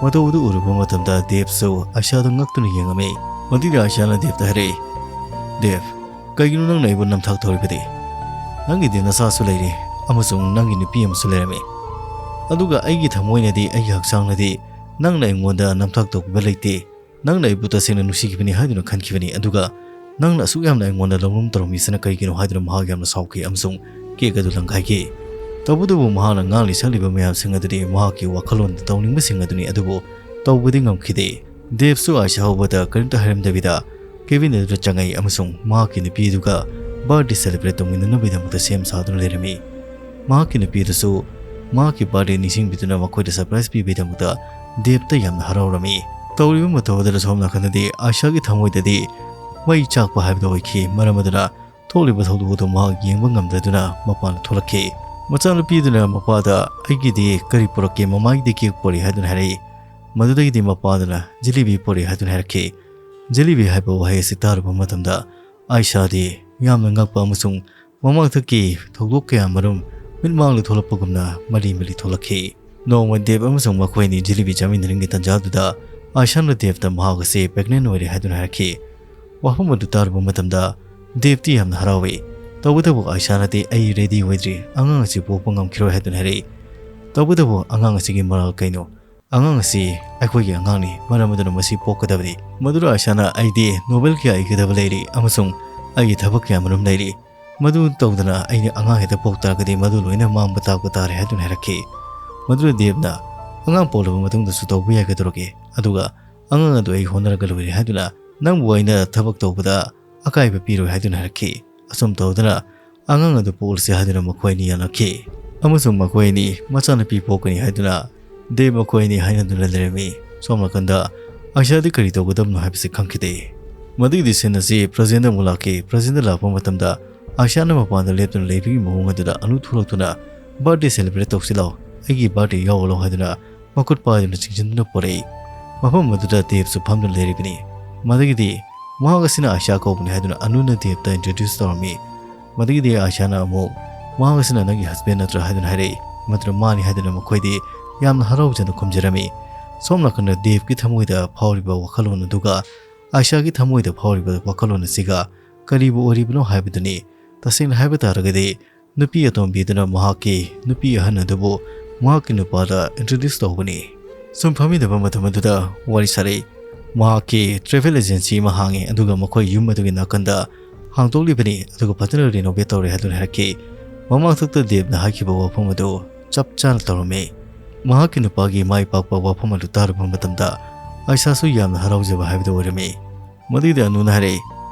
ꯃꯇꯧ ꯑꯗꯨ ꯎꯔꯨꯕ ꯃꯇꯝꯗ ꯗꯦꯕꯁꯨ ꯑꯥꯏꯁꯥꯗ ꯉꯛꯇꯨꯅ ꯌꯦꯡꯉꯝꯃꯤ꯫ ꯃꯗꯨꯗ ꯑꯥꯏꯁꯥꯅ ꯗꯦꯕꯇ ꯍꯥꯏꯔꯛꯏ, "ꯗꯦꯕ, ꯀꯩꯒꯤꯅꯣ ꯅꯪꯅ ꯑꯩꯕꯨ ꯅꯝꯊꯥꯛ ꯇꯧꯔꯤꯕꯗꯤ? ꯅꯪꯒꯤꯗꯤ ꯅꯆꯥꯁꯨ ꯂꯩꯔꯦ ꯑꯃꯁꯨꯡ ꯅꯪꯒꯤ ꯅꯨꯄꯤ ꯑꯃꯁꯨ ꯂꯩꯔꯝꯃꯤ꯫ ꯑꯗꯨꯒ ꯑꯩꯒꯤ ꯊꯃꯣꯏꯅꯗꯤ, ꯑꯩꯒꯤ ꯍꯛꯆꯥꯡꯅꯗꯤ ꯅꯪꯅ ꯑꯩꯉꯣꯟꯗ ꯅꯝꯊꯥꯛ ꯇꯧꯈꯤꯕ ꯂꯩꯇꯦ꯫ ꯅꯪꯅ ꯑꯩꯕꯨ ꯇꯁꯦꯡꯅ ꯅꯨꯡꯁꯤꯈꯤꯕꯅꯤ ꯍꯥꯏꯗꯨꯅ ꯈꯟꯈꯤꯕꯅꯤ, ꯑꯗꯨꯒ ꯅꯪꯅ ꯑꯁꯨꯛ ꯌꯥꯝꯅ ꯑꯩꯉꯣꯟꯗ ꯂꯧꯅꯝ ꯇꯧꯔꯝꯃꯤꯁꯤꯅ ꯀꯔꯤꯒꯤꯅꯣ?" ꯍꯥꯏꯗꯨꯅ ꯃꯍꯥꯛ ꯌꯥꯝꯅ ꯁꯥꯎꯈꯤ ꯑꯃꯁꯨꯡ ꯀꯦꯛ ꯑꯗꯨ ꯂꯪꯈꯥꯏꯈꯤ꯫ ꯇꯧꯕꯇꯕꯨ ꯃꯍꯥꯛꯅ ꯉꯥꯡꯂꯤ ꯁꯛꯂꯤꯕ ꯃꯌꯥꯝꯁꯤꯡ ꯑꯗꯨꯗꯤ ꯃꯍꯥꯛꯀꯤ ꯋꯥꯈꯜꯂꯣꯟꯗ ꯇꯧꯅꯤꯡꯕꯁꯤꯡ ꯑꯗꯨꯅꯤ, ꯑꯗꯨꯕꯨ ꯇꯧꯕꯗꯤ ꯉꯝꯈꯤꯗꯦ꯫ ꯗꯦꯕꯁꯨ ꯑꯥꯏꯁꯥ ꯍꯧꯕꯗ ꯀꯔꯤꯝꯇ ꯍꯥꯏꯔꯝꯗꯕꯤꯗ ꯀꯦꯕꯤꯟ ꯑꯗꯨꯗ ꯆꯪꯉꯛꯏ ꯑꯃꯁꯨꯡ ꯃꯍꯥꯛꯀꯤ ꯅꯨꯄꯤ ꯑꯗꯨꯒ ꯕꯥꯔꯊꯗꯦ ꯁꯦꯂꯦꯕ꯭ꯔꯦꯠ ꯇꯧꯃꯤꯟꯅꯅꯕꯒꯤꯗꯃꯛꯇ ꯁꯦꯝ ꯁꯥꯗꯨꯅ ꯂꯩꯔꯝꯃꯤ꯫ ꯃꯍꯥꯛꯀꯤ ꯅꯨꯄꯤ ꯑꯗꯨꯁꯨ ꯃꯍꯥꯛꯀꯤ ꯕꯥꯔꯊꯗꯦ ꯅꯤꯡꯁꯤꯡꯕꯤꯗꯨꯅ ꯃꯈꯣꯏꯗ ꯁꯔꯄ꯭ꯔꯥꯏꯖ ꯄꯤꯕꯒꯤꯗꯃꯛꯇ ꯗꯦꯕꯇ ꯌꯥꯝꯅ ꯍꯔꯥꯎꯔꯝꯃꯤ꯫ ꯇꯧꯔꯤꯕ ꯃꯇꯧ ꯑꯗꯨꯗ ꯁꯣꯝ ꯅꯥꯀꯟꯗꯗꯤ ꯑꯥꯏꯁꯥꯒꯤ ꯊꯃꯣꯏꯗꯗꯤ ꯃꯩ ꯆꯥꯛꯄ ꯍꯥꯏꯕꯗꯨ ꯑꯣꯏꯈꯤ꯫ ꯃꯔꯝ ꯑꯗꯨꯅ ꯊꯣꯛꯂꯤꯕ ꯊꯧꯗꯣꯛ ꯑꯗꯨ ꯃꯍꯥꯛ ꯌꯦꯡꯕ ꯉꯝꯗꯗꯨꯅ ꯃꯄꯥꯟꯗ ꯊꯣꯛꯂꯛꯈꯤ꯫ ꯃꯆꯥꯅꯨꯄꯤ ꯑꯗꯨꯅ ꯃꯄꯥꯗ "ꯑꯩꯒꯤꯗꯤ ꯀꯔꯤ ꯄꯨꯔꯛꯀꯦ? ꯃꯃꯥꯒꯤꯗꯤ ꯀꯦꯛ ꯄꯨꯔꯛꯏ" ꯍꯥꯏꯗꯨꯅ ꯍꯥꯏꯔꯛꯏ꯫ ꯃꯗꯨꯗꯒꯤꯗꯤ ꯃꯄꯥꯗꯨꯅ "ꯖꯤꯂꯤꯕꯤ ꯄꯨꯔꯛꯏ" ꯍꯥꯏꯗꯨꯅ ꯍꯥꯏꯔꯛꯈꯤ꯫ ꯖꯤꯂꯤꯕꯤ ꯍꯥꯏꯕ ꯋꯥꯍꯩ ꯑꯁꯤ ꯇꯥꯔꯨꯕ ꯃꯇꯝꯗ ꯑꯥꯏꯁꯥꯗꯤ ꯌꯥꯝꯅ ꯉꯛꯄ ꯑꯃꯁꯨꯡ ꯃꯃꯥꯡꯊꯛꯀꯤ ꯊꯧꯗꯣꯛ ꯀꯌꯥ ꯃꯔꯨꯝ ꯃꯤꯠꯃꯥꯡꯗ ꯊꯣꯛꯂꯛꯄꯒꯨꯝꯅ ꯃꯔꯤ ꯃꯔꯤ ꯊꯣꯛꯂꯛꯈꯤ꯫ ꯅꯣꯡꯃ ꯗꯦꯕ ꯑꯃꯁꯨꯡ ꯃꯈꯣꯏ ꯑꯅꯤ ꯖꯤꯂꯤꯕꯤ ꯆꯥꯃꯤꯟꯅꯔꯤꯉꯩ ꯇꯥꯟꯖꯥꯗꯨꯗ ꯑꯥꯏꯁꯥꯅ ꯗꯦꯕꯇ ꯃꯍꯥꯛ ꯑꯁꯤ ꯄ꯭ꯔꯦꯒꯅꯦꯟ ꯑꯣꯏꯔꯦ ꯍꯥꯏꯗꯨꯅ ꯍꯥꯏꯔꯛꯈꯤ꯫ ꯋꯥꯐꯝ ꯑꯗꯨ ꯇꯥꯔꯨꯕ ꯃꯇꯝꯗ ꯗꯦꯕꯇꯤ ꯌꯥꯝꯅ ꯍꯔꯥꯎꯏ꯫ ꯇꯧꯕꯇꯕꯨ ꯑꯥꯏꯁꯥꯅꯗꯤ "ꯑꯩ ꯔꯦꯗꯤ ꯑꯣꯏꯗ꯭ꯔꯤ, ꯑꯉꯥꯡ ꯑꯁꯤ ꯄꯣꯛꯄ ꯉꯝꯈꯤꯔꯣꯏ" ꯍꯥꯏꯗꯨꯅ ꯍꯥꯏꯔꯛꯏ꯫ ꯇꯧꯕꯇꯕꯨ ꯑꯉꯥꯡ ꯑꯁꯤꯒꯤ ꯃꯔꯥꯜ ꯀꯩꯅꯣ? "ꯑꯉꯥꯡ ꯑꯁꯤ ꯑꯩꯈꯣꯏꯒꯤ ꯑꯉꯥꯡꯅꯤ, ꯃꯔꯝ ꯑꯗꯨꯅ ꯃꯁꯤ ꯄꯣꯛꯀꯗꯕꯅꯤ"꯫ ꯃꯗꯨꯗ ꯑꯥꯏꯁꯥꯅ "ꯑꯩꯗꯤ ꯅꯣꯕꯦꯜ ꯀꯌꯥ ꯏꯒꯗꯕ ꯂꯩꯔꯤ ꯑꯃꯁꯨꯡ ꯑꯩꯒꯤ ꯊꯕꯛ ꯀꯌꯥ ꯃꯔꯨꯝ ꯂꯩꯔꯤ꯫ ꯃꯗꯨ ꯇꯧꯗꯅ ꯑꯩꯅ ꯑꯉꯥꯡ ꯍꯦꯛꯇ ꯄꯣꯛ ꯇꯥꯔꯒꯗꯤ ꯃꯗꯨ ꯂꯣꯏꯅ ꯃꯥꯡꯕ ꯇꯥꯛꯄ ꯇꯥꯔꯦ" ꯍꯥꯏꯗꯨꯅ ꯍꯥꯏꯔꯛꯈꯤ꯫ ꯃꯗꯨꯗ ꯗꯦꯕꯅ "ꯑꯉꯥꯡ ꯄꯣꯛꯂꯕ ꯃꯇꯨꯡꯗꯁꯨ ꯇꯧꯕ ꯌꯥꯏꯒꯗꯧꯔꯒꯦ, ꯑꯗꯨꯒ ꯑꯉꯥꯡ ꯑꯗꯨ ꯑꯩ ꯍꯣꯠꯅꯔꯒ ꯂꯣꯏꯔꯦ" ꯍꯥꯏꯗꯨꯅ "ꯅꯪꯕꯨ ꯑꯩꯅ ꯊꯕꯛ ꯇꯧꯕꯗ ꯑꯀꯥꯏꯕ ꯄꯤꯔꯣꯏ" ꯍꯥꯏꯗꯨꯅ ꯍꯥꯏꯔꯛꯈꯤ꯫ ꯑꯁꯨꯝ ꯇꯧꯗꯅ "ꯑꯉꯥꯡ ꯑꯗꯨ ꯄꯣꯛꯂꯁꯤ" ꯍꯥꯏꯗꯨꯅ ꯃꯈꯣꯏ ꯑꯅꯤ ꯌꯥꯅꯈꯤ꯫ ꯑꯃꯁꯨꯡ ꯃꯈꯣꯏ ꯑꯅꯤ ꯃꯆꯥꯅꯨꯄꯤ ꯄꯣꯛꯀꯅꯤ ꯍꯥꯏꯗꯨꯅ ꯗꯦꯕ ꯃꯈꯣꯏ ꯑꯅꯤ ꯍꯥꯏꯅꯗꯨꯅ ꯂꯩꯔꯝꯃꯤ꯫ ꯁꯣꯝ ꯅꯥꯀꯟꯗ ꯑꯥꯏꯁꯥꯗꯤ ꯀꯔꯤ ꯇꯧꯒꯗꯕꯅꯣ ꯍꯥꯏꯕꯁꯤ ꯈꯪꯈꯤꯗꯦ꯫ ꯃꯗꯨꯒꯤꯗꯤ ꯁꯤꯟ ꯑꯁꯤ ꯄ꯭ꯔꯖꯦꯟꯗ ꯑꯃꯨꯛ ꯂꯥꯛꯈꯤ꯫ ꯄ꯭ꯔꯖꯦꯟꯗ ꯂꯥꯛꯄ ꯃꯇꯝꯗ ꯑꯥꯏꯁꯥꯅ ꯃꯄꯥꯟꯗ ꯂꯦꯞꯇꯨꯅ ꯂꯩꯕꯒꯤ ꯃꯑꯣꯡ ꯑꯗꯨꯗ ꯑꯅꯨ ꯊꯣꯛꯂꯛꯇꯨꯅ "ꯕꯥꯔꯊꯗꯦ ꯁꯦꯂꯦꯕ꯭ꯔꯦꯠ ꯇꯧꯁꯤ ꯂꯥꯎ, ꯑꯩꯒꯤ ꯕꯥꯔꯊꯗꯦ ꯌꯥꯎꯍꯜꯂꯣ" ꯍꯥꯏꯗꯨꯅ ꯃꯈꯨꯠ ꯄꯥꯏꯗꯨꯅ ꯆꯤꯡꯁꯤꯟꯗꯨꯅ ꯄꯨꯔꯛꯏ꯫ ꯃꯐꯝ ꯑꯗꯨꯗ ꯗꯦꯕꯁꯨ ꯐꯝꯗꯨꯅ ꯂꯩꯔꯤꯕꯅꯤ꯫ ꯃꯗꯨꯒꯤꯗꯤ "ꯃꯍꯥꯛ ꯑꯁꯤꯅ ꯑꯥꯏꯁꯥ ꯀꯧꯕꯅꯤ" ꯍꯥꯏꯗꯨꯅ ꯑꯅꯨꯅ ꯗꯦꯕꯇ ꯏꯟꯇ꯭ꯔꯣꯗ꯭ꯌꯨꯁ ꯇꯧꯔꯝꯃꯤ꯫ ꯃꯗꯨꯒꯤꯗꯤ ꯑꯥꯏꯁꯥꯅ ꯑꯃꯨꯛ "ꯃꯍꯥꯛ ꯑꯁꯤꯅ ꯅꯪꯒꯤ ꯍꯁꯕꯦꯟ ꯅꯠꯇ꯭ꯔꯥ?" ꯍꯥꯏꯗꯨꯅ ꯍꯥꯏꯔꯛꯏ꯫ ꯃꯗꯨꯗ "ꯃꯥꯅꯤ" ꯍꯥꯏꯗꯨꯅ ꯃꯈꯣꯏꯗꯤ ꯌꯥꯝꯅ ꯍꯔꯥꯎꯖꯅ ꯈꯨꯝꯖꯔꯝꯃꯤ꯫ ꯁꯣꯝ ꯅꯥꯀꯟꯗ ꯗꯦꯕꯀꯤ ꯊꯃꯣꯏꯗ ꯐꯥꯎꯔꯤꯕ ꯋꯥꯈꯜꯂꯣꯟ ꯑꯗꯨꯒ ꯑꯥꯏꯁꯥꯒꯤ ꯊꯃꯣꯏꯗ ꯐꯥꯎꯔꯤꯕ ꯋꯥꯈꯜꯂꯣꯟ ꯑꯁꯤꯒ ꯀꯔꯤꯕꯨ ꯑꯣꯏꯔꯤꯕꯅꯣ ꯍꯥꯏꯕꯗꯨꯅꯤ꯫ ꯇꯁꯦꯡꯅ ꯍꯥꯏꯕ ꯇꯥꯔꯒꯗꯤ ꯅꯨꯄꯤ ꯑꯇꯣꯝꯕꯤꯗꯨꯅ ꯃꯍꯥꯛꯀꯤ ꯅꯨꯄꯤ ꯑꯍꯟ ꯑꯗꯨꯕꯨ ꯃꯍꯥꯛꯀꯤ ꯅꯨꯄꯥꯗ ꯏꯟꯇ꯭ꯔꯣꯗ꯭ꯌꯨꯁ ꯇꯧꯕꯅꯤ꯫ ꯁꯨꯝ ꯐꯝꯃꯤꯟꯅꯕ ꯃꯇꯝ ꯑꯗꯨꯗ ꯋꯥꯔꯤ ꯁꯥꯔꯛꯏ꯫ ꯃꯍꯥꯛꯀꯤ ꯇ꯭ꯔꯦꯚꯦꯜ ꯑꯦꯖꯦꯟꯁꯤ ꯑꯃ ꯍꯥꯡꯉꯤ, ꯑꯗꯨꯒ ꯃꯈꯣꯏ ꯌꯨꯝ ꯑꯗꯨꯒꯤ ꯅꯥꯀꯟꯗ ꯍꯥꯡꯗꯣꯛꯂꯤꯕꯅꯤ, ꯑꯗꯨꯒ ꯐꯖꯅ ꯔꯤꯅꯣꯚꯦꯠ ꯇꯧꯔꯦ ꯍꯥꯏꯗꯨꯅ ꯍꯥꯏꯔꯛꯈꯤ꯫ ꯃꯃꯥꯡꯊꯛꯇ ꯗꯦꯕꯅ ꯍꯥꯏꯈꯤꯕ ꯋꯥꯐꯝ ꯑꯗꯨ ꯆꯞ ꯆꯥꯅ ꯇꯧꯔꯝꯃꯤ꯫ ꯃꯍꯥꯛꯀꯤ ꯅꯨꯄꯥꯒꯤ ꯃꯥꯏ ꯄꯥꯛꯄ ꯋꯥꯐꯝ ꯑꯗꯨ ꯇꯥꯔꯨꯕ ꯃꯇꯝꯗ ꯑꯥꯏꯁꯥꯁꯨ ꯌꯥꯝꯅ ꯍꯔꯥꯎꯖꯕ ꯍꯥꯏꯕꯗꯨ ꯑꯣꯏꯔꯝꯃꯤ꯫ ꯃꯗꯨꯒꯤꯗꯤ ꯑꯅꯨꯅ ꯍꯥꯏꯔꯛꯏ,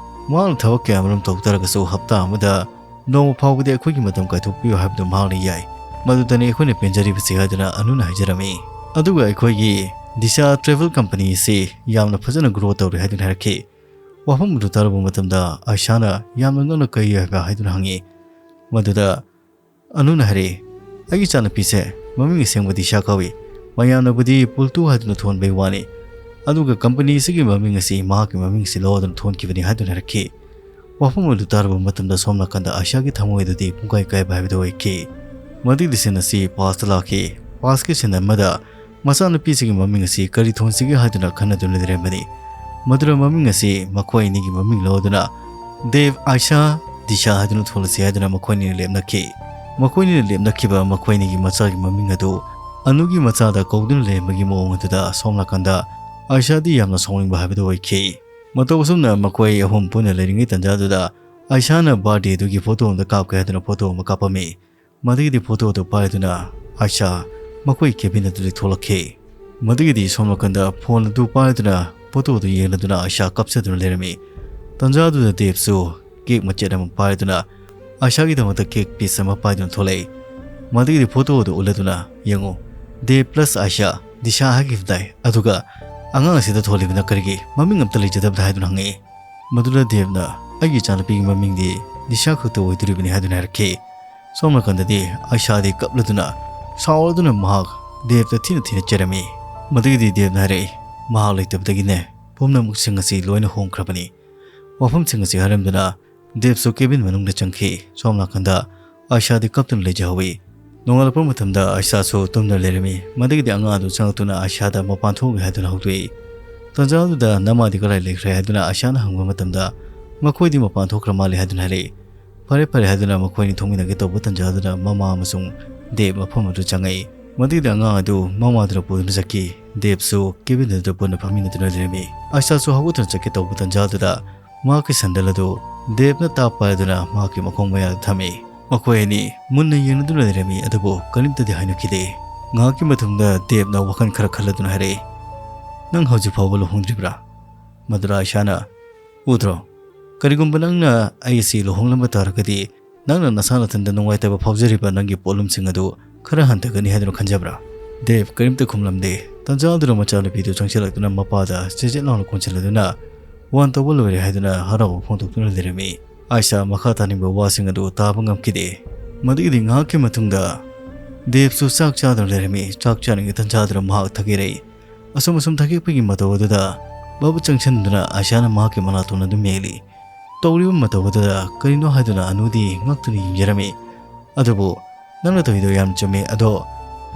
ꯃꯍꯥꯛꯅ ꯊꯕꯛ ꯀꯌꯥꯃꯔꯨꯝ ꯇꯧꯕ ꯇꯥꯔꯒꯁꯨ ꯍꯞꯇꯥ ꯑꯃꯗ ꯅꯣꯡꯃ ꯐꯥꯎꯕꯗꯤ ꯑꯩꯈꯣꯏꯒꯤ ꯃꯇꯝ ꯀꯥꯏꯊꯣꯛꯄꯤꯌꯨ ꯍꯥꯏꯕꯗꯨ ꯃꯍꯥꯛꯅ ꯌꯥꯏ꯫ ꯃꯗꯨꯗꯅꯤ ꯑꯩꯈꯣꯏꯅ ꯄꯦꯟꯖꯔꯤꯕꯁꯤ ꯍꯥꯏꯗꯨꯅ ꯑꯅꯨꯅ ꯍꯥꯏꯖꯔꯝꯃꯤ꯫ ꯑꯗꯨꯒ ꯑꯩꯈꯣꯏꯒꯤ ꯗꯤꯁꯥ ꯇ꯭ꯔꯦꯚꯦꯜ ꯀꯝꯄꯅꯤ ꯑꯁꯤ ꯌꯥꯝꯅ ꯐꯖꯅ ꯒ꯭ꯔꯣ ꯇꯧꯔꯤ ꯍꯥꯏꯗꯨꯅ ꯍꯥꯏꯔꯛꯈꯤ꯫ ꯋꯥꯐꯝ ꯑꯗꯨ ꯇꯥꯔꯨꯕ ꯃꯇꯝꯗ ꯑꯥꯏꯁꯥꯅ ꯌꯥꯝꯅ ꯉꯛꯅ ꯀꯩ ꯍꯥꯏꯕ ꯍꯥꯏꯗꯨꯅ ꯍꯪꯉꯤ꯫ ꯃꯗꯨꯗ ꯑꯅꯨꯅ ꯍꯥꯏꯔꯛꯏ, ꯑꯩꯒꯤ ꯏꯆꯥꯅꯨꯄꯤꯁꯦ ꯃꯃꯤꯡ ꯑꯁꯦꯡꯕ ꯗꯤꯁꯥ ꯀꯧꯏ꯫ ꯃꯌꯥꯝꯅꯕꯨꯗꯤ ꯄꯨꯜꯇꯨ ꯍꯥꯏꯗꯨꯅ ꯊꯣꯟꯕꯩ ꯋꯥꯅꯤ꯫ ꯑꯗꯨꯒ ꯀꯝꯄꯅꯤ ꯑꯁꯤꯒꯤ ꯃꯃꯤꯡ ꯑꯁꯤ ꯃꯍꯥꯛꯀꯤ ꯃꯃꯤꯡ ꯑꯁꯤ ꯂꯧꯗꯨꯅ ꯊꯣꯟꯈꯤꯕꯅꯤ ꯍꯥꯏꯗꯨꯅ ꯍꯥꯏꯔꯛꯈꯤ꯫ ꯋꯥꯐꯝ ꯑꯗꯨ ꯇꯥꯔꯨꯕ ꯃꯇꯝꯗ ꯁꯣꯝ ꯅꯥꯀꯟꯗ ꯑꯥꯏꯁꯥꯒꯤ ꯊꯃꯣꯏ ꯑꯗꯨꯗꯤ ꯄꯨꯡꯀꯥꯏ ꯀꯥꯏꯕ ꯍꯥꯏꯕꯗꯨ ꯑꯣꯏꯈꯤ꯫ ꯃꯗꯨꯒꯤ ꯁꯤꯟ ꯑꯁꯤ ꯄꯥꯁꯇ ꯂꯥꯛꯈꯤ꯫ ꯄꯥꯁꯀꯤ ꯁꯤꯟ ꯑꯃꯗ ꯃꯆꯥꯅꯨꯄꯤꯁꯤꯒꯤ ꯃꯃꯤꯡ ꯑꯁꯤ ꯀꯔꯤ ꯊꯣꯟꯁꯤꯒꯦ ꯍꯥꯏꯗꯨꯅ ꯈꯟꯅꯗꯨꯅ ꯂꯩꯔꯝꯕꯅꯤ꯫ ꯃꯗꯨꯗ ꯃꯃꯤꯡ ꯑꯁꯤ ꯃꯈꯣꯏ ꯑꯅꯤꯒꯤ ꯃꯃꯤꯡ ꯂꯧꯗꯨꯅ ꯗꯦꯕ, ꯑꯥꯏꯁꯥ, ꯗꯤꯁꯥ ꯍꯥꯏꯗꯨꯅ ꯊꯣꯜꯂꯁꯤ ꯍꯥꯏꯗꯨꯅ ꯃꯈꯣꯏ ꯑꯅꯤꯅ ꯂꯦꯞꯅꯈꯤ꯫ ꯃꯈꯣꯏ ꯑꯅꯤꯅ ꯂꯦꯞꯅꯈꯤꯕ ꯃꯈꯣꯏ ꯑꯅꯤꯒꯤ ꯃꯆꯥꯒꯤ ꯃꯃꯤꯡ ꯑꯗꯨ ꯑꯅꯨꯒꯤ ꯃꯆꯥꯗ ꯀꯧꯗꯨꯅ ꯂꯩꯔꯝꯕꯒꯤ ꯃꯑꯣꯡ ꯑꯗꯨꯗ ꯁꯣꯝ ꯅꯥꯀꯟꯗ ꯑꯥꯏꯁꯥꯗꯤ ꯌꯥꯝꯅ ꯁꯥꯎꯅꯤꯡꯕ ꯍꯥꯏꯕꯗꯨ ꯑꯣꯏꯈꯤ꯫ ꯃꯇꯧ ꯑꯁꯨꯝꯅ ꯃꯈꯣꯏ ꯑꯍꯨꯝ ꯄꯨꯟꯅ ꯂꯩꯔꯤꯉꯩ ꯇꯥꯟꯖꯥꯗꯨꯗ ꯑꯥꯏꯁꯥꯅ ꯕꯥꯔꯗꯦꯗꯨꯒꯤ ꯐꯣꯇꯣ ꯑꯃꯗ ꯀꯥꯞꯀꯦ ꯍꯥꯏꯗꯨꯅ ꯐꯣꯇꯣ ꯑꯃ ꯀꯥꯞꯄꯝꯃꯤ꯫ ꯃꯗꯨꯒꯤꯗꯤ ꯐꯣꯇꯣ ꯑꯗꯨ ꯄꯥꯏꯗꯨꯅ ꯑꯥꯏꯁꯥ ꯃꯈꯣꯏ ꯀꯦꯕꯤꯟ ꯑꯗꯨꯗꯒꯤ ꯊꯣꯛꯂꯛꯈꯤ꯫ ꯃꯗꯨꯒꯤꯗꯤ ꯁꯣꯝ ꯅꯥꯀꯟꯗ ꯐꯣꯟ ꯑꯗꯨ ꯄꯥꯏꯗꯨꯅ ꯐꯣꯇꯣ ꯑꯗꯨ ꯌꯦꯡꯂꯗꯨꯅ ꯑꯥꯏꯁꯥ ꯀꯞꯆꯗꯨꯅ ꯂꯩꯔꯝꯃꯤ꯫ ꯇꯥꯟꯖꯥꯗꯨꯗ ꯗꯦꯕꯁꯨ ꯀꯦꯛ ꯃꯆꯦꯠ ꯑꯃ ꯄꯥꯏꯗꯨꯅ ꯑꯥꯏꯁꯥꯒꯤꯗꯃꯛꯇ ꯀꯦꯛ ꯄꯤꯁ ꯑꯃ ꯄꯥꯏꯗꯨꯅ ꯊꯣꯛꯂꯛꯏ꯫ ꯃꯗꯨꯒꯤꯗꯤ ꯐꯣꯇꯣ ꯑꯗꯨ ꯎꯠꯂꯗꯨꯅ, "ꯌꯦꯡꯉꯨ, ꯗꯦꯕ ꯄ꯭ꯂꯁ ꯑꯥꯏꯁꯥ, ꯗꯤꯁꯥ ꯍꯥꯏꯈꯤꯕꯗꯥꯏ, ꯑꯗꯨꯒ ꯑꯉꯥꯡ ꯑꯁꯤꯗ ꯊꯣꯜꯂꯤꯕꯅ ꯀꯔꯤꯒꯤ? ꯃꯃꯤꯡ ꯑꯝꯇ ꯂꯩꯖꯗꯕꯗ?" ꯍꯥꯏꯗꯨꯅ ꯍꯪꯉꯛꯏ꯫ ꯃꯗꯨꯗ ꯗꯦꯕꯅ, "ꯑꯩꯒꯤ ꯏꯆꯥꯅꯨꯄꯤꯒꯤ ꯃꯃꯤꯡꯗꯤ ꯗꯤꯁꯥ ꯈꯛꯇ ꯑꯣꯏꯗꯣꯔꯤꯕꯅꯤ" ꯍꯥꯏꯗꯨꯅ ꯍꯥꯏꯔꯛꯈꯤ꯫ ꯁꯣꯝ ꯅꯥꯀꯟꯗꯗꯤ ꯑꯥꯏꯁꯥꯗꯤ ꯀꯞꯂꯗꯨꯅ, ꯁꯥꯎꯔꯗꯨꯅ ꯃꯍꯥꯛ ꯗꯦꯕꯇ ꯊꯤꯅ ꯊꯤꯅ ꯆꯩꯔꯝꯃꯤ꯫ ꯃꯗꯨꯒꯤꯗꯤ ꯗꯦꯕꯅ ꯍꯥꯏꯔꯛꯏ, "ꯃꯍꯥꯛ ꯂꯩꯇꯕꯗꯒꯤꯅꯦ ꯄꯨꯝꯅꯃꯛꯁꯤꯡ ꯑꯁꯤ ꯂꯣꯏꯅ ꯍꯣꯡꯈ꯭ꯔꯕꯅꯤ"꯫ ꯋꯥꯐꯝꯁꯤꯡ ꯑꯁꯤ ꯍꯥꯏꯔꯝꯗꯨꯅ ꯗꯦꯕꯁꯨ ꯀꯦꯕꯤꯟ ꯃꯅꯨꯡꯗ ꯆꯪꯈꯤ꯫ ꯁꯣꯝ ꯅꯥꯀꯟꯗ ꯑꯥꯏꯁꯥꯗꯤ ꯀꯞꯇꯨꯅ ꯂꯩꯖꯍꯧꯏ꯫ ꯅꯣꯡꯉꯥꯜꯂꯛꯄ ꯃꯇꯝꯗ ꯑꯥꯏꯁꯥꯁꯨ ꯇꯨꯝꯗꯨꯅ ꯂꯩꯔꯝꯃꯤ꯫ ꯃꯗꯨꯒꯤꯗꯤ ꯑꯉꯥꯡ ꯑꯗꯨ ꯆꯪꯂꯛꯇꯨꯅ ꯑꯥꯏꯁꯥꯗ ꯃꯄꯥꯟ ꯊꯣꯛꯎꯏ ꯍꯥꯏꯗꯨꯅ ꯍꯧꯗꯣꯛꯏ꯫ ꯇꯥꯟꯖꯥ ꯑꯗꯨꯗ "ꯅꯃꯥꯗꯤ ꯀꯗꯥꯏ ꯂꯩꯈ꯭ꯔꯦ?" ꯍꯥꯏꯗꯨꯅ ꯑꯥꯏꯁꯥꯅ ꯍꯪꯕ ꯃꯇꯝꯗ, "ꯃꯈꯣꯏꯗꯤ ꯃꯄꯥꯟ ꯊꯣꯛꯈ꯭ꯔ ꯃꯥꯜꯂꯦ" ꯍꯥꯏꯗꯨꯅ ꯍꯥꯏꯔꯛꯏ꯫ ꯐꯔꯦ ꯐꯔꯦ ꯍꯥꯏꯗꯨꯅ ꯃꯈꯣꯏꯅꯤ ꯊꯣꯛꯃꯤꯟꯅꯒꯦ ꯇꯧꯕ ꯇꯥꯟꯖꯥ ꯑꯗꯨꯗ ꯃꯃꯥ ꯑꯃꯁꯨꯡ ꯗꯦꯕ ꯃꯐꯝ ꯑꯗꯨ ꯆꯪꯉꯛꯏ꯫ ꯃꯗꯨꯒꯤꯗꯤ ꯑꯉꯥꯡ ꯑꯗꯨ ꯃꯃꯥꯗꯨꯅ ꯄꯨꯗꯨꯅ ꯆꯠꯈꯤ꯫ ꯗꯦꯕꯁꯨ ꯀꯦꯕꯤꯟ ꯑꯗꯨꯗ ꯄꯨꯟꯅ ꯐꯝꯃꯤꯟꯅꯗꯨꯅ ꯂꯩꯔꯝꯃꯤ꯫ ꯑꯥꯏꯁꯥꯁꯨ ꯍꯧꯒꯠꯇꯨꯅ ꯆꯠꯀꯦ ꯇꯧꯕ ꯇꯥꯟꯖꯥ ꯑꯗꯨꯗ ꯃꯍꯥꯛꯀꯤ ꯁꯦꯟꯗꯜ ꯑꯗꯨ ꯗꯦꯕꯅ ꯇꯥꯞ ꯄꯥꯏꯗꯨꯅ ꯃꯍꯥꯛꯀꯤ ꯃꯈꯣꯡ ꯃꯌꯥꯗ ꯊꯝꯃꯤ꯫ ꯃꯈꯣꯏ ꯑꯅꯤ ꯃꯨꯟꯅ ꯌꯦꯡꯅꯗꯨꯅ ꯂꯩꯔꯝꯃꯤ, ꯑꯗꯨꯕꯨ ꯀꯔꯤꯝꯇꯗꯤ ꯍꯥꯏꯅꯈꯤꯗꯦ꯫ ꯉꯥꯏꯍꯥꯛꯀꯤ ꯃꯇꯨꯡꯗ ꯗꯦꯕꯅ ꯋꯥꯈꯜ ꯈꯔ ꯈꯜꯂꯗꯨꯅ ꯍꯥꯏꯔꯛꯏ, "ꯅꯪ ꯍꯧꯖꯤꯛ ꯐꯥꯎꯕ ꯂꯨꯍꯣꯡꯗ꯭ꯔꯤꯕ꯭ꯔꯥ?" ꯃꯗꯨꯗ ꯑꯥꯏꯁꯥꯅ, "ꯎꯗ꯭ꯔꯣ? ꯀꯔꯤꯒꯨꯝꯕ ꯅꯪꯅ ꯑꯩ ꯑꯁꯤ ꯂꯨꯍꯣꯡꯂꯝꯕ ꯇꯥꯔꯒꯗꯤ ꯅꯪꯅ ꯅꯁꯥ ꯅꯊꯟꯗ ꯅꯨꯡꯉꯥꯏꯇꯕ ꯐꯥꯎꯖꯔꯤꯕ ꯅꯪꯒꯤ ꯄꯣꯠꯂꯨꯝꯁꯤꯡ ꯑꯗꯨ ꯈꯔ ꯍꯟꯊꯒꯅꯤ ꯍꯥꯏꯗꯨꯅ ꯈꯟꯖꯕ꯭ꯔꯥ?" ꯗꯦꯕ ꯀꯔꯤꯝꯇ ꯈꯨꯝꯂꯝꯗꯦ꯫ ꯇꯟꯖꯥꯗꯨꯗ ꯃꯆꯥꯅꯨꯄꯤꯗꯨ ꯆꯪꯁꯤꯜꯂꯛꯇꯨꯅ ꯃꯄꯥꯗ ꯆꯦꯖꯦꯠ ꯂꯥꯎꯅ ꯀꯣꯟꯁꯤꯜꯂꯗꯨꯅ ꯋꯥꯟ ꯇꯧꯕ ꯂꯣꯏꯔꯦ ꯍꯥꯏꯗꯨꯅ ꯍꯔꯥꯎꯕ ꯐꯣꯡꯗꯣꯛꯇꯨꯅ ꯂꯩꯔꯝꯃꯤ꯫ ꯑꯥꯏꯁꯥ ꯃꯈꯥ ꯇꯥꯅꯤꯡꯕ ꯋꯥꯁꯤꯡ ꯑꯗꯨ ꯇꯥꯕ ꯉꯝꯈꯤꯗꯦ꯫ ꯃꯗꯨꯒꯤꯗꯤ ꯉꯥꯏꯍꯥꯛꯀꯤ ꯃꯇꯨꯡꯗ ꯗꯦꯕꯁꯨ ꯆꯥꯛ ꯆꯥꯗꯨꯅ ꯂꯩꯔꯝꯃꯤ꯫ ꯆꯥꯛ ꯆꯥꯅꯤꯡꯉꯤ ꯇꯟꯖꯥꯗꯨꯗ ꯃꯍꯥꯛ ꯊꯛꯀꯦꯔꯛꯏ꯫ ꯑꯁꯨꯝ ꯑꯁꯨꯝ ꯊꯛꯀꯦꯛꯄꯒꯤ ꯃꯇꯧ ꯑꯗꯨꯗ ꯃꯕꯨ ꯆꯪꯁꯤꯟꯗꯨꯅ ꯑꯥꯏꯁꯥꯅ ꯃꯍꯥꯛꯀꯤ ꯃꯅꯥꯇꯣꯟ ꯑꯗꯨ ꯃꯦꯜꯂꯤ꯫ ꯇꯧꯔꯤꯕ ꯃꯇꯧ ꯑꯗꯨꯗ ꯀꯔꯤꯅꯣ ꯍꯥꯏꯗꯨꯅ ꯑꯅꯨꯗꯤ ꯉꯛꯇꯨꯅ ꯌꯦꯡꯖꯔꯝꯃꯤ꯫ ꯑꯗꯨꯕꯨ ꯅꯪꯅ ꯇꯧꯔꯤꯗꯣ ꯌꯥꯝ ꯆꯨꯝꯃꯤ꯫ ꯑꯗꯣ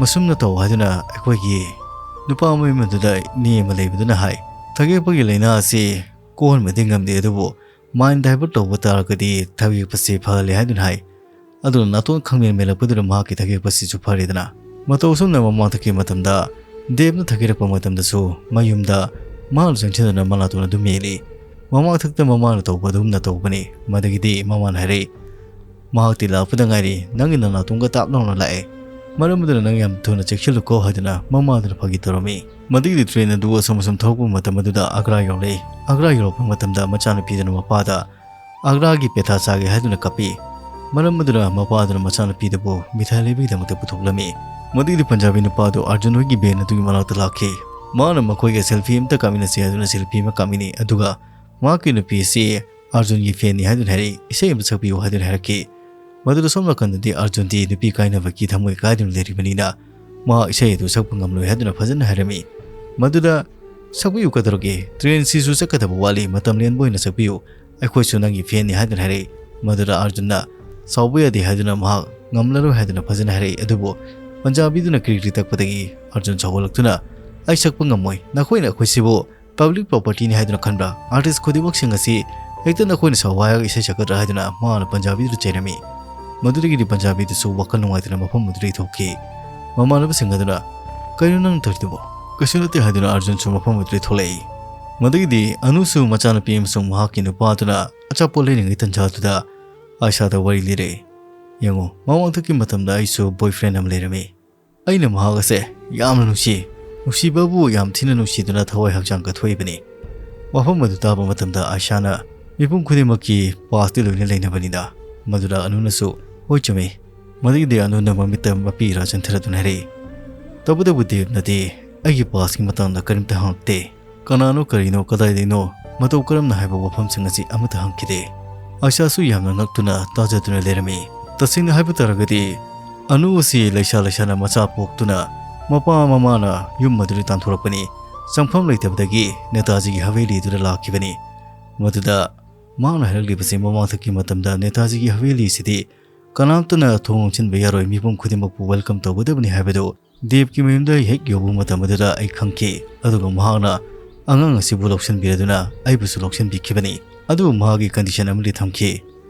ꯃꯁꯨꯝꯅ ꯇꯧ ꯍꯥꯏꯗꯨꯅ ꯑꯩꯈꯣꯏꯒꯤ ꯅꯨꯄꯥ ꯃꯌꯨꯝ ꯑꯗꯨꯗ ꯏꯅꯦ ꯑꯃ ꯂꯩꯕꯗꯨꯅ ꯍꯥꯏ꯫ ꯊꯒꯦꯛꯄꯒꯤ ꯂꯥꯏꯅꯥ ꯑꯁꯤ ꯀꯣꯛꯍꯟꯕꯗꯤ ꯉꯝꯗꯦ, ꯑꯗꯨꯕꯨ ꯃꯥꯏꯟ ꯗꯥꯏꯚꯔꯠ ꯇꯧꯕ ꯇꯥꯔꯒꯗꯤ ꯊꯒꯦꯛꯄꯁꯤ ꯐꯍꯜꯂꯦ ꯍꯥꯏꯗꯨꯅ ꯍꯥꯏ꯫ ꯑꯗꯨꯅ ꯅꯥꯇꯣꯟ ꯈꯪꯃꯦꯟ ꯃꯦꯜꯂꯛꯄꯗꯨꯗ ꯃꯍꯥꯛꯀꯤ ꯊꯒꯦꯛꯄꯁꯤꯁꯨ ꯐꯔꯦꯗꯅ꯫ ꯃꯇꯧ ꯑꯁꯨꯝꯅ ꯃꯃꯥꯡ ꯊꯛꯀꯤ ꯃꯇꯝꯗ ꯗꯦꯕꯅ ꯊꯒꯦꯛꯂꯛꯄ ꯃꯇꯝꯗꯁꯨ ꯃꯌꯨꯝꯗ ꯃꯥꯅ ꯆꯪꯁꯤꯟꯗꯨꯅ ꯃꯅꯥꯇꯣꯟ ꯑꯗꯨ ꯃꯦꯜꯂꯤ꯫ ꯃꯃꯥꯡ ꯊꯛꯇ ꯃꯃꯥꯅ ꯇꯧꯕ ꯑꯗꯨꯝꯅ ꯇꯧꯕꯅꯤ꯫ ꯃꯗꯒꯤꯗꯤ ꯃꯃꯥꯅ ꯍꯥꯏꯔꯛꯏ, "ꯃꯍꯥꯛꯇꯤ ꯂꯥꯛꯄꯗ ꯉꯥꯏꯔꯤ, ꯅꯪꯒꯤ ꯅꯅꯥꯇꯣꯟꯒ ꯇꯥꯞ ꯂꯥꯎꯅ ꯂꯥꯛꯑꯦ꯫ ꯃꯔꯝ ꯑꯗꯨꯅ ꯅꯪ ꯌꯥꯝ ꯊꯨꯅ ꯆꯦꯛꯁꯤꯜꯂꯨꯀꯣ" ꯍꯥꯏꯗꯨꯅ ꯃꯃꯥꯗꯨꯅ ꯐꯥꯒꯤ ꯇꯧꯔꯝꯃꯤ꯫ ꯃꯗꯨꯒꯤꯗꯤ ꯇ꯭ꯔꯦꯟ ꯑꯗꯨ ꯑꯁꯨꯝ ꯑꯁꯨꯝ ꯊꯧꯔꯛꯄ ꯃꯇꯝ ꯑꯗꯨꯗ ꯑꯒ꯭ꯔꯥ ꯌꯧꯔꯛꯏ꯫ ꯑꯒ꯭ꯔꯥ ꯌꯧꯔꯛꯄ ꯃꯇꯝꯗ ꯃꯆꯥꯅꯨꯄꯤꯗꯨꯅ ꯃꯄꯥꯗ ꯑꯒ꯭ꯔꯥꯒꯤ ꯄꯦꯊꯥ ꯆꯥꯒꯦ ꯍꯥꯏꯗꯨꯅ ꯀꯞꯄꯤ꯫ ꯃꯔꯝ ꯑꯗꯨꯅ ꯃꯄꯥꯗꯨꯅ ꯃꯆꯥꯅꯨꯄꯤꯗꯨꯕꯨ ꯃꯤꯊꯥꯏ ꯂꯩꯕꯒꯤꯗꯃꯛꯇ ꯄꯨꯊꯣꯛꯂꯝꯃꯤ꯫ ꯃꯗꯨꯒꯤꯗꯤ ꯄꯟꯖꯥꯕꯤ ꯅꯨꯄꯥꯗꯨ ꯑꯥꯔꯖꯨꯟ ꯍꯣꯏꯒꯤ ꯚꯦꯟ ꯑꯗꯨꯒꯤ ꯃꯅꯥꯛꯇ ꯂꯥꯛꯈꯤ꯫ ꯃꯍꯥꯛꯅ ꯃꯈꯣꯏꯒ ꯁꯦꯜꯐꯤ ꯑꯃꯇ ꯀꯥꯞꯃꯤꯟꯅꯁꯤ ꯍꯥꯏꯗꯨꯅ ꯁꯦꯜꯐꯤ ꯑꯃ ꯀꯥꯞꯃꯤꯟꯅꯩ꯫ ꯑꯗꯨꯒ ꯃꯍꯥꯛꯀꯤ ꯅꯨꯄꯤ ꯑꯁꯤ ꯑꯥꯔꯖꯨꯟꯒꯤ ꯐꯦꯟꯅꯤ ꯍꯥꯏꯗꯨꯅ ꯍꯥꯏꯔꯛꯏ, ꯏꯁꯩ ꯑꯃ ꯁꯛꯄꯤꯌꯨ ꯍꯥꯏꯗꯨꯅ ꯍꯥꯏꯔꯛꯈꯤ꯫ ꯃꯗꯨꯗ ꯁꯣꯝ ꯅꯥꯀꯟꯗꯗꯤ ꯑꯥꯔꯖꯨꯟꯗꯤ ꯅꯨꯄꯤ ꯀꯥꯏꯅꯕꯒꯤ ꯊꯃꯣꯏ ꯀꯥꯏꯗꯨꯅ ꯂꯩꯔꯤꯕꯅꯤꯅ ꯃꯍꯥꯛ ꯏꯁꯩ ꯑꯗꯨ ꯁꯛꯄ ꯉꯝꯂꯣꯏ ꯍꯥꯏꯗꯨꯅ ꯐꯖꯅ ꯍꯥꯏꯔꯝꯃꯤ꯫ ꯃꯗꯨꯗ, "ꯁꯛꯄꯤꯌꯨ ꯀꯩꯗꯧꯔꯒꯦ? ꯇ꯭ꯔꯦꯟꯁꯤꯁꯨ ꯆꯠꯀꯗꯕ ꯋꯥꯠꯂꯤ, ꯃꯇꯝ ꯂꯦꯟꯕ ꯑꯣꯏꯅ ꯁꯛꯄꯤꯌꯨ, ꯑꯩꯈꯣꯏꯁꯨ ꯅꯪꯒꯤ ꯐꯦꯟꯅꯤ" ꯍꯥꯏꯗꯨꯅ ꯍꯥꯏꯔꯛꯏ꯫ ꯃꯗꯨꯗ ꯑꯥꯔꯖꯨꯟꯅ, "ꯁꯥꯎꯕ ꯌꯥꯗꯦ" ꯍꯥꯏꯗꯨꯅ ꯃꯍꯥꯛ ꯉꯝꯂꯔꯣꯏ ꯍꯥꯏꯗꯨꯅ ꯐꯖꯅ ꯍꯥꯏꯔꯛꯏ꯫ ꯑꯗꯨꯕꯨ ꯄꯟꯖꯥꯕꯤꯗꯨꯅ ꯀ꯭ꯔꯤꯛ ꯀ꯭ꯔꯤꯛ ꯇꯛꯄꯗꯒꯤ ꯑꯥꯔꯖꯨꯟ ꯁꯥꯎꯒꯠꯂꯛꯇꯨꯅ, "ꯑꯩ ꯁꯛꯄ ꯉꯝꯃꯣꯏ, ꯅꯈꯣꯏꯅ ꯑꯩꯈꯣꯏꯁꯤꯕꯨ ꯄꯕ꯭ꯂꯤꯛ ꯄ꯭ꯔꯣꯄꯔꯇꯤꯅꯤ ꯍꯥꯏꯗꯨꯅ ꯈꯟꯕ꯭ꯔꯥ? ꯑꯥꯔꯇꯤꯁ ꯈꯨꯗꯤꯡꯃꯛꯁꯤꯡ ꯑꯁꯤ ꯍꯦꯛꯇ ꯅꯈꯣꯏꯅ ꯁꯥꯎ ꯍꯥꯏꯔꯒ ꯏꯁꯩ ꯁꯛꯀꯗ꯭ꯔꯥ?" ꯍꯥꯏꯗꯨꯅ ꯃꯍꯥꯛꯅ ꯄꯟꯖꯥꯕꯤꯗꯨꯗ ꯆꯩꯔꯝꯃꯤ꯫ ꯃꯗꯨꯗꯒꯤꯗꯤ ꯄꯟꯖꯥꯕꯤꯗꯨꯁꯨ ꯋꯥꯈꯜ ꯅꯨꯡꯉꯥꯏꯇꯅ ꯃꯐꯝ ꯑꯗꯨꯗꯒꯤ ꯊꯣꯛꯈꯤ꯫ ꯃꯃꯥꯟꯅꯕꯁꯤꯡ ꯑꯗꯨꯅ, "ꯀꯩꯅꯣ ꯅꯪ ꯇꯧꯔꯤꯗꯨꯕꯣ?" "ꯀꯩꯁꯨ ꯅꯠꯇꯦ" ꯍꯥꯏꯗꯨꯅ ꯑꯥꯔꯖꯨꯟꯁꯨ ꯃꯐꯝ ꯑꯗꯨꯗꯒꯤ ꯊꯣꯛꯂꯛꯏ꯫ ꯃꯗꯨꯒꯤꯗꯤ ꯑꯅꯨꯁꯨ ꯃꯆꯥꯅꯨꯄꯤ ꯑꯃꯁꯨꯡ ꯃꯍꯥꯛꯀꯤ ꯅꯨꯄꯥ ꯑꯗꯨꯅ ꯑꯆꯥꯄꯣꯠ ꯂꯩꯔꯤꯉꯩ ꯇꯟꯖꯥꯗꯨꯗ ꯑꯥꯏꯁꯥꯗ ꯋꯥꯔꯤ ꯂꯤꯔꯛꯏ꯫ "ꯌꯦꯡꯉꯣ, ꯃꯃꯥꯡꯊꯛꯀꯤ ꯃꯇꯝꯗ ꯑꯩꯁꯨ ꯕꯣꯏꯐ꯭ꯔꯦꯟ ꯑꯃ ꯂꯩꯔꯝꯃꯤ꯫ ꯑꯩꯅ ꯃꯍꯥꯛ ꯑꯁꯦ ꯌꯥꯝꯅ ꯅꯨꯡꯁꯤ, ꯅꯨꯡꯁꯤꯕꯕꯨ ꯌꯥꯝ ꯊꯤꯅ ꯅꯨꯡꯁꯤꯗꯨꯅ ꯊꯋꯥꯏ ꯍꯛꯆꯥꯡ ꯀꯠꯊꯣꯛꯏꯕꯅꯤ꯫ ꯋꯥꯐꯝ ꯑꯗꯨ ꯇꯥꯕ ꯃꯇꯝꯗ ꯑꯥꯏꯁꯥꯅ ꯃꯤꯄꯨꯝ ꯈꯨꯗꯤꯡꯃꯛꯀꯤ ꯄꯥꯁꯇꯤ ꯂꯣꯏꯅ ꯂꯩꯅꯕꯅꯤꯅ꯫ ꯃꯗꯨꯗ ꯑꯅꯨꯅꯁꯨ, "ꯍꯣꯏ, ꯆꯨꯝꯃꯤ"꯫ ꯃꯗꯨꯒꯤꯗꯤ ꯑꯅꯨꯅ ꯃꯃꯤꯠꯇ ꯃꯄꯤ ꯏꯔꯥ ꯆꯦꯟꯊꯔꯗꯨꯅ ꯍꯥꯏꯔꯛꯏ, "ꯇꯧꯕꯇꯕꯨ ꯗꯦꯕꯅꯗꯤ ꯑꯩꯒꯤ ꯄꯥꯁꯀꯤ ꯃꯇꯥꯡꯗ ꯀꯔꯤꯝꯇ ꯍꯪꯉꯛꯇꯦ꯫ ꯀꯅꯥꯅꯣ, ꯀꯔꯤꯅꯣ, ꯀꯗꯥꯏꯗꯒꯤꯅꯣ, ꯃꯇꯧ ꯀꯔꯝꯅ ꯍꯥꯏꯕ ꯋꯥꯐꯝꯁꯤꯡ ꯑꯁꯤ ꯑꯃꯠꯇ ꯍꯪꯈꯤꯗꯦ"꯫ ꯑꯥꯏꯁꯥꯁꯨ ꯌꯥꯝꯅ ꯉꯛꯇꯨꯅ ꯇꯥꯖꯗꯨꯅ ꯂꯩꯔꯝꯃꯤ꯫ ꯇꯁꯦꯡꯅ ꯍꯥꯏꯕ ꯇꯥꯔꯒꯗꯤ, ꯑꯅꯨ ꯑꯁꯤ ꯂꯩꯁꯥ ꯂꯩꯁꯥꯅ ꯃꯆꯥ ꯄꯣꯛꯇꯨꯅ ꯃꯄꯥ ꯃꯃꯥꯅ ꯌꯨꯝ ꯑꯗꯨꯗꯒꯤ ꯇꯥꯟꯊꯣꯔꯛꯄꯅꯤ꯫ ꯆꯪꯐꯝ ꯂꯩꯇꯕꯗꯒꯤ ꯅꯦꯇꯥꯖꯤꯒꯤ ꯍꯕꯦꯂꯤꯗꯨꯗ ꯂꯥꯛꯈꯤꯕꯅꯤ꯫ ꯃꯗꯨꯗ ꯃꯍꯥꯛꯅ ꯍꯥꯏꯔꯛꯂꯤꯕꯁꯤ, ꯃꯃꯥꯡꯊꯛꯀꯤ ꯃꯇꯝꯗ ꯅꯦꯇꯥꯖꯤꯒꯤ ꯍꯕꯦꯂꯤꯁꯤꯗꯤ ꯀꯅꯥꯝꯇꯅ ꯊꯣꯡ ꯂꯣꯟꯁꯤꯟꯕ ꯌꯥꯔꯣꯏ, ꯃꯤꯄꯨꯝ ꯈꯨꯗꯤꯡꯃꯛꯄꯨ welcome ꯇꯧꯒꯗꯕꯅꯤ ꯍꯥꯏꯕꯗꯨ ꯗꯦꯕꯀꯤ ꯃꯌꯨꯝꯗ ꯍꯦꯛ ꯌꯧꯕ ꯃꯇꯝ ꯑꯗꯨꯗ ꯑꯩ ꯈꯪꯈꯤ꯫ ꯑꯗꯨꯒ ꯃꯍꯥꯛꯅ ꯑꯉꯥꯡ ꯑꯁꯤꯕꯨ ꯂꯧꯁꯤꯟꯕꯤꯔꯗꯨꯅ ꯑꯩꯕꯨꯁꯨ ꯂꯧꯁꯤꯟꯕꯤꯈꯤꯕꯅꯤ꯫ ꯑꯗꯨꯕꯨ ꯃꯍꯥꯛꯀꯤ condition ꯑꯃꯗꯤ ꯊꯝꯈꯤ꯫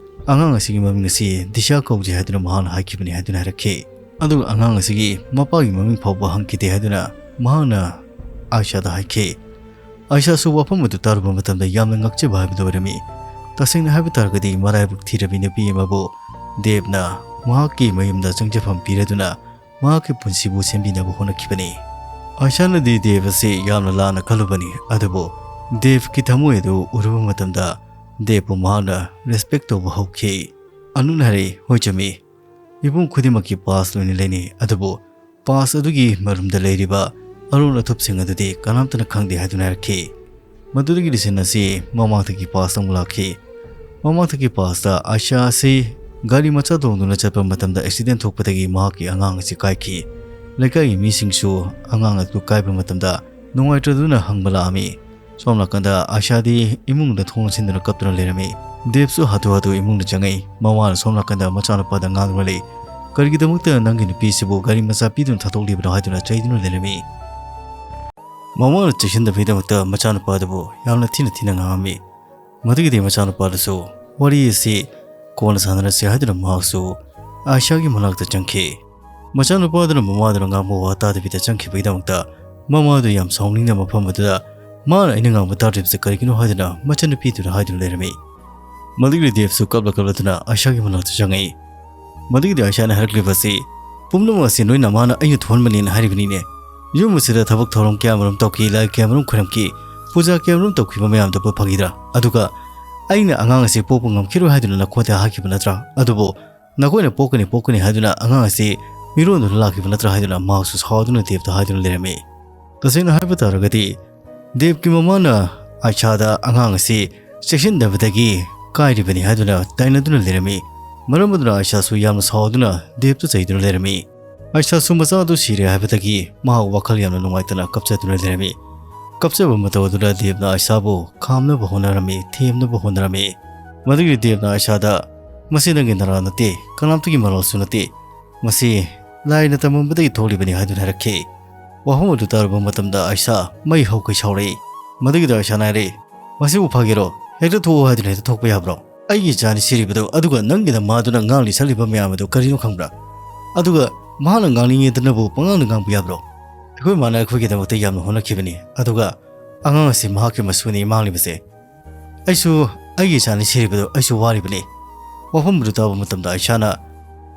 ꯑꯉꯥꯡ ꯑꯁꯤꯒꯤ ꯃꯃꯤꯡ ꯑꯁꯤ ꯗꯤꯁꯥ ꯀꯧꯖꯩ ꯍꯥꯏꯗꯨꯅ ꯃꯍꯥꯛꯅ ꯍꯥꯏꯈꯤꯕꯅꯤ ꯍꯥꯏꯗꯨꯅ ꯍꯥꯏꯔꯛꯈꯤ꯫ ꯑꯗꯨꯒ ꯑꯉꯥꯡ ꯑꯁꯤꯒꯤ ꯃꯄꯥꯒꯤ ꯃꯃꯤꯡ ꯐꯥꯎꯕ ꯍꯪꯈꯤꯗꯦ ꯍꯥꯏꯗꯨꯅ ꯃꯍꯥꯛꯅ ꯑꯥꯏꯁꯥꯗ ꯍꯥꯏꯈꯤ꯫ ꯑꯥꯏꯁꯥꯁꯨ ꯋꯥꯐꯝ ꯑꯗꯨ ꯇꯥꯔꯨꯕ ꯃꯇꯝꯗ ꯌꯥꯝꯅ ꯉꯛꯆꯕ ꯍꯥꯏꯕꯗꯨ ꯑꯣꯏꯔꯝꯃꯤ꯫ ꯇꯁꯦꯡꯅ ꯍꯥꯏꯕ ꯇꯥꯔꯒꯗꯤ, ꯃꯔꯥꯏꯕꯛ ꯊꯤꯔꯕꯤ ꯅꯨꯄꯤ ꯑꯃꯕꯨ ꯗꯦꯕꯅ ꯃꯍꯥꯛꯀꯤ ꯃꯌꯨꯝꯗ ꯆꯪꯖꯐꯝ ꯄꯤꯔꯗꯨꯅ ꯃꯍꯥꯛꯀꯤ ꯄꯨꯟꯁꯤꯕꯨ ꯁꯦꯝꯕꯤꯅꯕ ꯍꯣꯠꯅꯈꯤꯕꯅꯤ꯫ ꯑꯥꯏꯁꯥꯅꯗꯤ ꯗꯦꯕ ꯑꯁꯤ ꯌꯥꯝꯅ ꯂꯥꯟꯅ ꯈꯜꯂꯨꯕꯅꯤ, ꯑꯗꯨꯕꯨ ꯗꯦꯕꯀꯤ ꯊꯃꯣꯏ ꯑꯗꯨ ꯎꯔꯨꯕ ꯃꯇꯝꯗ ꯗꯦꯕꯄꯨ ꯃꯍꯥꯛꯅ respect ꯇꯧꯕ ꯍꯧꯈꯤ꯫ ꯑꯅꯨꯅ ꯍꯥꯏꯔꯛꯏ, "ꯍꯣꯏ, ꯆꯨꯝꯃꯤ꯫ ꯃꯤꯄꯨꯝ ꯈꯨꯗꯤꯡꯃꯛꯀꯤ past ꯂꯣꯏꯅ ꯂꯩꯅꯩ, ꯑꯗꯨꯕꯨ past ꯑꯗꯨꯒꯤ ꯃꯔꯨꯝꯗ ꯂꯩꯔꯤꯕ ꯑꯔꯣꯟ ꯑꯊꯨꯞꯁꯤꯡ ꯑꯗꯨꯗꯤ ꯀꯅꯥꯝꯇꯅ ꯈꯪꯗꯦ" ꯍꯥꯏꯗꯨꯅ ꯍꯥꯏꯔꯛꯈꯤ꯫ ꯃꯗꯨꯗꯒꯤ lesson ꯑꯁꯤ ꯃꯃꯥꯡꯊꯛꯀꯤ past ꯑꯃꯨꯛ ꯂꯥꯛꯈꯤ꯫ ꯃꯃꯥꯡꯊꯛꯀꯤ past ꯑꯥꯏꯁꯥ ꯑꯁꯤ ꯒꯥꯔꯤ ꯃꯆꯥ ꯇꯣꯡꯗꯨꯅ ꯆꯠꯄ ꯃꯇꯝꯗ accident ꯊꯣꯛꯄꯗꯒꯤ ꯃꯍꯥꯛꯀꯤ ꯑꯉꯥꯡ ꯑꯁꯤ ꯀꯥꯏꯈꯤ꯫ ꯂꯩꯀꯥꯏꯒꯤ ꯃꯤꯁꯤꯡꯁꯨ ꯑꯉꯥꯡ ꯑꯗꯨ ꯀꯥꯏꯕ ꯃꯇꯝꯗ ꯅꯨꯡꯉꯥꯏꯇꯗꯨꯅ ꯍꯪꯕ ꯂꯥꯛꯑꯝꯃꯤ꯫ ꯁꯣꯝ ꯅꯥꯀꯟꯗ ꯑꯥꯏꯁꯥꯗꯤ ꯏꯃꯨꯡꯗ ꯊꯣꯡ ꯂꯣꯟꯁꯤꯟꯗꯨꯅ ꯀꯞꯇꯨꯅ ꯂꯩꯔꯝꯃꯤ꯫ ꯗꯦꯕꯁꯨ ꯍꯥꯊꯨ ꯍꯥꯊꯨ ꯏꯃꯨꯡꯗ ꯆꯪꯉꯛꯏ꯫ ꯃꯃꯥꯅ ꯁꯣꯝ ꯅꯥꯀꯟꯗ ꯃꯆꯥꯅꯨꯄꯥꯗ ꯉꯥꯡꯗꯨꯅ ꯂꯩ꯫ "ꯀꯔꯤꯒꯤꯗꯃꯛꯇ ꯅꯪꯒꯤ ꯅꯨꯄꯤꯁꯤꯕꯨ ꯒꯥꯔꯤ ꯃꯆꯥ ꯄꯤꯗꯨꯅ ꯊꯥꯗꯣꯛꯂꯤꯕꯅꯣ?" ꯍꯥꯏꯗꯨꯅ ꯆꯩꯗꯨꯅ ꯂꯩꯔꯝꯃꯤ꯫ ꯃꯃꯥꯅ ꯆꯦꯛꯁꯤꯟꯗꯕꯒꯤꯗꯃꯛꯇ ꯃꯆꯥꯅꯨꯄꯥꯗꯨꯕꯨ ꯌꯥꯝꯅ ꯊꯤꯅ ꯊꯤꯅ ꯉꯥꯡꯉꯝꯃꯤ꯫ ꯃꯗꯨꯒꯤꯗꯤ ꯃꯆꯥꯅꯨꯄꯥꯗꯨꯁꯨ ꯋꯥꯔꯤ ꯑꯁꯤ ꯀꯣꯟꯅ ꯁꯥꯟꯅꯔꯁꯤ ꯍꯥꯏꯗꯨꯅ ꯃꯍꯥꯛꯁꯨ ꯑꯥꯏꯁꯥꯒꯤ ꯃꯅꯥꯛꯇ ꯆꯪꯈꯤ꯫ ꯃꯆꯥꯅꯨꯄꯥꯗꯨꯅ ꯃꯃꯥꯗꯨꯅ ꯉꯥꯡꯕ ꯋꯥ ꯇꯥꯗꯕꯤꯗ ꯆꯪꯈꯤꯕꯒꯤꯗꯃꯛꯇ ꯃꯃꯥꯗꯨ ꯌꯥꯝ ꯁꯥꯎꯅꯤꯡꯅ ꯃꯐꯝ ꯑꯗꯨꯗ ꯃꯥꯅ ꯑꯩꯅ ꯉꯥꯡꯕ ꯇꯥꯗ꯭ꯔꯤꯕꯁꯤ ꯀꯔꯤꯒꯤꯅꯣ ꯍꯥꯏꯗꯨꯅ ꯃꯆꯟꯅꯨꯄꯤꯗꯨꯅ ꯍꯥꯏꯗꯨꯅ ꯂꯩꯔꯝꯃꯤ꯫ ꯃꯗꯨꯒꯤ ꯗꯦꯕꯁꯨ ꯀꯞꯂ ꯀꯞꯂꯗꯨꯅ ꯑꯥꯏꯁꯥꯒꯤ ꯃꯅꯥꯛꯇ ꯆꯪꯉꯛꯏ꯫ ꯃꯗꯨꯒꯤꯗꯤ ꯑꯥꯏꯁꯥꯅ ꯍꯥꯏꯔꯛꯂꯤꯕ ꯑꯁꯤ, "ꯄꯨꯝꯅꯃꯛ ꯑꯁꯤ ꯅꯣꯏ ꯅꯃꯥꯅ ꯑꯩꯅ ꯊꯣꯛꯍꯟꯕꯅꯦꯅ ꯍꯥꯏꯔꯤꯕꯅꯤꯅꯦ꯫ ꯌꯨꯝ ꯑꯁꯤꯗ ꯊꯕꯛ ꯊꯧꯔꯝ ꯀꯌꯥ ꯃꯔꯨꯝ ꯇꯧꯈꯤ, ꯂꯥꯏ ꯀꯌꯥ ꯃꯔꯨꯝ ꯈꯣꯏꯔꯝꯈꯤ, ꯄꯨꯖꯥ ꯀꯌꯥꯃꯔꯨꯝ ꯇꯧꯈꯤꯕ ꯃꯌꯥꯝꯗꯨꯕꯨ ꯐꯪꯈꯤꯗ꯭ꯔꯥ? ꯑꯗꯨꯒ ꯑꯩꯅ ꯑꯉꯥꯡ ꯑꯁꯤ ꯄꯣꯛꯄ ꯉꯝꯈꯤꯔꯣꯏ ꯍꯥꯏꯗꯨꯅ ꯅꯈꯣꯏꯗ ꯍꯥꯏꯈꯤꯕ ꯅꯠꯇ꯭ꯔꯥ? ꯑꯗꯨꯕꯨ ꯅꯈꯣꯏꯅ ꯄꯣꯛꯀꯅꯤ, ꯄꯣꯛꯀꯅꯤ ꯍꯥꯏꯗꯨꯅ ꯑꯉꯥꯡ ꯑꯁꯤ ꯃꯤꯔꯣꯟꯗꯨꯅ ꯂꯥꯛꯈꯤꯕ ꯅꯠꯇ꯭ꯔꯥ ꯍꯥꯏꯗꯨꯅ ꯃꯍꯥꯛꯁꯨ ꯁꯥꯎꯗꯨꯅ ꯗꯦꯕꯇ ꯍꯥꯏꯗꯨꯅ ꯂꯩꯔꯝꯃꯤ꯫ ꯇꯁꯦꯡꯅ ꯍꯥꯏꯕ ꯇꯥꯔꯒꯗꯤ, ꯗꯦꯕꯀꯤ ꯃꯃꯥꯅ ꯑꯥꯏꯁꯥꯗ ꯑꯉꯥꯡ ꯑꯁꯤ ꯆꯦꯛꯁꯤꯟꯗꯕꯗꯒꯤ ꯀꯥꯏꯔꯤꯕꯅꯤ ꯍꯥꯏꯗꯨꯅ ꯇꯥꯏꯅꯗꯨꯅ ꯂꯩꯔꯝꯃꯤ꯫ ꯃꯔꯝ ꯑꯗꯨꯅ ꯑꯥꯏꯁꯥꯁꯨ ꯌꯥꯝꯅ ꯁꯥꯎꯗꯨꯅ ꯗꯦꯕꯇ ꯆꯩꯗꯨꯅ ꯂꯩꯔꯝꯃꯤ꯫ ꯑꯥꯏꯁꯥꯁꯨ ꯃꯆꯥꯗꯨ ꯁꯤꯔꯦ ꯍꯥꯏꯕꯗꯒꯤ ꯃꯍꯥꯛ ꯋꯥꯈꯜ ꯌꯥꯝꯅ ꯅꯨꯡꯉꯥꯏꯇꯅ ꯀꯞꯆꯗꯨꯅ ꯂꯩꯔꯝꯃꯤ꯫ ꯀꯞꯆꯕ ꯃꯇꯧ ꯑꯗꯨꯗ ꯗꯦꯕꯅ ꯑꯥꯏꯁꯥꯕꯨ ꯈꯥꯝꯅꯕ ꯍꯣꯠꯅꯔꯝꯃꯤ, ꯊꯦꯝꯅꯕ ꯍꯣꯠꯅꯔꯝꯃꯤ꯫ ꯃꯗꯨꯒꯤ ꯗꯦꯕꯅ ꯑꯥꯏꯁꯥꯗ, "ꯃꯁꯤ ꯅꯪꯒꯤ ꯅꯔꯥ ꯅꯠꯇꯦ, ꯀꯅꯥꯝꯇꯒꯤ ꯃꯔꯥꯜꯁꯨ ꯅꯠꯇꯦ꯫ ꯃꯁꯤ ꯂꯥꯏꯅ ꯇꯝꯃꯝꯕꯗꯒꯤ ꯊꯣꯛꯂꯤꯕꯅꯤ" ꯍꯥꯏꯗꯨꯅ ꯍꯥꯏꯔꯛꯈꯤ꯫ ꯋꯥꯐꯝ ꯑꯗꯨ ꯇꯥꯔꯕ ꯃꯇꯝꯗ ꯑꯥꯏꯁꯥ ꯃꯩ ꯍꯧꯈꯩ ꯁꯥꯎꯔꯛꯏ꯫ ꯃꯗꯨꯒꯤꯗ ꯑꯥꯏꯁꯥꯅ ꯍꯥꯏꯔꯛꯏ, "ꯃꯁꯤꯕꯨ ꯐꯥꯒꯦꯔꯣ? ꯍꯦꯛꯇ ꯊꯣꯛꯑꯣ ꯍꯥꯏꯗꯨꯅ ꯍꯦꯛꯇ ꯊꯣꯛꯄ ꯌꯥꯕ꯭ꯔꯣ? ꯑꯩꯒꯤ ꯏꯆꯥꯅꯤ ꯁꯤꯔꯤꯕꯗꯨ, ꯑꯗꯨꯒ ꯅꯪꯒꯤ ꯅꯃꯥꯗꯨꯅ ꯉꯥꯡꯂꯤ ꯁꯛꯂꯤꯕ ꯃꯌꯥꯝ ꯑꯗꯨ ꯀꯔꯤꯅꯣ ꯈꯪꯕ꯭ꯔꯥ? ꯑꯗꯨꯒ ꯃꯍꯥꯛꯅ ꯉꯥꯡꯅꯤꯡꯉꯦꯗꯅꯕꯨ ꯄꯉꯥꯡꯗ ꯉꯥꯡꯕ ꯌꯥꯕ꯭ꯔꯣ? ꯑꯩꯈꯣꯏ ꯃꯥꯅ ꯑꯩꯈꯣꯏꯒꯤꯗꯃꯛꯇ ꯌꯥꯝꯅ ꯍꯣꯠꯅꯈꯤꯕꯅꯤ, ꯑꯗꯨꯒ ꯑꯉꯥꯡ ꯑꯁꯤ ꯃꯍꯥꯛꯀꯤ ꯃꯁꯨꯅꯤ ꯃꯥꯡꯂꯤꯕꯁꯦ꯫ ꯑꯩꯁꯨ ꯑꯩꯒꯤ ꯏꯆꯥꯅꯤ ꯁꯤꯔꯤꯕꯗꯨ ꯑꯩꯁꯨ ꯋꯥꯔꯤꯕꯅꯤ"꯫ ꯋꯥꯐꯝ ꯑꯗꯨ ꯇꯥꯕ ꯃꯇꯝꯗ ꯑꯥꯏꯁꯥꯅ,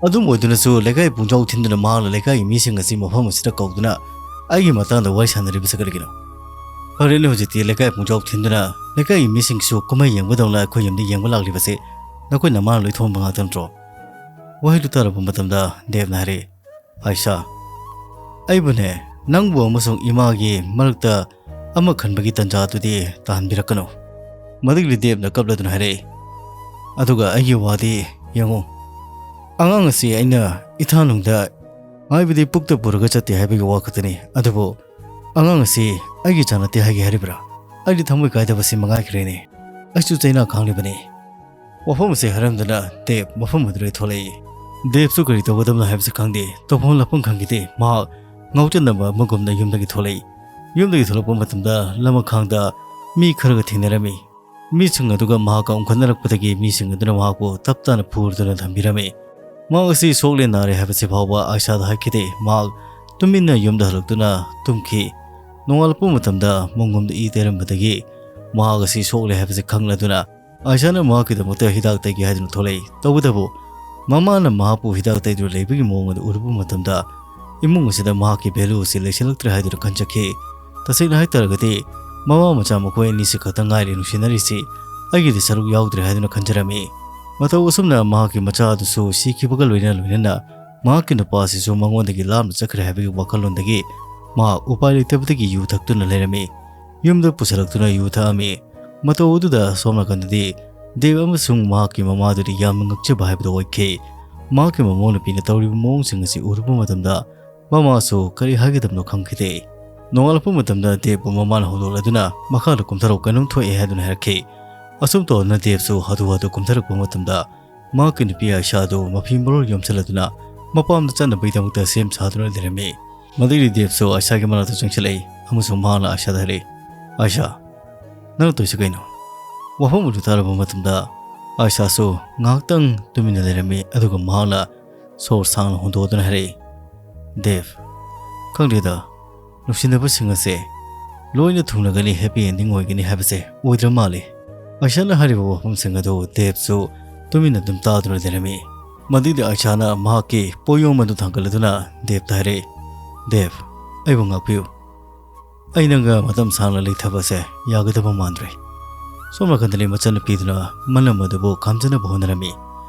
"ꯑꯗꯨꯝ ꯑꯣꯏꯗꯨꯅꯁꯨ ꯂꯩꯀꯥꯏ ꯄꯨꯡꯖꯥꯎ ꯊꯤꯟꯗꯨꯅ ꯃꯍꯥꯛꯅ ꯂꯩꯀꯥꯏꯒꯤ ꯃꯤꯁꯤꯡ ꯑꯁꯤ ꯃꯐꯝ ꯑꯁꯤꯗ ꯀꯧꯗꯨꯅ ꯑꯩꯒꯤ ꯃꯇꯥꯡꯗ ꯋꯥꯔꯤ ꯁꯥꯟꯅꯔꯤꯕꯁꯤ ꯀꯔꯤꯒꯤꯅꯣ? ꯐꯔꯦꯅꯦ, ꯍꯧꯖꯤꯛꯇꯤ ꯂꯩꯀꯥꯏ ꯄꯨꯡꯖꯥꯎ ꯊꯤꯟꯗꯨꯅ ꯂꯩꯀꯥꯏꯒꯤ ꯃꯤꯁꯤꯡꯁꯨ ꯀꯨꯝꯍꯩ ꯌꯦꯡꯕꯗꯧꯅ ꯑꯩꯈꯣꯏ ꯌꯨꯝꯗ ꯌꯦꯡꯕ ꯂꯥꯛꯂꯤꯕꯁꯤ ꯅꯈꯣꯏ ꯅꯃꯥꯅ ꯂꯣꯏ ꯊꯣꯡꯕ ꯉꯥꯛꯇ ꯅꯠꯇ꯭ꯔꯣ?" ꯋꯥꯍꯩꯗꯨ ꯇꯥꯔꯕ ꯃꯇꯝꯗ ꯗꯦꯕꯅ ꯍꯥꯏꯔꯛꯏ, "ꯑꯥꯏꯁꯥ, ꯑꯩꯕꯨꯅꯦ, ꯅꯪꯕꯨ ꯑꯃꯁꯨꯡ ꯏꯃꯥꯒꯤ ꯃꯔꯛꯇ ꯑꯃ ꯈꯟꯕꯒꯤ ꯇꯟꯖꯥ ꯑꯗꯨꯗꯤ ꯇꯥꯍꯟꯕꯤꯔꯛꯀꯅꯨ"꯫ ꯃꯗꯨꯒꯤ ꯗꯦꯕꯅ ꯀꯞꯂꯗꯨꯅ ꯍꯥꯏꯔꯛꯏ, "ꯑꯗꯨꯒ ꯑꯩꯒꯤ ꯋꯥꯗꯤ ꯌꯦꯡꯉꯨ, ꯑꯉꯥꯡ ꯑꯁꯤ ꯑꯩꯅ ꯏꯊꯥꯅꯨꯡꯗ, ꯍꯥꯏꯕꯗꯤ ꯄꯨꯛꯇ ꯄꯨꯔꯒ ꯆꯠꯇꯦ ꯍꯥꯏꯕꯒꯤ ꯋꯥ ꯈꯛꯇꯅꯤ꯫ ꯑꯗꯨꯕꯨ ꯑꯉꯥꯡ ꯑꯁꯤ ꯑꯩꯒꯤ ꯏꯆꯥ ꯅꯠꯇꯦ ꯍꯥꯏꯒꯦ ꯍꯥꯏꯔꯤꯕ꯭ꯔꯥ? ꯑꯩꯗꯤ ꯊꯃꯣꯏ ꯀꯥꯏꯗꯕꯁꯤ ꯃꯉꯥꯏꯈ꯭ꯔꯦꯅꯦ꯫ ꯑꯩꯁꯨ ꯆꯩꯅꯥ ꯈꯥꯡꯂꯤꯕꯅꯤ"꯫ ꯋꯥꯐꯝ ꯑꯁꯤ ꯍꯥꯏꯔꯝꯗꯨꯅ ꯗꯦꯕ ꯃꯐꯝ ꯑꯗꯨꯗꯒꯤ ꯊꯣꯛꯂꯛꯏ꯫ ꯗꯦꯕꯁꯨ ꯀꯔꯤ ꯇꯧꯒꯗꯕꯅꯣ ꯍꯥꯏꯕꯁꯤ ꯈꯪꯗꯦ, ꯇꯧꯐꯝ ꯂꯥꯛꯐꯝ ꯈꯪꯈꯤꯗꯦ꯫ ꯃꯍꯥꯛ ꯉꯥꯎꯆꯠꯅꯕ ꯑꯃꯒꯨꯝꯅ ꯌꯨꯝꯗꯒꯤ ꯊꯣꯛꯂꯛꯏ꯫ ꯌꯨꯝꯗꯒꯤ ꯊꯣꯛꯂꯛꯄ ꯃꯇꯝꯗ ꯂꯃꯈꯥꯡꯗ ꯃꯤ ꯈꯔꯒ ꯊꯦꯡꯅꯔꯝꯃꯤ꯫ ꯃꯤꯁꯤꯡ ꯑꯗꯨꯒ ꯃꯍꯥꯛꯀ ꯎꯪꯈꯠꯅꯔꯛꯄꯗꯒꯤ ꯃꯤꯁꯤꯡ ꯑꯗꯨꯅ ꯃꯍꯥꯛꯄꯨ ꯇꯞ ꯇꯥꯅ ꯐꯨꯗꯨꯅ ꯊꯝꯕꯤꯔꯝꯃꯤ꯫ ꯃꯍꯥꯛ ꯑꯁꯤ ꯁꯣꯛꯂꯦ ꯅꯥꯔꯦ ꯍꯥꯏꯕꯁꯤ ꯐꯥꯎꯕ ꯑꯥꯏꯁꯥꯗ ꯍꯥꯏꯈꯤꯗꯦ꯫ ꯃꯍꯥꯛ ꯇꯨꯃꯤꯟꯅ ꯌꯨꯝꯗ ꯍꯜꯂꯛꯇꯨꯅ ꯇꯨꯝꯈꯤ꯫ ꯅꯣꯡꯉꯥꯜꯂꯛꯄ ꯃꯇꯝꯗ ꯃꯪꯒꯣꯝꯗ ꯏ ꯇꯩꯔꯝꯕꯗꯒꯤ ꯃꯍꯥꯛ ꯑꯁꯤ ꯁꯣꯛꯂꯦ ꯍꯥꯏꯕꯁꯤ ꯈꯪꯂꯗꯨꯅ ꯑꯥꯏꯁꯥꯅ ꯃꯍꯥꯛꯀꯤꯗꯃꯛꯇ ꯍꯤꯗꯥꯛ ꯇꯩꯒꯦ ꯍꯥꯏꯗꯨꯅ ꯊꯣꯛꯂꯛꯏ꯫ ꯇꯧꯕꯇꯕꯨ ꯃꯃꯥꯅ ꯃꯍꯥꯛꯄꯨ ꯍꯤꯗꯥꯛ ꯇꯩꯗꯨꯅ ꯂꯩꯕꯒꯤ ꯃꯑꯣꯡ ꯑꯗꯨ ꯎꯔꯨꯕ ꯃꯇꯝꯗ ꯏꯃꯨꯡ ꯑꯁꯤꯗ ꯃꯍꯥꯛꯀꯤ value ꯑꯁꯤ ꯂꯩꯁꯤꯜꯂꯛꯇ꯭ꯔꯦ ꯍꯥꯏꯗꯨꯅ ꯈꯟꯖꯈꯤ꯫ ꯇꯁꯦꯡꯅ ꯍꯥꯏꯇꯥꯔꯒꯗꯤ ꯃꯃꯥ ꯃꯆꯥ ꯃꯈꯣꯏ ꯑꯅꯤꯁꯤ ꯈꯛꯇ ꯉꯥꯏꯔꯦ ꯅꯨꯡꯁꯤꯅꯔꯤꯁꯤ, ꯑꯩꯒꯤꯗꯤ ꯁꯔꯨꯛ ꯌꯥꯎꯗ꯭ꯔꯦ ꯍꯥꯏꯗꯨꯅ ꯈꯟꯖꯔꯝꯃꯤ꯫ ꯃꯇꯧ ꯑꯁꯨꯝꯅ ꯃꯍꯥꯛꯀꯤ ꯃꯆꯥ ꯑꯗꯨꯁꯨ ꯁꯤꯈꯤꯕꯒ ꯂꯣꯏꯅ ꯂꯣꯏꯅꯅ ꯃꯍꯥꯛꯀꯤ ꯅꯨꯄꯥꯁꯤꯁꯨ ꯃꯉꯣꯟꯗꯒꯤ ꯂꯥꯞꯅ ꯆꯠꯈ꯭ꯔꯦ ꯍꯥꯏꯕꯒꯤ ꯋꯥꯈꯜꯂꯣꯟꯗꯒꯤ ꯃꯍꯥꯛ ꯎꯄꯥꯏ ꯂꯩꯇꯕꯗꯒꯤ ꯌꯨ ꯊꯛꯇꯨꯅ ꯂꯩꯔꯝꯃꯤ꯫ ꯌꯨꯝꯗ ꯄꯨꯁꯤꯜꯂꯛꯇꯨꯅ ꯌꯨ ꯊꯛꯑꯝꯃꯤ꯫ ꯃꯇꯧ ꯑꯗꯨꯗ ꯁꯣꯝ ꯅꯥꯀꯟꯗꯗꯤ ꯗꯦꯕ ꯑꯃꯁꯨꯡ ꯃꯍꯥꯛꯀꯤ ꯃꯃꯥꯗꯨꯗꯤ ꯌꯥꯝꯅ ꯉꯛꯆꯕ ꯍꯥꯏꯕꯗꯨ ꯑꯣꯏꯈꯤ꯫ ꯃꯍꯥꯛꯀꯤ ꯃꯃꯧ ꯅꯨꯄꯤꯅ ꯇꯧꯔꯤꯕ ꯃꯑꯣꯡꯁꯤꯡ ꯑꯁꯤ ꯎꯔꯨꯕ ꯃꯇꯝꯗ ꯃꯃꯥꯁꯨ ꯀꯔꯤ ꯍꯥꯏꯒꯗꯕꯅꯣ ꯈꯪꯈꯤꯗꯦ꯫ ꯅꯣꯡꯉꯥꯜꯂꯛꯄ ꯃꯇꯝꯗ ꯗꯦꯕꯄꯨ ꯃꯃꯥꯅ ꯍꯧꯗꯣꯛꯂꯗꯨꯅ ꯃꯈꯥꯗ ꯀꯨꯝꯊꯔꯛꯎ, ꯀꯩꯅꯣꯝ ꯊꯣꯛꯑꯦ ꯍꯥꯏꯗꯨꯅ ꯍꯥꯏꯔꯛꯈꯤ꯫ ꯑꯁꯨꯝ ꯇꯧꯗꯨꯅ ꯗꯦꯕꯁꯨ ꯍꯥꯊꯨ ꯍꯥꯊꯨ ꯀꯨꯝꯊꯔꯛꯄ ꯃꯇꯝꯗ ꯃꯍꯥꯛꯀꯤ ꯅꯨꯄꯤ ꯑꯥꯏꯁꯥꯗꯨ ꯃꯐꯤ ꯃꯔꯣꯜ ꯌꯣꯝꯁꯤꯜꯂꯗꯨꯅ ꯃꯄꯥꯝꯗ ꯆꯠꯅꯕꯒꯤꯗꯃꯛꯇ ꯁꯦꯝ ꯁꯥꯗꯨꯅ ꯂꯩꯔꯝꯃꯤ꯫ ꯃꯗꯨꯒꯤ ꯗꯦꯕꯁꯨ ꯑꯥꯏꯁꯥꯒꯤ ꯃꯅꯥꯛꯇ ꯆꯪꯁꯤꯜꯂꯛꯏ ꯑꯃꯁꯨꯡ ꯃꯍꯥꯛꯅ ꯑꯥꯏꯁꯥꯗ ꯍꯥꯏꯔꯛꯏ, "ꯑꯥꯏꯁꯥ, ꯅꯪꯅ ꯇꯧꯔꯤꯁꯤ ꯀꯩꯅꯣ?" ꯋꯥꯐꯝ ꯑꯗꯨ ꯇꯥꯔꯕ ꯃꯇꯝꯗ ꯑꯥꯏꯁꯥꯁꯨ ꯉꯥꯏꯍꯥꯛꯇꯪ ꯇꯨꯃꯤꯟꯅ ꯂꯩꯔꯝꯃꯤ, ꯑꯗꯨꯒ ꯃꯍꯥꯛꯅ ꯁꯣꯔ ꯁꯥꯡꯅ ꯍꯣꯟꯗꯣꯛꯇꯨꯅ ꯍꯥꯏꯔꯛꯏ, "ꯗꯦꯕ, ꯈꯪꯗꯦꯗ, ꯅꯨꯡꯁꯤꯅꯕꯁꯤꯡ ꯑꯁꯦ ꯂꯣꯏꯅ ꯊꯨꯡꯅꯒꯅꯤ, ꯍꯦꯄꯤ ꯑꯦꯟꯗꯤꯡ ꯑꯣꯏꯒꯅꯤ ꯍꯥꯏꯕꯁꯦ ꯑꯣꯏꯗ꯭ꯔ ꯃꯥꯜꯂꯦ꯫" ꯑꯥꯏꯁꯥꯅ ꯍꯥꯏꯔꯤꯕ ꯋꯥꯐꯝꯁꯤꯡ ꯑꯗꯨ ꯗꯦꯕꯁꯨ ꯇꯨꯃꯤꯟꯅ ꯑꯗꯨꯝ ꯇꯥꯗꯨꯅ ꯂꯩꯔꯝꯃꯤ꯫ ꯃꯗꯨꯗꯤ ꯑꯥꯏꯁꯥꯅ ꯃꯍꯥꯛꯀꯤ ꯄꯣꯌꯣꯝ ꯑꯗꯨ ꯊꯥꯡꯒꯠꯂꯗꯨꯅ ꯗꯦꯕꯇ ꯍꯥꯏꯔꯛꯏ, "ꯗꯦꯕ, ꯑꯩꯕꯨ ꯉꯥꯛꯄꯤꯌꯨ꯫ ꯑꯩ ꯅꯪꯒ ꯃꯇꯝ ꯁꯥꯡꯅ ꯂꯩꯊꯕꯁꯦ ꯌꯥꯒꯗꯕ ꯃꯥꯟꯗ꯭ꯔꯦ꯫" ꯁꯣꯝ ꯅꯥꯀꯟꯗꯅꯤ ꯃꯆꯟꯅꯨꯄꯤꯗꯨꯅ ꯃꯅꯝ ꯑꯗꯨꯕꯨ ꯈꯥꯝꯖꯅꯕ ꯍꯣꯠꯅꯔꯝꯃꯤ꯫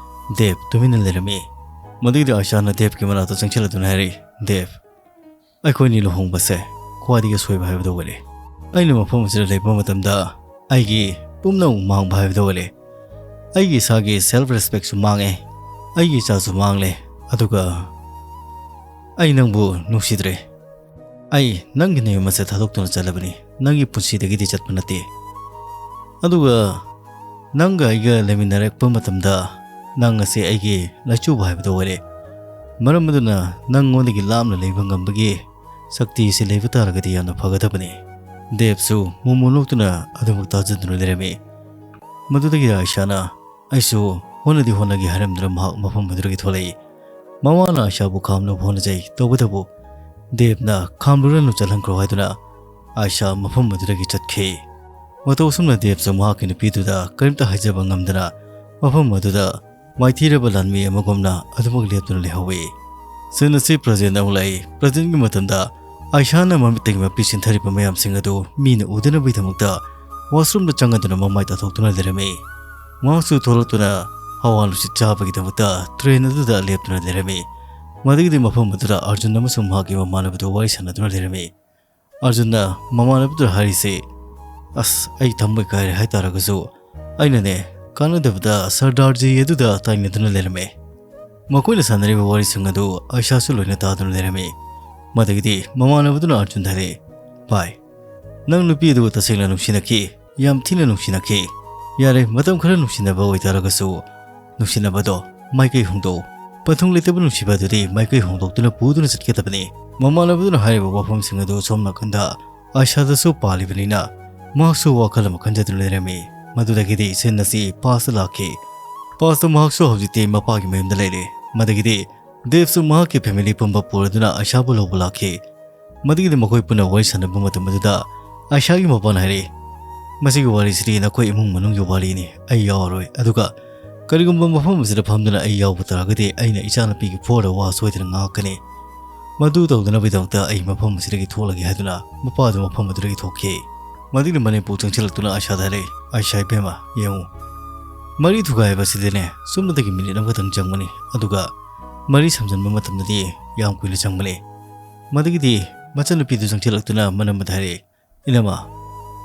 ꯗꯦꯕ ꯇꯨꯃꯤꯟꯅ ꯂꯩꯔꯝꯃꯤ꯫ ꯃꯗꯨꯒꯤꯗꯤ ꯑꯥꯏꯁꯥꯅ ꯗꯦꯕꯀꯤ ꯃꯅꯥꯛꯇ ꯆꯪꯁꯤꯜꯂꯗꯨꯅ ꯍꯥꯏꯔꯛꯏ, "ꯗꯦꯕ, ꯑꯩꯈꯣꯏꯅꯤ ꯂꯨꯍꯣꯡꯕꯁꯦ ꯈ꯭ꯋꯥꯏꯗꯒꯤ ꯑꯁꯣꯏꯕ ꯍꯥꯏꯕꯗꯨ ꯑꯣꯏꯔꯦ꯫ ꯑꯩꯅ ꯃꯐꯝ ꯑꯁꯤꯗ ꯂꯩꯕ ꯃꯇꯝꯗ ꯑꯩꯒꯤ ꯄꯨꯝꯅꯃꯛ ꯃꯥꯡꯕ ꯍꯥꯏꯕꯗꯨ ꯑꯣꯏꯔꯦ꯫ ꯑꯩꯒꯤ ꯏꯁꯥꯒꯤ ꯁꯦꯜꯐ ꯔꯦꯁꯄꯦꯛꯁꯨ ꯃꯥꯡꯉꯦ, ꯑꯩꯒꯤ ꯏꯆꯥꯁꯨ ꯃꯥꯡꯂꯦ, ꯑꯗꯨꯒ ꯑꯩ ꯅꯪꯕꯨ ꯅꯨꯡꯁꯤꯗ꯭ꯔꯦ꯫ ꯑꯩ ꯅꯪꯒꯤ ꯅꯌꯨꯝ ꯑꯁꯦ ꯊꯥꯗꯣꯛꯇꯨꯅ ꯆꯠꯂꯕꯅꯤ, ꯅꯪꯒꯤ ꯄꯨꯟꯁꯤꯗꯒꯤꯗꯤ ꯆꯠꯄ ꯅꯠꯇꯦ꯫ ꯑꯗꯨꯒ ꯅꯪꯒ ꯑꯩꯒ ꯂꯩꯃꯤꯟꯅꯔꯛꯄ ꯃꯇꯝꯗ ꯅꯪ ꯑꯁꯤ ꯑꯩꯒꯤ ꯂꯥꯏꯆꯨꯕ ꯍꯥꯏꯕꯗꯨ ꯑꯣꯏꯔꯦ꯫ ꯃꯔꯝ ꯑꯗꯨꯅ ꯅꯪꯉꯣꯟꯗꯒꯤ ꯂꯥꯞꯅ ꯂꯩꯕ ꯉꯝꯕꯒꯤ ꯁꯛꯇꯤ ꯑꯁꯤ ꯂꯩꯕ ꯇꯥꯔꯒꯗꯤ ꯌꯥꯝꯅ ꯐꯒꯗꯕꯅꯤ꯫" ꯗꯦꯕꯁꯨ ꯃꯨ ꯃꯨ ꯅꯣꯛꯇꯨꯅ ꯑꯗꯨꯃꯛ ꯇꯥꯖꯗꯨꯅ ꯂꯩꯔꯝꯃꯤ꯫ ꯃꯗꯨꯗꯒꯤ ꯑꯥꯏꯁꯥꯅ, "ꯑꯩꯁꯨ ꯍꯣꯠꯅꯗꯤ ꯍꯣꯠꯅꯒꯦ" ꯍꯥꯏꯔꯝꯗꯨꯅ ꯃꯍꯥꯛ ꯃꯐꯝ ꯑꯗꯨꯗꯒꯤ ꯊꯣꯛꯂꯛꯏ꯫ ꯃꯃꯥꯅ ꯑꯥꯏꯁꯥꯕꯨ ꯈꯥꯝꯅꯕ ꯍꯣꯠꯅꯖꯩ, ꯇꯧꯕꯇꯕꯨ ꯗꯦꯕꯅ "ꯈꯥꯝꯂꯨꯔꯅꯨ, ꯆꯠꯍꯟꯈ꯭ꯔꯣ" ꯍꯥꯏꯗꯨꯅ ꯑꯥꯏꯁꯥ ꯃꯐꯝ ꯑꯗꯨꯗꯒꯤ ꯆꯠꯈꯤ꯫ ꯃꯇꯧ ꯑꯁꯨꯝꯅ ꯗꯦꯕꯁꯨ ꯃꯍꯥꯛꯀꯤ ꯅꯨꯄꯤꯗꯨꯗ ꯀꯔꯤꯝꯇ ꯍꯥꯏꯖꯕ ꯉꯝꯗꯅ ꯃꯐꯝ ꯑꯗꯨꯗ ꯃꯥꯏꯊꯤꯔꯕ ꯂꯥꯟꯃꯤ ꯑꯃꯒꯨꯝꯅ ꯑꯗꯨꯃꯛ ꯂꯦꯞꯇꯨꯅ ꯂꯩꯍꯧꯏ꯫ ꯁꯤꯟ ꯑꯁꯤ ꯄ꯭ꯔꯖꯦꯟꯗ ꯑꯃꯨꯛ ꯂꯥꯛꯏ꯫ ꯄ꯭ꯔꯖꯦꯟꯒꯤ ꯃꯇꯝꯗ ꯑꯥꯏꯁꯥꯅ ꯃꯃꯤꯠꯇꯒꯤ ꯃꯄꯤ ꯆꯤꯟꯊꯔꯤꯕ ꯃꯌꯥꯝꯁꯤꯡ ꯑꯗꯨ ꯃꯤꯅ ꯎꯗꯅꯕꯒꯤꯗꯃꯛꯇ washroomꯗ ꯆꯪꯉꯗꯨꯅ ꯃꯃꯥꯏ ꯇꯥꯊꯣꯛꯇꯨꯅ ꯂꯩꯔꯝꯃꯤ꯫ ꯃꯍꯥꯛꯁꯨ ꯊꯣꯛꯂꯛꯇꯨꯅ ꯍꯋꯥ ꯅꯨꯡꯁꯤꯠ ꯆꯥꯕꯒꯤꯗꯃꯛꯇ train ꯑꯗꯨꯗ ꯂꯦꯞꯇꯨꯅ ꯂꯩꯔꯝꯃꯤ꯫ ꯃꯗꯨꯒꯤꯗꯤ ꯃꯐꯝ ꯑꯗꯨꯗ ꯑꯔꯖꯨꯟ ꯑꯃꯁꯨꯡ ꯃꯍꯥꯛꯀꯤ ꯃꯃꯥꯟꯅꯕꯗꯨ ꯋꯥꯔꯤ ꯁꯥꯟꯅꯗꯨꯅ ꯂꯩꯔꯝꯃꯤ꯫ ꯑꯔꯖꯨꯟꯅ ꯃꯃꯥꯟꯅꯕꯗꯨꯗ ꯍꯥꯏꯔꯤꯁꯦ, "ꯑꯁ, ꯑꯩ ꯊꯃꯣꯏ ꯀꯥꯏꯔꯦ ꯍꯥꯏꯇꯥꯔꯒꯁꯨ, ꯑꯩꯅꯅꯦ, ꯀꯥꯟꯅꯗꯕꯗ ꯁꯔꯗꯥꯔꯖꯤ ꯑꯗꯨꯗ ꯇꯥꯏꯅꯗꯨꯅ ꯂꯩꯔꯝꯃꯦ꯫" ꯃꯈꯣꯏꯅ ꯁꯥꯟꯅꯔꯤꯕ ꯋꯥꯔꯤꯁꯤꯡ ꯑꯗꯨ ꯑꯥꯏꯁꯥꯁꯨ ꯂꯣꯏꯅ ꯇꯥꯗꯨꯅ ꯂꯩꯔꯝꯃꯤ꯫ ꯃꯗꯒꯤꯗꯤ ꯃꯃꯥꯟꯅꯕꯗꯨꯅ ꯑꯔꯖꯨꯟꯗ ꯍꯥꯏꯔꯛꯏ, "ꯚꯥꯏ, ꯅꯪ ꯅꯨꯄꯤ ꯑꯗꯨꯕꯨ ꯇꯁꯦꯡꯅ ꯅꯨꯡꯁꯤꯅꯈꯤ, ꯌꯥꯝ ꯊꯤꯅ ꯅꯨꯡꯁꯤꯅꯈꯤ꯫ ꯌꯥꯔꯦ, ꯃꯇꯝ ꯈꯔ ꯅꯨꯡꯁꯤꯅꯕ ꯑꯣꯏꯇꯥꯔꯒꯁꯨ, ꯅꯨꯡꯁꯤꯅꯕꯗꯣ ꯃꯥꯏꯀꯩ ꯍꯣꯡꯗꯣꯛꯎ꯫ ꯄꯟꯊꯨꯡ ꯂꯩꯇꯕ ꯅꯨꯡꯁꯤꯕ ꯑꯗꯨꯗꯤ ꯃꯥꯏꯀꯩ ꯍꯣꯡꯗꯣꯛꯇꯨꯅ ꯄꯨꯗꯨꯅ ꯆꯠꯀꯗꯕꯅꯤ꯫" ꯃꯃꯥꯟꯅꯕꯗꯨꯅ ꯍꯥꯏꯔꯤꯕ ꯋꯥꯐꯝꯁꯤꯡ ꯑꯗꯨ ꯁꯣꯝ ꯅꯥꯀꯟꯗ ꯑꯥꯏꯁꯥꯗꯁꯨ ꯄꯥꯜꯂꯤꯕꯅꯤꯅ, ꯃꯍꯥꯛꯁꯨ ꯋꯥꯈꯜ ꯑꯃ ꯈꯟꯖꯗꯨꯅ ꯂꯩꯔꯝꯃꯤ꯫ ꯃꯗꯨꯗꯒꯤꯗꯤ scene ꯑꯁꯤ past ꯂꯥꯛꯈꯤ꯫ Past ꯃꯍꯥꯛꯁꯨ ꯍꯧꯖꯤꯛꯇꯤ ꯃꯄꯥꯒꯤ ꯃꯌꯨꯝꯗ ꯂꯩꯔꯦ꯫ ꯃꯗꯒꯤꯗꯤ ꯗꯦꯕꯁꯨ ꯃꯍꯥꯛꯀꯤ family ꯄꯨꯝꯕ ꯄꯨꯔꯗꯨꯅ ꯑꯥꯏꯁꯥꯕꯨ ꯂꯧꯕ ꯂꯥꯛꯈꯤ꯫ ꯃꯗꯨꯒꯤꯗꯤ ꯃꯈꯣꯏ ꯄꯨꯟꯅ ꯋꯥꯔꯤ ꯁꯥꯟꯅꯕ ꯃꯇꯝ ꯑꯗꯨꯗ ꯑꯥꯏꯁꯥꯒꯤ ꯃꯄꯥꯅ ꯍꯥꯏꯔꯛꯏ, "ꯃꯁꯤꯒꯤ ꯋꯥꯔꯤꯁꯤꯗꯤ ꯅꯈꯣꯏ ꯏꯃꯨꯡ ꯃꯅꯨꯡꯒꯤ ꯋꯥꯔꯤꯅꯤ, ꯑꯩ ꯌꯥꯎꯔꯔꯣꯏ꯫ ꯑꯗꯨꯒ ꯀꯔꯤꯒꯨꯝꯕ ꯃꯐꯝ ꯑꯁꯤꯗ ꯐꯝꯗꯨꯅ ꯑꯩ ꯌꯥꯎꯕ ꯇꯥꯔꯒꯗꯤ ꯑꯩꯅ ꯏꯆꯥꯅꯨꯄꯤꯒꯤ ꯐꯣꯔꯗ ꯋꯥ ꯁꯣꯏꯗꯅ ꯉꯥꯡꯉꯛꯀꯅꯤ꯫ ꯃꯗꯨ ꯇꯧꯗꯅꯕꯒꯤꯗꯃꯛꯇ ꯑꯩ ꯃꯐꯝ ꯑꯁꯤꯗꯒꯤ ꯊꯣꯛꯂꯒꯦ" ꯍꯥꯏꯗꯨꯅ ꯃꯄꯥꯗꯨ ꯃꯐꯝ ꯑꯗꯨꯗꯒꯤ ꯊꯣꯛꯈꯤ꯫ ꯃꯗꯨꯒꯤ ꯃꯅꯦꯝꯄꯣꯛ ꯆꯪꯁꯤꯜꯂꯛꯇꯨꯅ ꯑꯥꯏꯁꯥꯗ ꯍꯥꯏꯔꯛꯏ, "ꯑꯥꯏꯁꯥ ꯏꯕꯦꯝꯃ, ꯌꯦꯡꯉꯨ, ꯃꯔꯤ ꯊꯨꯒꯥꯏꯕꯁꯤꯗꯤꯅꯦ, ꯁꯨꯞꯅꯇꯒꯤ minute ꯑꯃꯈꯛꯇꯪ ꯆꯪꯕꯅꯤ, ꯑꯗꯨꯒ ꯃꯔꯤ ꯁꯝꯖꯟꯕ ꯃꯇꯝꯗꯗꯤ ꯌꯥꯝ ꯀꯨꯏꯅ ꯆꯪꯕꯅꯤ꯫" ꯃꯗꯒꯤꯗꯤ ꯃꯆꯟꯅꯨꯄꯤꯗꯨ ꯆꯪꯁꯤꯜꯂꯛꯇꯨꯅ ꯃꯅꯝꯃꯗ ꯍꯥꯏꯔꯛꯏ, "ꯏꯅꯝꯃ,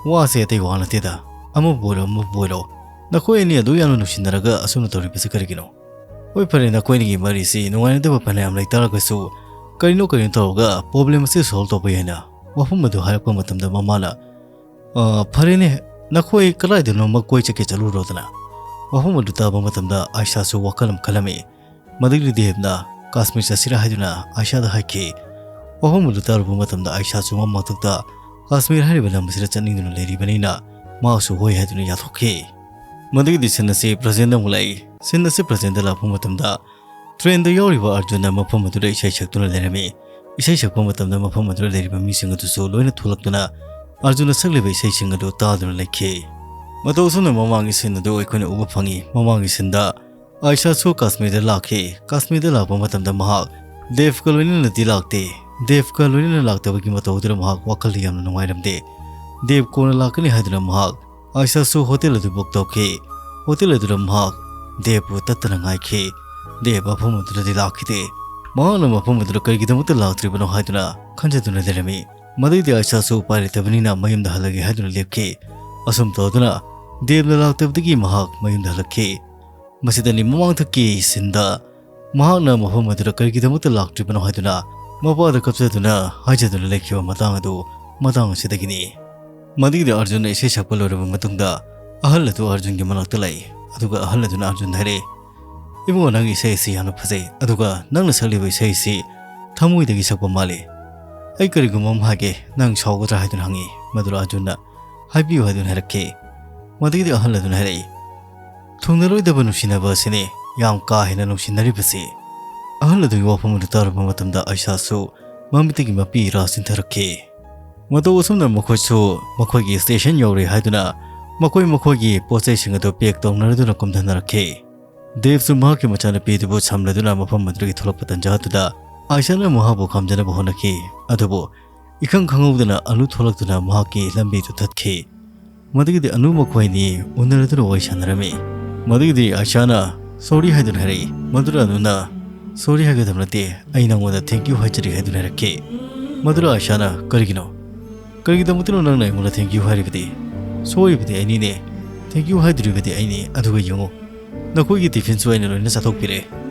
ꯋꯥꯁꯦ ꯑꯇꯩ ꯋꯥ ꯅꯠꯇꯦꯗ, ꯑꯃꯕꯨ ꯑꯣꯏꯔꯣ ꯑꯃꯕꯨ ꯑꯣꯏꯔꯣ, ꯅꯈꯣꯏ ꯑꯅꯤ ꯑꯗꯨ ꯌꯥꯝꯅ ꯅꯨꯡꯁꯤꯅꯔꯒ ꯑꯁꯨꯝꯅ ꯇꯧꯔꯤꯕꯁꯤ ꯀꯔꯤꯒꯤꯅꯣ? ꯍꯣꯏ, ꯐꯔꯦ, ꯅꯈꯣꯏ ꯑꯅꯤꯒꯤ ꯃꯔꯤꯁꯤ ꯅꯨꯡꯉꯥꯏꯅꯗꯕ ꯐꯅꯌꯥꯝ ꯂꯩꯇꯥꯔꯒꯁꯨ, ꯀꯔꯤꯅꯣ ꯀꯔꯤꯅꯣ ꯇꯧꯔꯒ problem ꯑꯁꯤ solve ꯇꯧꯕ ꯌꯥꯏꯅ?" ꯋꯥꯐꯝ ꯑꯗꯨ ꯍꯥꯏꯔꯛꯄ ꯃꯇꯝꯗ ꯃꯃꯥꯅ, "ꯑ, ꯐꯔꯦꯅꯦ, ꯅꯈꯣꯏ ꯀꯗꯥꯏꯗꯅꯣꯃ ꯀꯣꯏ ꯆꯠꯀꯦ ꯆꯠꯂꯨꯔꯣꯗꯅ꯫" ꯋꯥꯐꯝ ꯑꯗꯨ ꯇꯥꯕ ꯃꯇꯝꯗ ꯑꯥꯏꯁꯥꯁꯨ ꯋꯥꯈꯜ ꯑꯃ ꯈꯜꯂꯝꯃꯤ꯫ ꯃꯗꯨꯒꯤ ꯗꯦꯕꯅ ꯀꯥꯁꯃꯤꯔ ꯆꯠꯁꯤꯔꯥ ꯍꯥꯏꯗꯨꯅ ꯑꯥꯏꯁꯥꯗ ꯍꯥꯏꯈꯤ꯫ ꯋꯥꯐꯝ ꯑꯗꯨ ꯇꯥꯔꯨꯕ ꯃꯇꯝꯗ ꯑꯥꯏꯁꯥꯁꯨ ꯃꯃꯥꯡꯊꯛꯇ ꯀꯥꯁꯃꯤꯔ ꯍꯥꯏꯔꯤꯕ ꯂꯝ ꯑꯁꯤꯗ ꯆꯠꯅꯤꯡꯗꯨꯅ ꯂꯩꯔꯤꯕꯅꯤꯅ ꯃꯍꯥꯛꯁꯨ ꯍꯣꯏ ꯍꯥꯏꯗꯨꯅ ꯌꯥꯊꯣꯛꯈꯤ꯫ ꯃꯗꯨꯒꯤꯗꯤ scene ꯑꯁꯤ presentꯗ ꯑꯃꯨꯛ ꯂꯥꯛꯏ꯫ Scene ꯑꯁꯤ presentꯗ ꯂꯥꯛꯄ ꯃꯇꯝꯗ trainꯗ ꯌꯥꯎꯔꯤꯕ ꯑꯔꯖꯨꯟꯅ ꯃꯐꯝ ꯑꯗꯨꯗ ꯏꯁꯩ ꯁꯛꯇꯨꯅ ꯂꯩꯔꯝꯃꯤ꯫ ꯏꯁꯩ ꯁꯛꯄ ꯃꯇꯝꯗ ꯃꯐꯝ ꯑꯗꯨꯗ ꯂꯩꯔꯤꯕ ꯃꯤꯁꯤꯡ ꯑꯗꯨꯁꯨ ꯂꯣꯏꯅ ꯊꯣꯛꯂꯛꯇꯨꯅ ꯑꯔꯖꯨꯟꯅ ꯁꯛꯂꯤꯕ ꯏꯁꯩꯁꯤꯡ ꯑꯗꯨ ꯇꯥꯗꯨꯅ ꯂꯩꯈꯤ꯫ ꯃꯇꯧ ꯑꯁꯨꯝꯅ ꯃꯃꯥꯡꯒꯤ scene ꯑꯗꯨ ꯑꯩꯈꯣꯏꯅ ꯎꯕ ꯐꯪꯉꯤ꯫ ꯃꯃꯥꯡꯒꯤ sceneꯗ ꯑꯥꯏꯁꯥꯁꯨ ꯀꯥꯁꯃꯤꯔꯗ ꯂꯥꯛꯈꯤ꯫ ꯀꯥꯁꯃꯤꯔꯗ ꯂꯥꯛꯄ ꯃꯇꯝꯗ ꯃꯍꯥꯛ ꯗꯦꯕꯀ ꯂꯣꯏꯅꯅꯗꯤ ꯂꯥꯛꯇꯦ꯫ ꯗꯦꯕꯀ ꯂꯣꯏꯅꯅ ꯂꯥꯛꯇꯕꯒꯤ ꯃꯇꯧꯗꯨꯅ ꯃꯍꯥꯛ ꯋꯥꯈꯜꯗ ꯌꯥꯝꯅ ꯅꯨꯡꯉꯥꯏꯔꯝꯗꯦ꯫ ꯗꯦꯕ ꯀꯣꯟꯅ ꯂꯥꯛꯀꯅꯤ ꯍꯥꯏꯗꯨꯅ ꯃꯍꯥꯛ ꯑꯥꯏꯁꯥꯁꯨ ꯍꯣꯇꯦꯜ ꯑꯗꯨ ꯕꯨꯛ ꯇꯧꯈꯤ꯫ ꯍꯣꯇꯦꯜ ꯑꯗꯨꯗ ꯃꯍꯥꯛ ꯗꯦꯕꯄꯨ ꯇꯠꯇꯅ ꯉꯥꯏꯈꯤ꯫ ꯗꯦꯕ ꯃꯐꯝ ꯑꯗꯨꯗꯗꯤ ꯂꯥꯛꯈꯤꯗꯦ꯫ ꯃꯍꯥꯛꯅ ꯃꯐꯝ ꯑꯗꯨꯗ ꯀꯔꯤꯒꯤꯗꯃꯛꯇ ꯂꯥꯛꯇ꯭ꯔꯤꯕꯅꯣ ꯍꯥꯏꯗꯨꯅ ꯈꯟꯖꯗꯨꯅ ꯂꯩꯔꯝꯃꯤ꯫ ꯃꯗꯩꯗꯤ ꯑꯥꯏꯁꯥꯁꯨ ꯎꯄꯥꯏ ꯂꯩꯇꯕꯅꯤꯅ ꯃꯌꯨꯝꯗ ꯍꯜꯂꯒꯦ ꯍꯥꯏꯗꯨꯅ ꯂꯦꯞꯈꯤ꯫ ꯑꯁꯨꯝ ꯇꯧꯗꯨꯅ ꯗꯦꯕꯅ ꯂꯥꯛꯇꯕꯗꯒꯤ ꯃꯍꯥꯛ ꯃꯌꯨꯝꯗ ꯍꯜꯂꯛꯈꯤ꯫ ꯃꯁꯤꯗꯅꯤ ꯃꯃꯥꯡꯊꯛꯀꯤ ꯁꯤꯟꯗ ꯃꯍꯥꯛꯅ ꯃꯐꯝ ꯑꯗꯨꯗ ꯀꯔꯤꯒꯤꯗꯃꯛꯇ ꯂꯥꯛꯇ꯭ꯔꯤꯕꯅꯣ ꯍꯥꯏꯗꯨꯅ ꯃꯄꯥꯗ ꯀꯞꯆꯗꯨꯅ ꯍꯥꯏꯖꯗꯨꯅ ꯂꯩꯈꯤꯕ ꯃꯇꯥꯡ ꯑꯗꯨ ꯃꯇꯥꯡ ꯑꯁꯤꯗꯒꯤꯅꯤ꯫ ꯃꯗꯨꯒꯤꯗꯤ ꯑꯥꯔꯖꯨꯟꯅ ꯏꯁꯩ ꯁꯛꯄ ꯂꯣꯏꯔꯕ ꯃꯇꯨꯡꯗ ꯑꯍꯜ ꯑꯗꯨ ꯑꯥꯔꯖꯨꯟꯒꯤ ꯃꯅꯥꯛꯇ ꯂꯥꯛꯏ꯫ ꯑꯗꯨꯒ ꯑꯍꯜ ꯑꯗꯨꯅ ꯑꯥꯔꯖꯨꯟꯗ ꯍꯥꯏꯔꯛꯏ, "ꯏꯕꯨꯡꯉꯣ, ꯅꯪꯒꯤ ꯏꯁꯩ ꯑꯁꯤ ꯌꯥꯝꯅ ꯐꯖꯩ, ꯑꯗꯨꯒ ꯅꯪꯅ ꯁꯛꯂꯤꯕ ꯏꯁꯩ ꯑꯁꯤ ꯊꯃꯣꯏꯗꯒꯤ ꯁꯛꯄ ꯃꯥꯜꯂꯤ꯫ ꯑꯩ ꯀꯔꯤꯒꯨꯝꯕ ꯑꯃ ꯍꯥꯏꯒꯦ, ꯅꯪ ꯁꯥꯎꯒꯗ꯭ꯔꯥ?" ꯍꯥꯏꯗꯨꯅ ꯍꯪꯉꯤ꯫ ꯃꯗꯨꯗ ꯑꯥꯔꯖꯨꯟꯅ, "ꯍꯥꯏꯕꯤꯌꯨ" ꯍꯥꯏꯗꯨꯅ ꯍꯥꯏꯔꯛꯈꯤ꯫ ꯃꯗꯨꯒꯤꯗꯤ ꯑꯍꯜ ꯑꯗꯨꯅ ꯍꯥꯏꯔꯛꯏ, "ꯊꯨꯡꯅꯔꯣꯏꯗꯕ ꯅꯨꯡꯁꯤꯅꯕ ꯑꯁꯤꯅꯤ ꯌꯥꯝ ꯀꯥ ꯍꯦꯟꯅ ꯅꯨꯡꯁꯤꯅꯔꯤꯕꯁꯤ"꯫ ꯑꯍꯜ ꯑꯗꯨꯒꯤ ꯋꯥꯐꯝ ꯑꯗꯨ ꯇꯥꯔꯕ ꯃꯇꯝꯗ ꯑꯥꯏꯁꯥꯁꯨ ꯃꯃꯤꯠꯇꯒꯤ ꯃꯄꯤ ꯏꯔꯥ ꯆꯤꯟꯊꯔꯛꯈꯤ꯫ ꯃꯇꯧ ꯑꯁꯨꯝꯅ ꯃꯈꯣꯏꯁꯨ ꯃꯈꯣꯏꯒꯤ ꯁ꯭ꯇꯦꯁꯟ ꯌꯧꯔꯦ ꯍꯥꯏꯗꯨꯅ ꯃꯈꯣꯏ ꯃꯈꯣꯏꯒꯤ ꯄꯣꯠ ꯆꯩꯁꯤꯡ ꯑꯗꯨ ꯄꯦꯛ ꯇꯧꯅꯔꯗꯨꯅ ꯀꯨꯝꯊꯅꯔꯛꯈꯤ꯫ ꯗꯦꯕꯁꯨ ꯃꯍꯥꯛꯀꯤ ꯃꯆꯥꯅꯨꯄꯤꯗꯨꯕꯨ ꯁꯝꯂꯗꯨꯅ ꯃꯐꯝ ꯑꯗꯨꯗꯒꯤ ꯊꯣꯛꯂꯛꯄ ꯇꯟꯖꯥꯗꯨꯗ ꯑꯥꯏꯁꯥꯅ ꯃꯍꯥꯛꯄꯨ ꯈꯥꯝꯖꯅꯕ ꯍꯣꯠꯅꯈꯤ꯫ ꯑꯗꯨꯕꯨ ꯏꯈꯪ ꯈꯪꯍꯧꯗꯅ ꯑꯅꯨ ꯊꯣꯛꯂꯛꯇꯨꯅ ꯃꯍꯥꯛꯀꯤ ꯂꯝꯕꯤꯗꯨ ꯊꯠꯈꯤ꯫ ꯃꯗꯨꯒꯤꯗꯤ ꯑꯅꯨ ꯃꯈꯣꯏ ꯑꯅꯤ ꯎꯅꯔꯗꯨꯅ ꯋꯥꯔꯤ ꯁꯥꯟꯅꯔꯝꯃꯤ꯫ ꯃꯗꯨꯒꯤꯗꯤ ꯑꯥꯏꯁꯥꯅ "ꯁꯣꯔꯤ" ꯍꯥꯏꯗꯨꯅ ꯍꯥꯏꯔꯛꯏ꯫ ꯃꯗꯨꯗ ꯑꯅꯨꯅ "ꯁꯣꯔꯤ ꯍꯥꯏꯒꯗꯕ ꯅꯠꯇꯦ, ꯑꯩ ꯅꯪꯉꯣꯟꯗ ꯊꯦꯡꯀ꯭ꯌꯨ ꯍꯥꯏꯖꯔꯤ" ꯍꯥꯏꯗꯨꯅ ꯍꯥꯏꯔꯛꯈꯤ꯫ ꯃꯗꯨꯗ ꯑꯥꯏꯁꯥꯅ "ꯀꯔꯤꯒꯤꯅꯣ? ꯀꯔꯤꯒꯤꯗꯃꯛꯇꯅꯣ ꯅꯪꯅ ꯑꯩꯉꯣꯟꯗ ꯊꯦꯡꯀ꯭ꯌꯨ ꯍꯥꯏꯔꯤꯕꯗꯤ? ꯁꯣꯏꯔꯤꯕꯗꯤ ꯑꯩꯅꯤꯅꯦ, ꯊꯦꯡꯀ꯭ꯌꯨ ꯍꯥꯏꯗꯣꯔꯤꯕꯗꯤ ꯑꯩꯅꯤ꯫ ꯑꯗꯨꯒ ꯌꯦꯡꯉꯨ, ꯅꯈꯣꯏꯒꯤ ꯇꯤꯐꯤꯟꯁꯨ ꯑꯩꯅ ꯂꯣꯏꯅ ꯆꯥꯊꯣꯛꯄꯤꯔꯦ꯫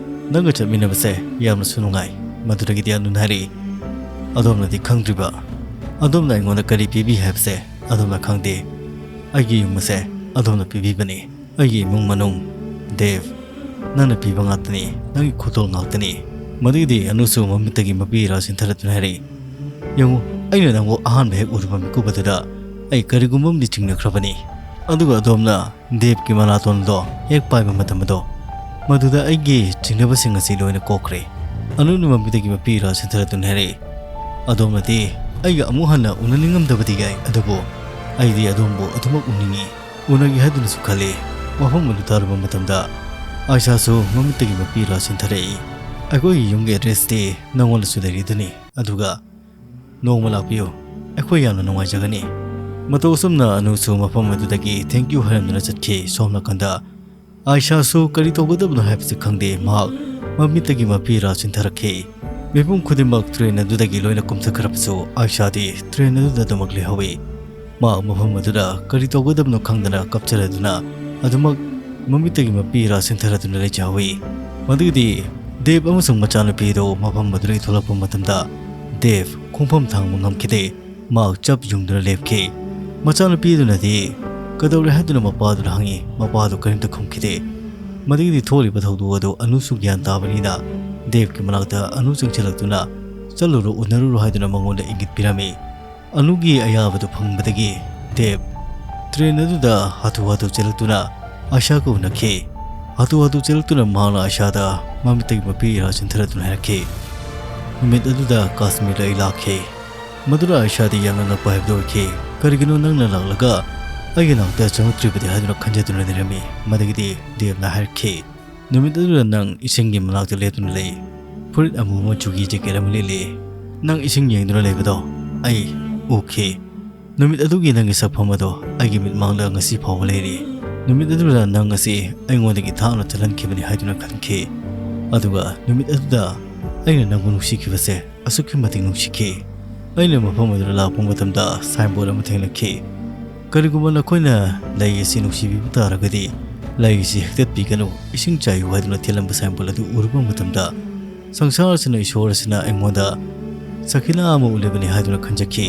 ꯅꯪꯒ ꯆꯠꯃꯤꯟꯅꯕꯁꯦ ꯌꯥꯝꯅꯁꯨ ꯅꯨꯡꯉꯥꯏ"꯫ ꯃꯗꯨꯗꯒꯤꯗꯤ ꯑꯅꯨꯅ ꯍꯥꯏꯔꯛꯏ, "ꯑꯗꯣꯝꯅꯗꯤ ꯈꯪꯗ꯭ꯔꯤꯕ, ꯑꯗꯣꯝꯅ ꯑꯩꯉꯣꯟꯗ ꯀꯔꯤ ꯄꯤꯕꯤ ꯍꯥꯏꯕꯁꯦ ꯑꯗꯣꯝꯅ ꯈꯪꯗꯦ꯫ ꯑꯩꯒꯤ ꯌꯨꯝ ꯑꯁꯦ ꯑꯗꯣꯝꯅ ꯄꯤꯕꯤꯕꯅꯤ꯫ ꯑꯩꯒꯤ ꯏꯃꯨꯡ ꯃꯅꯨꯡ, ꯗꯦꯕ, ꯅꯪꯅ ꯄꯤꯕ ꯉꯥꯛꯇꯅꯤ, ꯅꯪꯒꯤ ꯈꯨꯗꯣꯜ ꯉꯥꯛꯇꯅꯤ"꯫ ꯃꯗꯨꯒꯤꯗꯤ ꯑꯅꯨꯁꯨ ꯃꯃꯤꯠꯇꯒꯤ ꯃꯄꯤ ꯏꯔꯥ ꯆꯤꯟꯊꯔꯗꯨꯅ ꯍꯥꯏꯔꯛꯏ, "ꯌꯦꯡꯉꯨ, ꯑꯩꯅ ꯅꯪꯕꯨ ꯑꯍꯥꯟꯕ ꯍꯦꯛ ꯎꯔꯨꯕ ꯃꯤꯀꯨꯞ ꯑꯗꯨꯗ ꯑꯩ ꯀꯔꯤꯒꯨꯝꯕ ꯑꯃꯗꯤ ꯆꯤꯡꯅꯈ꯭ꯔꯕꯅꯤ꯫ ꯑꯗꯨꯒ ꯑꯗꯣꯝꯅ ꯗꯦꯕꯀꯤ ꯃꯅꯥꯇꯣꯟꯗꯣ ꯍꯦꯛ ꯄꯥꯏꯕ ꯃꯇꯝ ꯑꯗꯣ, ꯃꯗꯨꯗ ꯑꯩꯒꯤ ꯆꯤꯡꯅꯕꯁꯤꯡ ꯑꯁꯤ ꯂꯣꯏꯅ ꯀꯣꯛꯈ꯭ꯔꯦ"꯫ ꯑꯅꯨꯅ ꯃꯃꯤꯠꯇꯒꯤ ꯃꯄꯤ ꯏꯔꯥ ꯆꯤꯟꯊꯔꯗꯨꯅ ꯍꯥꯏꯔꯛꯏ, "ꯑꯗꯣꯝꯅꯗꯤ ꯑꯩꯒ ꯑꯃꯨꯛ ꯍꯟꯅ ꯎꯅꯅꯤꯡꯉꯝꯗꯕꯗꯤ ꯌꯥꯏ, ꯑꯗꯨꯕꯨ ꯑꯩꯗꯤ ꯑꯗꯣꯝꯕꯨ ꯑꯗꯨꯃꯛ ꯎꯅꯤꯡꯏ, ꯎꯅꯒꯦ ꯍꯥꯏꯗꯨꯅꯁꯨ ꯈꯜꯂꯤ"꯫ ꯋꯥꯐꯝ ꯑꯗꯨ ꯇꯥꯔꯨꯕ ꯃꯇꯝꯗ ꯑꯥꯏꯁꯥꯁꯨ ꯃꯃꯤꯠꯇꯒꯤ ꯃꯄꯤ ꯏꯔꯥ ꯆꯤꯟꯊꯔꯛꯏ꯫ "ꯑꯩꯈꯣꯏꯒꯤ ꯌꯨꯝꯒꯤ ꯑꯦꯗ꯭ꯔꯦꯁꯇꯤ ꯅꯉꯣꯟꯗꯁꯨ ꯂꯩꯔꯤꯗꯨꯅꯤ"꯫ ꯑꯗꯨꯒ "ꯅꯣꯡꯃ ꯂꯥꯛꯄꯤꯌꯨ, ꯑꯩꯈꯣꯏ ꯌꯥꯝꯅ ꯅꯨꯡꯉꯥꯏꯖꯒꯅꯤ"꯫ ꯃꯇꯧ ꯑꯁꯨꯝꯅ ꯑꯅꯨꯁꯨ ꯃꯐꯝ ꯑꯗꯨꯗꯒꯤ "Thank you" ꯍꯥꯏꯔꯝꯗꯨꯅ ꯆꯠꯈꯤ꯫ ꯁꯣꯝ ꯅꯥꯀꯟꯗ ꯑꯥꯏꯁꯥꯁꯨ ꯀꯔꯤ ꯇꯧꯒꯗꯕꯅꯣ ꯍꯥꯏꯕꯁꯤ ꯈꯪꯗꯦ, ꯃꯍꯥꯛ ꯃꯃꯤꯠꯇꯒꯤ ꯃꯄꯤ ꯏꯔꯥ ꯆꯤꯟꯊꯔꯛꯈꯤ꯫ ꯃꯤꯄꯨꯝ ꯈꯨꯗꯤꯡꯃꯛ ꯇ꯭ꯔꯦꯟ ꯑꯗꯨꯗꯒꯤ ꯂꯣꯏꯅ ꯀꯨꯝꯊꯈ꯭ꯔꯕꯁꯨ ꯑꯥꯏꯁꯥꯗꯤ ꯇ꯭ꯔꯦꯟ ꯑꯗꯨꯗ ꯑꯗꯨꯃꯛ ꯂꯩꯍꯧꯏ꯫ ꯃꯍꯥꯛ ꯃꯐꯝ ꯑꯗꯨꯗ ꯀꯔꯤ ꯇꯧꯒꯗꯕꯅꯣ ꯈꯪꯗꯅ ꯀꯞꯆꯔꯗꯨꯅ ꯑꯗꯨꯃꯛ ꯃꯃꯤꯠꯇꯒꯤ ꯃꯄꯤ ꯏꯔꯥ ꯆꯤꯟꯊꯔꯗꯨꯅ ꯂꯩꯖꯍꯧꯏ꯫ ꯃꯗꯨꯒꯤꯗꯤ ꯗꯦꯕ ꯑꯃꯁꯨꯡ ꯃꯆꯥꯅꯨꯄꯤ ꯑꯗꯨ ꯃꯐꯝ ꯑꯗꯨꯗꯒꯤ ꯊꯣꯛꯂꯛꯄ ꯃꯇꯝꯗ ꯗꯦꯕ ꯈꯣꯡꯐꯝ ꯊꯥꯡꯕ ꯉꯝꯈꯤꯗꯦ꯫ ꯃꯍꯥꯛ ꯆꯞ ꯌꯨꯡꯗꯨꯅ ꯂꯦꯞꯈꯤ꯫ ꯃꯆꯥꯅꯨꯄꯤ ꯑꯗꯨꯅꯗꯤ ꯀꯩꯗꯧꯔꯦ ꯍꯥꯏꯗꯨꯅ ꯃꯄꯥꯗꯨꯗ ꯍꯪꯉꯤ꯫ ꯃꯄꯥꯗꯨ ꯀꯔꯤꯝꯇ ꯈꯨꯝꯈꯤꯗꯦ꯫ ꯃꯗꯨꯒꯤꯗꯤ ꯊꯣꯛꯂꯤꯕ ꯊꯧꯗꯣꯛ ꯑꯗꯨ ꯑꯅꯨꯁꯨ ꯒ꯭ꯌꯥꯟ ꯇꯥꯕꯅꯤꯅ ꯗꯦꯕꯀꯤ ꯃꯅꯥꯛꯇ ꯑꯅꯨ ꯆꯪꯁꯤꯜꯂꯛꯇꯨꯅ "ꯆꯠꯂꯨꯔꯣ, ꯎꯅꯔꯨꯔꯣ" ꯍꯥꯏꯗꯨꯅ ꯃꯉꯣꯟꯗ ꯏꯪꯒꯤꯠ ꯄꯤꯔꯝꯃꯤ꯫ ꯑꯅꯨꯒꯤ ꯑꯌꯥꯕꯗꯨ ꯐꯪꯕꯗꯒꯤ ꯗꯦꯕ ꯇ꯭ꯔꯦꯟ ꯑꯗꯨꯗ ꯍꯥꯊꯨ ꯍꯥꯊꯨ ꯆꯦꯜꯂꯛꯇꯨꯅ ꯑꯥꯏꯁꯥꯒ ꯎꯅꯈꯤ꯫ ꯍꯥꯊꯨ ꯍꯥꯊꯨ ꯆꯦꯜꯂꯛꯇꯨꯅ ꯃꯍꯥꯛꯅ ꯑꯥꯏꯁꯥꯗ ꯃꯃꯤꯠꯇꯒꯤ ꯃꯄꯤ ꯏꯔꯥ ꯆꯤꯟꯊꯔꯗꯨꯅ ꯍꯥꯏꯔꯛꯈꯤ, "ꯅꯨꯃꯤꯠ ꯑꯗꯨꯗ ꯀꯥꯁꯃꯤꯔꯗ ꯑꯩ ꯂꯥꯛꯈꯤ꯫ ꯃꯗꯨꯗ ꯑꯥꯏꯁꯥꯗꯤ ꯌꯥꯝꯅ ꯉꯛꯄ ꯍꯥꯏꯕꯗꯨ ꯑꯣꯏꯈꯤ꯫ ꯀꯔꯤꯒꯤꯅꯣ ꯅꯪꯅ ꯂꯥꯛꯂꯒ ꯑꯩꯒꯤ ꯅꯥꯛꯇ ꯆꯪꯂꯛꯇ꯭ꯔꯤꯕꯗꯤ?" ꯍꯥꯏꯗꯨꯅ ꯈꯟꯖꯗꯨꯅ ꯂꯩꯔꯝꯃꯤ꯫ ꯃꯗꯨꯒꯤꯗꯤ ꯗꯦꯕꯅ ꯍꯥꯏꯔꯛꯈꯤ, "ꯅꯨꯃꯤꯠ ꯑꯗꯨꯗ ꯅꯪ ꯏꯁꯤꯡꯒꯤ ꯃꯅꯥꯛꯇ ꯂꯦꯞꯇꯨꯅ ꯂꯩ꯫ ꯐꯨꯔꯤꯠ ꯑꯃꯨꯕ ꯃꯆꯨꯒꯤ ꯖꯦꯀꯦꯠ ꯑꯃ ꯂꯤꯠꯂꯤ꯫ ꯅꯪ ꯏꯁꯤꯡ ꯌꯦꯡꯗꯨꯅ ꯂꯩꯕꯗꯣ ꯑꯩ ꯎꯈꯤ꯫ ꯅꯨꯃꯤꯠ ꯑꯗꯨꯒꯤ ꯅꯪꯒꯤ ꯁꯛꯐꯝ ꯑꯗꯣ ꯑꯩꯒꯤ ꯃꯤꯠꯃꯥꯡꯗ ꯉꯁꯤ ꯐꯥꯎꯕ ꯂꯩꯔꯤ꯫ ꯅꯨꯃꯤꯠ ꯑꯗꯨꯗ ꯅꯪ ꯑꯁꯤ ꯑꯩꯉꯣꯟꯗꯒꯤ ꯊꯥꯞꯅ ꯆꯠꯍꯟꯈꯤꯕꯅꯤ" ꯍꯥꯏꯗꯨꯅ ꯈꯟꯈꯤ꯫ ꯑꯗꯨꯒ ꯅꯨꯃꯤꯠ ꯑꯗꯨꯗ ꯑꯩꯅ ꯅꯪꯕꯨ ꯅꯨꯡꯁꯤꯈꯤꯕꯁꯦ ꯑꯁꯨꯛꯀꯤ ꯃꯇꯤꯛ ꯅꯨꯡꯁꯤꯈꯤ꯫ ꯑꯩꯅ ꯃꯐꯝ ꯑꯗꯨꯗ ꯂꯥꯛꯄ ꯃꯇꯝꯗ ꯁꯥꯏꯟꯕꯣꯔꯗ ꯑꯃ ꯊꯦꯡꯅꯈꯤ꯫ "ꯀꯔꯤꯒꯨꯝꯕ ꯅꯈꯣꯏꯅ ꯂꯩ ꯑꯁꯤ ꯅꯨꯡꯁꯤꯕꯤꯕ ꯇꯥꯔꯒꯗꯤ ꯂꯩ ꯑꯁꯤ ꯍꯦꯛꯇꯠꯄꯤꯒꯅꯨ, ꯏꯁꯤꯡ ꯆꯥꯏꯌꯨ" ꯍꯥꯏꯗꯨꯅ ꯊꯦꯠꯂꯝꯕ ꯁꯥꯏꯟꯕꯣꯔꯗ ꯑꯗꯨ ꯎꯔꯨꯕ ꯃꯇꯝꯗ ꯁꯪꯁꯥꯔ ꯑꯁꯤꯅ, ꯏꯁꯣꯔ ꯑꯁꯤꯅ ꯑꯩꯉꯣꯟꯗ ꯁꯈꯤꯅꯥ ꯑꯃ ꯎꯠꯂꯤꯕꯅꯤ ꯍꯥꯏꯗꯨꯅ ꯈꯟꯖꯈꯤ꯫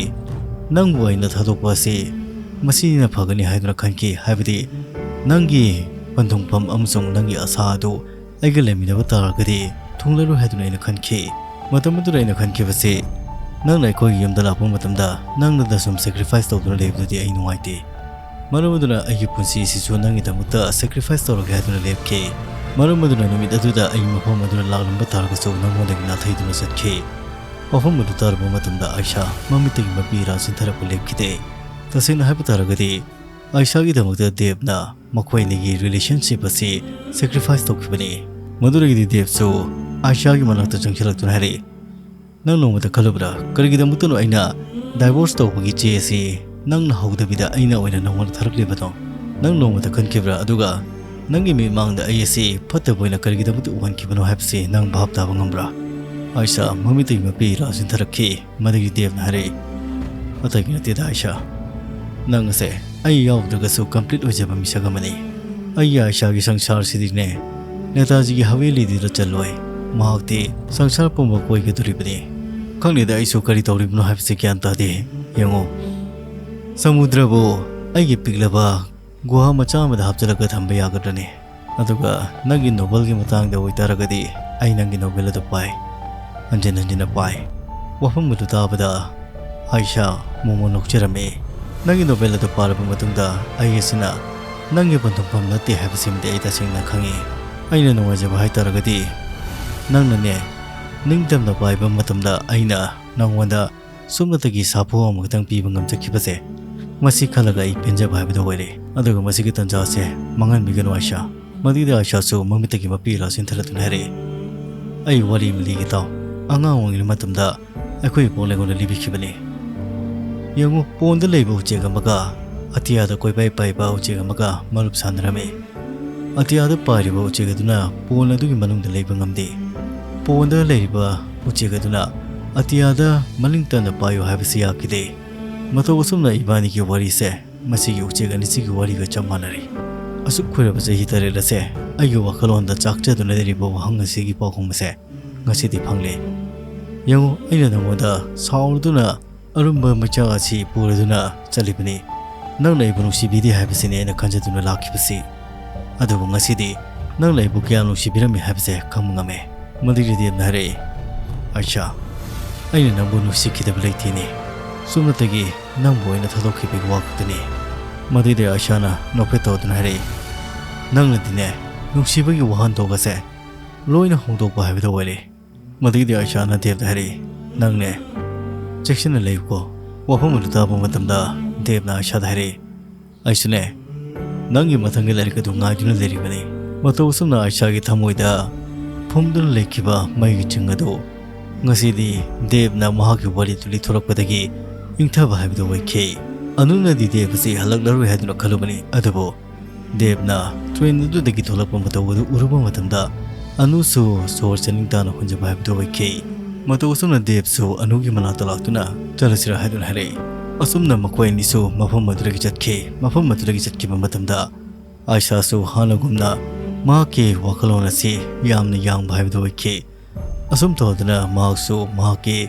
ꯅꯪꯕꯨ ꯑꯩꯅ ꯊꯥꯗꯣꯛꯄ ꯑꯁꯤ ꯃꯁꯤꯅ ꯐꯒꯅꯤ ꯍꯥꯏꯗꯨꯅ ꯈꯟꯈꯤ, ꯍꯥꯏꯕꯗꯤ ꯅꯪꯒꯤ ꯄꯟꯊꯨꯡꯐꯝ ꯑꯃꯁꯨꯡ ꯅꯪꯒꯤ ꯑꯁꯥ ꯑꯗꯨ ꯑꯩꯒ ꯂꯩꯃꯤꯟꯅꯕ ꯇꯥꯔꯒꯗꯤ ꯊꯨꯡꯂꯔꯣꯏ ꯍꯥꯏꯗꯨꯅ ꯑꯩꯅ ꯈꯟꯈꯤ꯫ ꯃꯇꯝ ꯑꯗꯨꯗ ꯑꯩꯅ ꯈꯟꯈꯤꯕꯁꯤ, ꯅꯪꯅ ꯑꯩꯈꯣꯏꯒꯤ ꯌꯨꯝꯗ ꯂꯥꯛꯄ ꯃꯇꯝꯗ ꯅꯪꯅꯗ ꯁꯨꯝ ꯁꯦꯀ꯭ꯔꯤꯐꯥꯏꯁ ꯇꯧꯗꯨꯅ ꯂꯩꯕꯗꯨꯗꯤ ꯑꯩ ꯅꯨꯡꯉꯥꯏꯇꯦ꯫ ꯃꯔꯝ ꯑꯗꯨꯅ ꯑꯩꯒꯤ ꯄꯨꯟꯁꯤ ꯑꯁꯤꯁꯨ ꯅꯪꯒꯤꯗꯃꯛꯇ ꯁꯦꯀ꯭ꯔꯤꯐꯥꯏꯁ ꯇꯧꯔꯒꯦ ꯍꯥꯏꯗꯨꯅ ꯂꯦꯞꯈꯤ꯫ ꯃꯔꯝ ꯑꯗꯨꯅ ꯅꯨꯃꯤꯠ ꯑꯗꯨꯗ ꯑꯩ ꯃꯐꯝ ꯑꯗꯨꯗ ꯂꯥꯛꯂꯝꯕ ꯇꯥꯔꯒꯁꯨ ꯅꯪꯉꯣꯟꯗꯒꯤ ꯅꯥꯊꯩꯗꯨꯅ ꯆꯠꯈꯤ꯫ ꯋꯥꯐꯝ ꯑꯗꯨ ꯇꯥꯔꯕ ꯃꯇꯝꯗ ꯑꯥꯏꯁꯥ ꯃꯃꯤꯠꯇꯒꯤ ꯃꯄꯤ ꯏꯔꯥ ꯆꯤꯟꯊꯔꯛꯄ ꯂꯦꯞꯈꯤꯗꯦ꯫ ꯇꯁꯦꯡꯅ ꯍꯥꯏꯕ ꯇꯥꯔꯒꯗꯤ, ꯑꯥꯏꯁꯥꯒꯤꯗꯃꯛꯇ ꯗꯦꯕꯅ ꯃꯈꯣꯏ ꯑꯅꯤꯒꯤ ꯔꯤꯂꯦꯁꯟꯁꯤꯞ ꯑꯁꯤ ꯁꯦꯀ꯭ꯔꯤꯐꯥꯏꯁ ꯇꯧꯈꯤꯕꯅꯤ꯫ ꯃꯗꯨꯗꯒꯤꯗꯤ ꯗꯦꯕꯁꯨ ꯑꯥꯏꯁꯥꯒꯤ ꯃꯅꯥꯛꯇ ꯆꯪꯁꯤꯜꯂꯛꯇꯨꯅ ꯍꯥꯏꯔꯛꯏ, ꯅꯪ ꯅꯣꯡꯃꯇ ꯈꯜꯂꯨꯕ꯭ꯔꯥ? ꯀꯔꯤꯒꯤꯗꯃꯛꯇꯅꯣ ꯑꯩꯅ divorce ꯇꯧꯕꯒꯤ ꯆꯦ ꯑꯁꯤ ꯅꯪꯅ ꯍꯧꯗꯕꯤꯗ ꯑꯩꯅ ꯑꯣꯏꯅ ꯅꯪꯉꯣꯟꯗ ꯊꯥꯔꯛꯂꯤꯕꯗꯣ? ꯅꯪ ꯅꯣꯡꯃꯇ ꯈꯟꯈꯤꯕ꯭ꯔꯥ? ꯑꯗꯨꯒ ꯅꯪꯒꯤ ꯃꯤꯠꯃꯥꯡꯗ ꯑꯩ ꯑꯁꯤ ꯐꯠꯇꯕ ꯑꯣꯏꯅ ꯀꯔꯤꯒꯤꯗꯃꯛꯇ ꯎꯍꯟꯈꯤꯕꯅꯣ ꯍꯥꯏꯕꯁꯤ ꯅꯪ ꯚꯥꯞ ꯇꯥꯕ ꯉꯝꯕ꯭ꯔꯥ? ꯑꯥꯏꯁꯥ ꯃꯃꯤꯠꯇꯒꯤ ꯃꯄꯤ ꯏꯔꯥ ꯆꯤꯟꯊꯔꯛꯈꯤ꯫ ꯃꯗꯒꯤ ꯗꯦꯕꯅ ꯍꯥꯏꯔꯛꯏ, "ꯑꯇꯩꯒꯤ ꯅꯠꯇꯦꯗ ꯑꯥꯏꯁꯥ, ꯅꯪ ꯑꯁꯦ ꯑꯩ ꯌꯥꯎꯗ꯭ꯔꯒꯁꯨ complete ꯑꯣꯏꯖꯕ ꯃꯤꯁꯛ ꯑꯃꯅꯤ꯫ ꯑꯩꯒꯤ ꯑꯥꯏꯁꯥꯒꯤ ꯁꯪꯁꯥꯔꯁꯤꯗꯤꯅꯦ ꯅꯦꯇꯥꯖꯤꯒꯤ ꯍꯕꯦꯂꯤꯗꯨꯗ ꯆꯜꯂꯣꯏ꯫ ꯃꯍꯥꯛꯇꯤ ꯁꯪꯁꯥꯔ ꯄꯨꯝꯕ ꯀꯣꯏꯒꯗꯣꯔꯤꯕꯅꯤ꯫ ꯈꯪꯗꯦꯗ, ꯑꯩꯁꯨ ꯀꯔꯤ ꯇꯧꯔꯤꯕꯅꯣ ꯍꯥꯏꯕꯁꯤ ꯒ꯭ꯌꯥꯟ ꯇꯥꯗꯦ꯫ ꯌꯦꯡꯉꯨ, ꯁꯃꯨꯗ꯭ꯔꯕꯨ ꯑꯩꯒꯤ ꯄꯤꯛꯂꯕ ꯒꯨꯍꯥ ꯃꯆꯥ ꯑꯃꯗ ꯍꯥꯞꯆꯤꯜꯂꯒ ꯊꯝꯕ ꯌꯥꯒꯗ꯭ꯔꯅꯦ? ꯑꯗꯨꯒ ꯅꯪꯒꯤ ꯅꯣꯕꯦꯜꯒꯤ ꯃꯇꯥꯡꯗ ꯑꯣꯏꯇꯥꯔꯒꯗꯤ ꯑꯩ ꯅꯪꯒꯤ ꯅꯣꯕꯦꯜ ꯑꯗꯨ ꯄꯥꯏ, ꯍꯟꯖꯤꯟ ꯍꯟꯖꯤꯟꯅ ꯄꯥꯏ꯫" ꯋꯥꯐꯝ ꯑꯗꯨ ꯇꯥꯕꯗ ꯑꯥꯏꯁꯥ ꯃꯣꯃꯣꯟ ꯅꯣꯛꯆꯔꯝꯃꯤ꯫ "ꯅꯪꯒꯤ ꯅꯣꯕꯦꯜ ꯑꯗꯨ ꯄꯥꯔꯕ ꯃꯇꯨꯡꯗ ꯑꯩ ꯑꯁꯤꯅ ꯅꯪꯒꯤ ꯄꯟꯊꯨꯡꯐꯝ ꯅꯠꯇꯦ ꯍꯥꯏꯕꯁꯤꯃꯗꯤ ꯑꯩ ꯇꯁꯦꯡꯅ ꯈꯪꯏ꯫ ꯑꯩꯅ ꯅꯨꯡꯉꯥꯏꯖꯕ ꯍꯥꯏꯇꯥꯔꯒꯗꯤ ꯅꯪꯅꯅꯦ ꯅꯤꯡꯇꯝꯅ ꯄꯥꯏꯕ ꯃꯇꯝꯗ ꯑꯩꯅ ꯅꯪꯉꯣꯟꯗ ꯁꯨꯞꯅꯇꯒꯤ ꯁꯥꯐꯨ ꯑꯃꯈꯛꯇꯪ ꯄꯤꯕ ꯉꯝꯖꯈꯤꯕꯁꯦ, ꯃꯁꯤ ꯈꯜꯂꯒ ꯑꯩ ꯄꯦꯟꯖꯕ ꯍꯥꯏꯕꯗꯨ ꯑꯣꯏꯔꯦ꯫ ꯑꯗꯨꯒ ꯃꯁꯤꯒꯤ ꯇꯟꯖꯥ ꯑꯁꯦ ꯃꯥꯡꯍꯟꯕꯤꯒꯅꯨ ꯑꯥꯏꯁꯥ꯫" ꯃꯗꯨꯗ ꯑꯥꯏꯁꯥꯁꯨ ꯃꯃꯤꯠꯇꯒꯤ ꯃꯄꯤ ꯏꯔꯥ ꯆꯤꯟꯊꯔꯛꯇꯨꯅ ꯍꯥꯏꯔꯛꯏ, "ꯑꯩ ꯋꯥꯔꯤ ꯑꯃ ꯂꯤꯒꯦ ꯇꯥꯎ꯫ ꯑꯉꯥꯡ ꯑꯣꯏꯔꯤꯉꯩ ꯃꯇꯝꯗ ꯑꯩꯈꯣꯏ ꯏꯄꯣꯛꯅ ꯑꯩꯉꯣꯟꯗ ꯂꯤꯕꯤꯈꯤꯕꯅꯤ꯫ ꯌꯦꯡꯉꯨ, ꯄꯣꯟꯗ ꯂꯩꯕ ꯎꯆꯦꯛ ꯑꯃꯒ ꯑꯇꯤꯌꯥꯗ ꯀꯣꯏꯄꯥꯏ ꯄꯥꯏꯕ ꯎꯆꯦꯛ ꯑꯃꯒ ꯃꯔꯨꯞ ꯁꯥꯟꯅꯔꯝꯃꯤ꯫ ꯑꯇꯤꯌꯥꯗ ꯄꯥꯏꯔꯤꯕ ꯎꯆꯦꯛ ꯑꯗꯨꯅ ꯄꯣꯟ ꯑꯗꯨꯒꯤ ꯃꯅꯨꯡꯗ ꯂꯩꯕ ꯉꯝꯗꯦ꯫ ꯄꯣꯟꯗ ꯂꯩꯔꯤꯕ ꯎꯆꯦꯛ ꯑꯗꯨꯅ ꯑꯇꯤꯌꯥꯗ ꯃꯅꯤꯡ ꯇꯝꯅ ꯄꯥꯏꯌꯨ ꯍꯥꯏꯕꯁꯤ ꯌꯥꯈꯤꯗꯦ꯫ ꯃꯇꯧ ꯑꯁꯨꯝꯅ ꯏꯕꯥꯅꯤꯒꯤ ꯋꯥꯔꯤꯁꯦ ꯃꯁꯤꯒꯤ ꯎꯆꯦꯛ ꯑꯅꯤꯁꯤꯒꯤ ꯋꯥꯔꯤꯒ ꯆꯞ ꯃꯥꯟꯅꯔꯤ꯫ ꯑꯁꯨꯛ ꯀꯨꯏꯔꯕ ꯆꯍꯤ ꯇꯔꯦꯠ ꯑꯁꯦ ꯑꯩꯒꯤ ꯋꯥꯈꯜꯂꯣꯟꯗ ꯆꯥꯛꯆꯗꯨꯅ ꯂꯩꯔꯤꯕ ꯋꯥꯍꯪ ꯑꯁꯤꯒꯤ ꯄꯥꯎꯈꯨꯝ ꯑꯁꯦ ꯉꯁꯤꯗꯤ ꯐꯪꯂꯦ꯫ ꯌꯦꯡꯉꯨ, ꯑꯩꯅ ꯅꯉꯣꯟꯗ ꯁꯥꯎꯔꯗꯨꯅ ꯑꯔꯨꯝꯕ ꯃꯩꯆꯥꯛ ꯑꯁꯤ ꯄꯨꯔꯗꯨꯅ ꯆꯠꯂꯤꯕꯅꯤ꯫ ꯅꯪꯅ ꯑꯩꯕꯨ ꯅꯨꯡꯁꯤꯕꯤꯗꯦ ꯍꯥꯏꯕꯁꯤꯅꯤ ꯑꯩꯅ ꯈꯟꯖꯗꯨꯅ ꯂꯥꯛꯈꯤꯕꯁꯤ꯫ ꯑꯗꯨꯕꯨ ꯉꯁꯤꯗꯤ ꯅꯪꯅ ꯑꯩꯕꯨ ꯀꯌꯥꯝ ꯅꯨꯡꯁꯤꯕꯤꯔꯝꯃꯤ ꯍꯥꯏꯕꯁꯦ ꯈꯪꯕ ꯉꯝꯃꯦ꯫" ꯃꯗꯨꯒꯤ ꯗꯦꯕꯅ ꯍꯥꯏꯔꯛꯏ, "ꯑꯥꯏꯁꯥ, ꯑꯩꯅ ꯅꯪꯕꯨ ꯅꯨꯡꯁꯤꯈꯤꯗꯕ ꯂꯩꯇꯦꯅꯦ꯫ ꯁꯨꯞꯅꯇꯒꯤ ꯅꯪꯕꯨ ꯑꯩꯅ ꯊꯥꯗꯣꯛꯈꯤꯕꯒꯤ ꯋꯥ ꯈꯛꯇꯅꯤ꯫" ꯃꯗꯨꯗꯩ ꯑꯥꯏꯁꯥꯅ ꯅꯣꯛꯐꯦꯠ ꯇꯧꯗꯨꯅ ꯍꯥꯏꯔꯛꯏ, "ꯅꯪꯅꯗꯤꯅꯦ ꯅꯨꯡꯁꯤꯕꯒꯤ ꯋꯥꯍꯟꯊꯣꯛ ꯑꯁꯦ ꯂꯣꯏꯅ ꯍꯣꯡꯗꯣꯛꯄ ꯍꯥꯏꯕꯗꯨ ꯑꯣꯏꯔꯦ꯫" ꯃꯗꯨꯗꯩꯗꯤ ꯑꯥꯏꯁꯥꯅ ꯗꯦꯕꯗ ꯍꯥꯏꯔꯛꯏ, "ꯅꯪꯅꯦ ꯆꯦꯛꯁꯤꯟꯅ ꯂꯩꯌꯨꯀꯣ꯫" ꯋꯥꯐꯝ ꯑꯗꯨ ꯇꯥꯕ ꯃꯇꯝꯗ ꯗꯦꯕꯅ ꯑꯥꯏꯁꯥꯗ ꯍꯥꯏꯔꯛꯏ, "ꯑꯩꯁꯨꯅꯦ ꯅꯪꯒꯤ ꯃꯊꯪꯒꯤ ꯂꯥꯏꯔꯤꯛ ꯑꯗꯨ ꯉꯥꯏꯗꯨꯅ ꯂꯩꯔꯤꯕꯅꯤ꯫" ꯃꯇꯧ ꯑꯁꯨꯝꯅ ꯑꯥꯏꯁꯥꯒꯤ ꯊꯃꯣꯏꯗ ꯐꯨꯝꯗꯨꯅ ꯂꯩꯈꯤꯕ ꯃꯩꯒꯤ ꯆꯤꯡ ꯑꯗꯨ ꯉꯁꯤꯗꯤ ꯗꯦꯕꯅ ꯃꯍꯥꯛꯀꯤ ꯋꯥꯔꯤꯗꯨ ꯂꯤꯊꯣꯔꯛꯄꯗꯒꯤ ꯏꯪꯊꯕ ꯍꯥꯏꯕꯗꯨ ꯑꯣꯏꯈꯤ꯫ ꯑꯅꯨꯅꯗꯤ ꯗꯦꯕ ꯑꯁꯤ ꯍꯜꯂꯛꯂꯔꯣꯏ ꯍꯥꯏꯗꯨꯅ ꯈꯜꯂꯨꯕꯅꯤ, ꯑꯗꯨꯕꯨ ꯗꯦꯕꯅ ꯇ꯭ꯔꯦꯟ ꯑꯗꯨꯗꯒꯤ ꯊꯣꯛꯂꯛꯄ ꯃꯇꯧ ꯑꯗꯨ ꯎꯔꯨꯕ ꯃꯇꯝꯗ ꯑꯅꯨꯁꯨ ꯁꯣꯔ ꯆꯅꯤꯡ ꯇꯥꯅ ꯍꯣꯟꯖꯕ ꯍꯥꯏꯕꯗꯨ ꯑꯣꯏꯈꯤ꯫ ꯃꯇꯧ ꯑꯁꯨꯝꯅ ꯗꯦꯕꯁꯨ ꯑꯅꯨꯒꯤ ꯃꯅꯥꯛꯇ ꯂꯥꯛꯇꯨꯅ ꯆꯠꯂꯁꯤꯔꯥ ꯍꯥꯏꯗꯨꯅ ꯍꯥꯏꯔꯛꯏ꯫ ꯑꯁꯨꯝꯅ ꯃꯈꯣꯏ ꯑꯅꯤꯁꯨ ꯃꯐꯝ ꯑꯗꯨꯗꯒꯤ ꯆꯠꯈꯤ꯫ ꯃꯐꯝ ꯑꯗꯨꯗꯒꯤ ꯆꯠꯈꯤꯕ ꯃꯇꯝꯗ ꯑꯥꯏꯁꯥꯁꯨ ꯍꯥꯟꯅꯒꯨꯝꯅ ꯃꯍꯥꯛꯀꯤ ꯋꯥꯈꯜꯂꯣꯟ ꯑꯁꯤ ꯌꯥꯝꯅ ꯌꯥꯡꯕ ꯍꯥꯏꯕꯗꯨ ꯑꯣꯏꯈꯤ꯫ ꯑꯁꯨꯝ ꯇꯧꯗꯨꯅ ꯃꯍꯥꯛꯁꯨ ꯃꯍꯥꯛꯀꯤ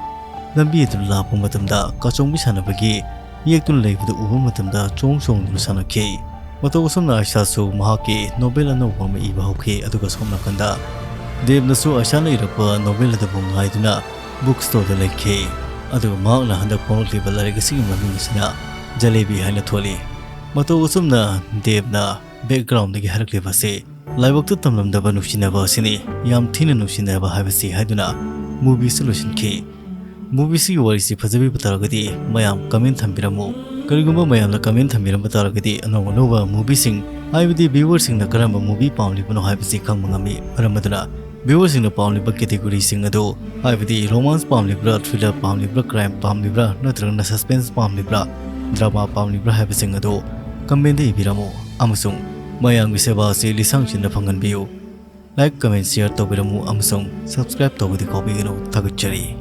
ꯂꯝꯕꯤ ꯑꯗꯨ ꯂꯥꯛꯄ ꯃꯇꯝꯗ ꯀꯥꯆꯣꯡꯕꯤ ꯁꯥꯟꯅꯕꯒꯤ ꯌꯦꯛꯇꯨꯅ ꯂꯩꯕꯗꯨ ꯎꯕ ꯃꯇꯝꯗ ꯆꯣꯡ ꯆꯣꯡꯗꯨꯅ ꯁꯥꯟꯅꯈꯤ꯫ ꯃꯇꯧ ꯑꯁꯨꯝꯅ ꯑꯥꯏꯁꯥꯁꯨ ꯃꯍꯥꯛꯀꯤ ꯅꯣꯕꯦꯜ ꯑꯅꯧꯕ ꯑꯃ ꯏꯕ ꯍꯧꯈꯤ, ꯑꯗꯨꯒ ꯁꯣꯝ ꯅꯥꯀꯟꯗ ꯗꯦꯕꯅꯁꯨ ꯑꯥꯏꯁꯥꯅ ꯏꯔꯛꯄ ꯅꯣꯕꯦꯜ ꯑꯗꯨꯕꯨ ꯉꯥꯏꯗꯨꯅ ꯕꯨꯛ ꯁ꯭ꯇꯣꯔꯗ ꯂꯩꯈꯤ꯫ ꯑꯗꯨꯒ ꯃꯍꯥꯛꯅ ꯍꯟꯗꯛ ꯐꯣꯡꯂꯛꯂꯤꯕ ꯂꯥꯏꯔꯤꯛ ꯑꯁꯤꯒꯤ ꯃꯃꯤꯡ ꯑꯁꯤꯅ ꯖꯂꯦꯕꯤ ꯍꯥꯏꯅ ꯊꯣꯜꯂꯤ꯫ ꯃꯇꯧ ꯑꯁꯨꯝꯅ ꯗꯦꯕꯅ ꯕꯦꯛꯒ꯭ꯔꯥꯎꯟꯗꯒꯤ ꯍꯥꯏꯔꯛꯂꯤꯕ ꯑꯁꯤ ꯂꯥꯏꯕꯛꯇ ꯇꯝꯂꯝꯗꯕ ꯅꯨꯡꯁꯤꯅꯕ ꯑꯁꯤꯅꯤ, ꯌꯥꯝ ꯊꯤꯅ ꯅꯨꯡꯁꯤꯅꯕ ꯍꯥꯏꯕꯁꯤ ꯍꯥꯏꯗꯨꯅ ꯃꯨꯚꯤꯁꯨ ꯂꯣꯏꯁꯤꯟꯈꯤ꯫ ꯃꯨꯚꯤꯁꯤꯒꯤ ꯋꯥꯔꯤꯁꯤ ꯐꯖꯕꯤꯕ ꯇꯥꯔꯒꯗꯤ ꯃꯌꯥꯝ ꯀꯃꯦꯟ ꯊꯝꯕꯤꯔꯝꯃꯨ꯫ ꯀꯔꯤꯒꯨꯝꯕ ꯃꯌꯥꯝꯅ ꯀꯃꯦꯟ ꯊꯝꯕꯤꯔꯝꯕ ꯇꯥꯔꯒꯗꯤ ꯑꯅꯧ ꯑꯅꯧꯕ ꯃꯨꯚꯤꯁꯤꯡ, ꯍꯥꯏꯕꯗꯤ ꯚ꯭ꯌꯨꯋꯔꯁꯤꯡꯅ ꯀꯔꯝꯕ ꯃꯨꯚꯤ ꯄꯥꯝꯂꯤꯕꯅꯣ ꯍꯥꯏꯕꯁꯤ ꯈꯪꯕ ꯉꯝꯃꯤ꯫ ꯃꯔꯝ ꯑꯗꯨꯅ ꯚ꯭ꯌꯨꯋꯔꯁꯤꯡꯅ ꯄꯥꯝꯂꯤꯕ ꯀꯦꯇꯦꯒꯣꯔꯤꯁꯤꯡ ꯑꯗꯨ, ꯍꯥꯏꯕꯗꯤ ꯔꯣꯃꯥꯟꯁ ꯄꯥꯝꯂꯤꯕ꯭ꯔꯥ, ꯊ꯭ꯔꯤꯂꯔ ꯄꯥꯝꯂꯤꯕ꯭ꯔꯥ, ꯀ꯭ꯔꯥꯏꯝ ꯄꯥꯝꯂꯤꯕ꯭ꯔꯥ, ꯅꯠꯇ꯭ꯔꯒꯅ ꯁꯁꯄꯦꯟꯁ ꯄꯥꯝꯂꯤꯕ꯭ꯔꯥ, ꯗ꯭ꯔꯃꯥ ꯄꯥꯝꯂꯤꯕ꯭ꯔꯥ ꯍꯥꯏꯕꯁꯤꯡ ꯑꯗꯨ ꯀꯃꯦꯟꯗ ꯏꯕꯤꯔꯝꯃꯨ, ꯑꯃꯁꯨꯡ ꯃꯌꯥꯝꯒꯤ ꯁꯦꯕꯥ ꯑꯁꯤ ꯂꯤꯁꯥꯡꯁꯤꯟꯅ ꯐꯪꯍꯟꯕꯤꯌꯨ꯫ ꯂꯥꯏꯛ, ꯀꯃꯦꯟ, ꯁꯤꯌꯔ ꯇꯧꯕꯤꯔꯝꯃꯨ ꯑꯃꯁꯨꯡ ꯁꯕꯁꯀ꯭ꯔꯥꯏꯕ ꯇꯧꯕꯗꯤ ꯀꯥꯎꯕꯤꯒꯅꯨ꯫ ꯊꯥꯒꯠꯆꯔꯤ꯫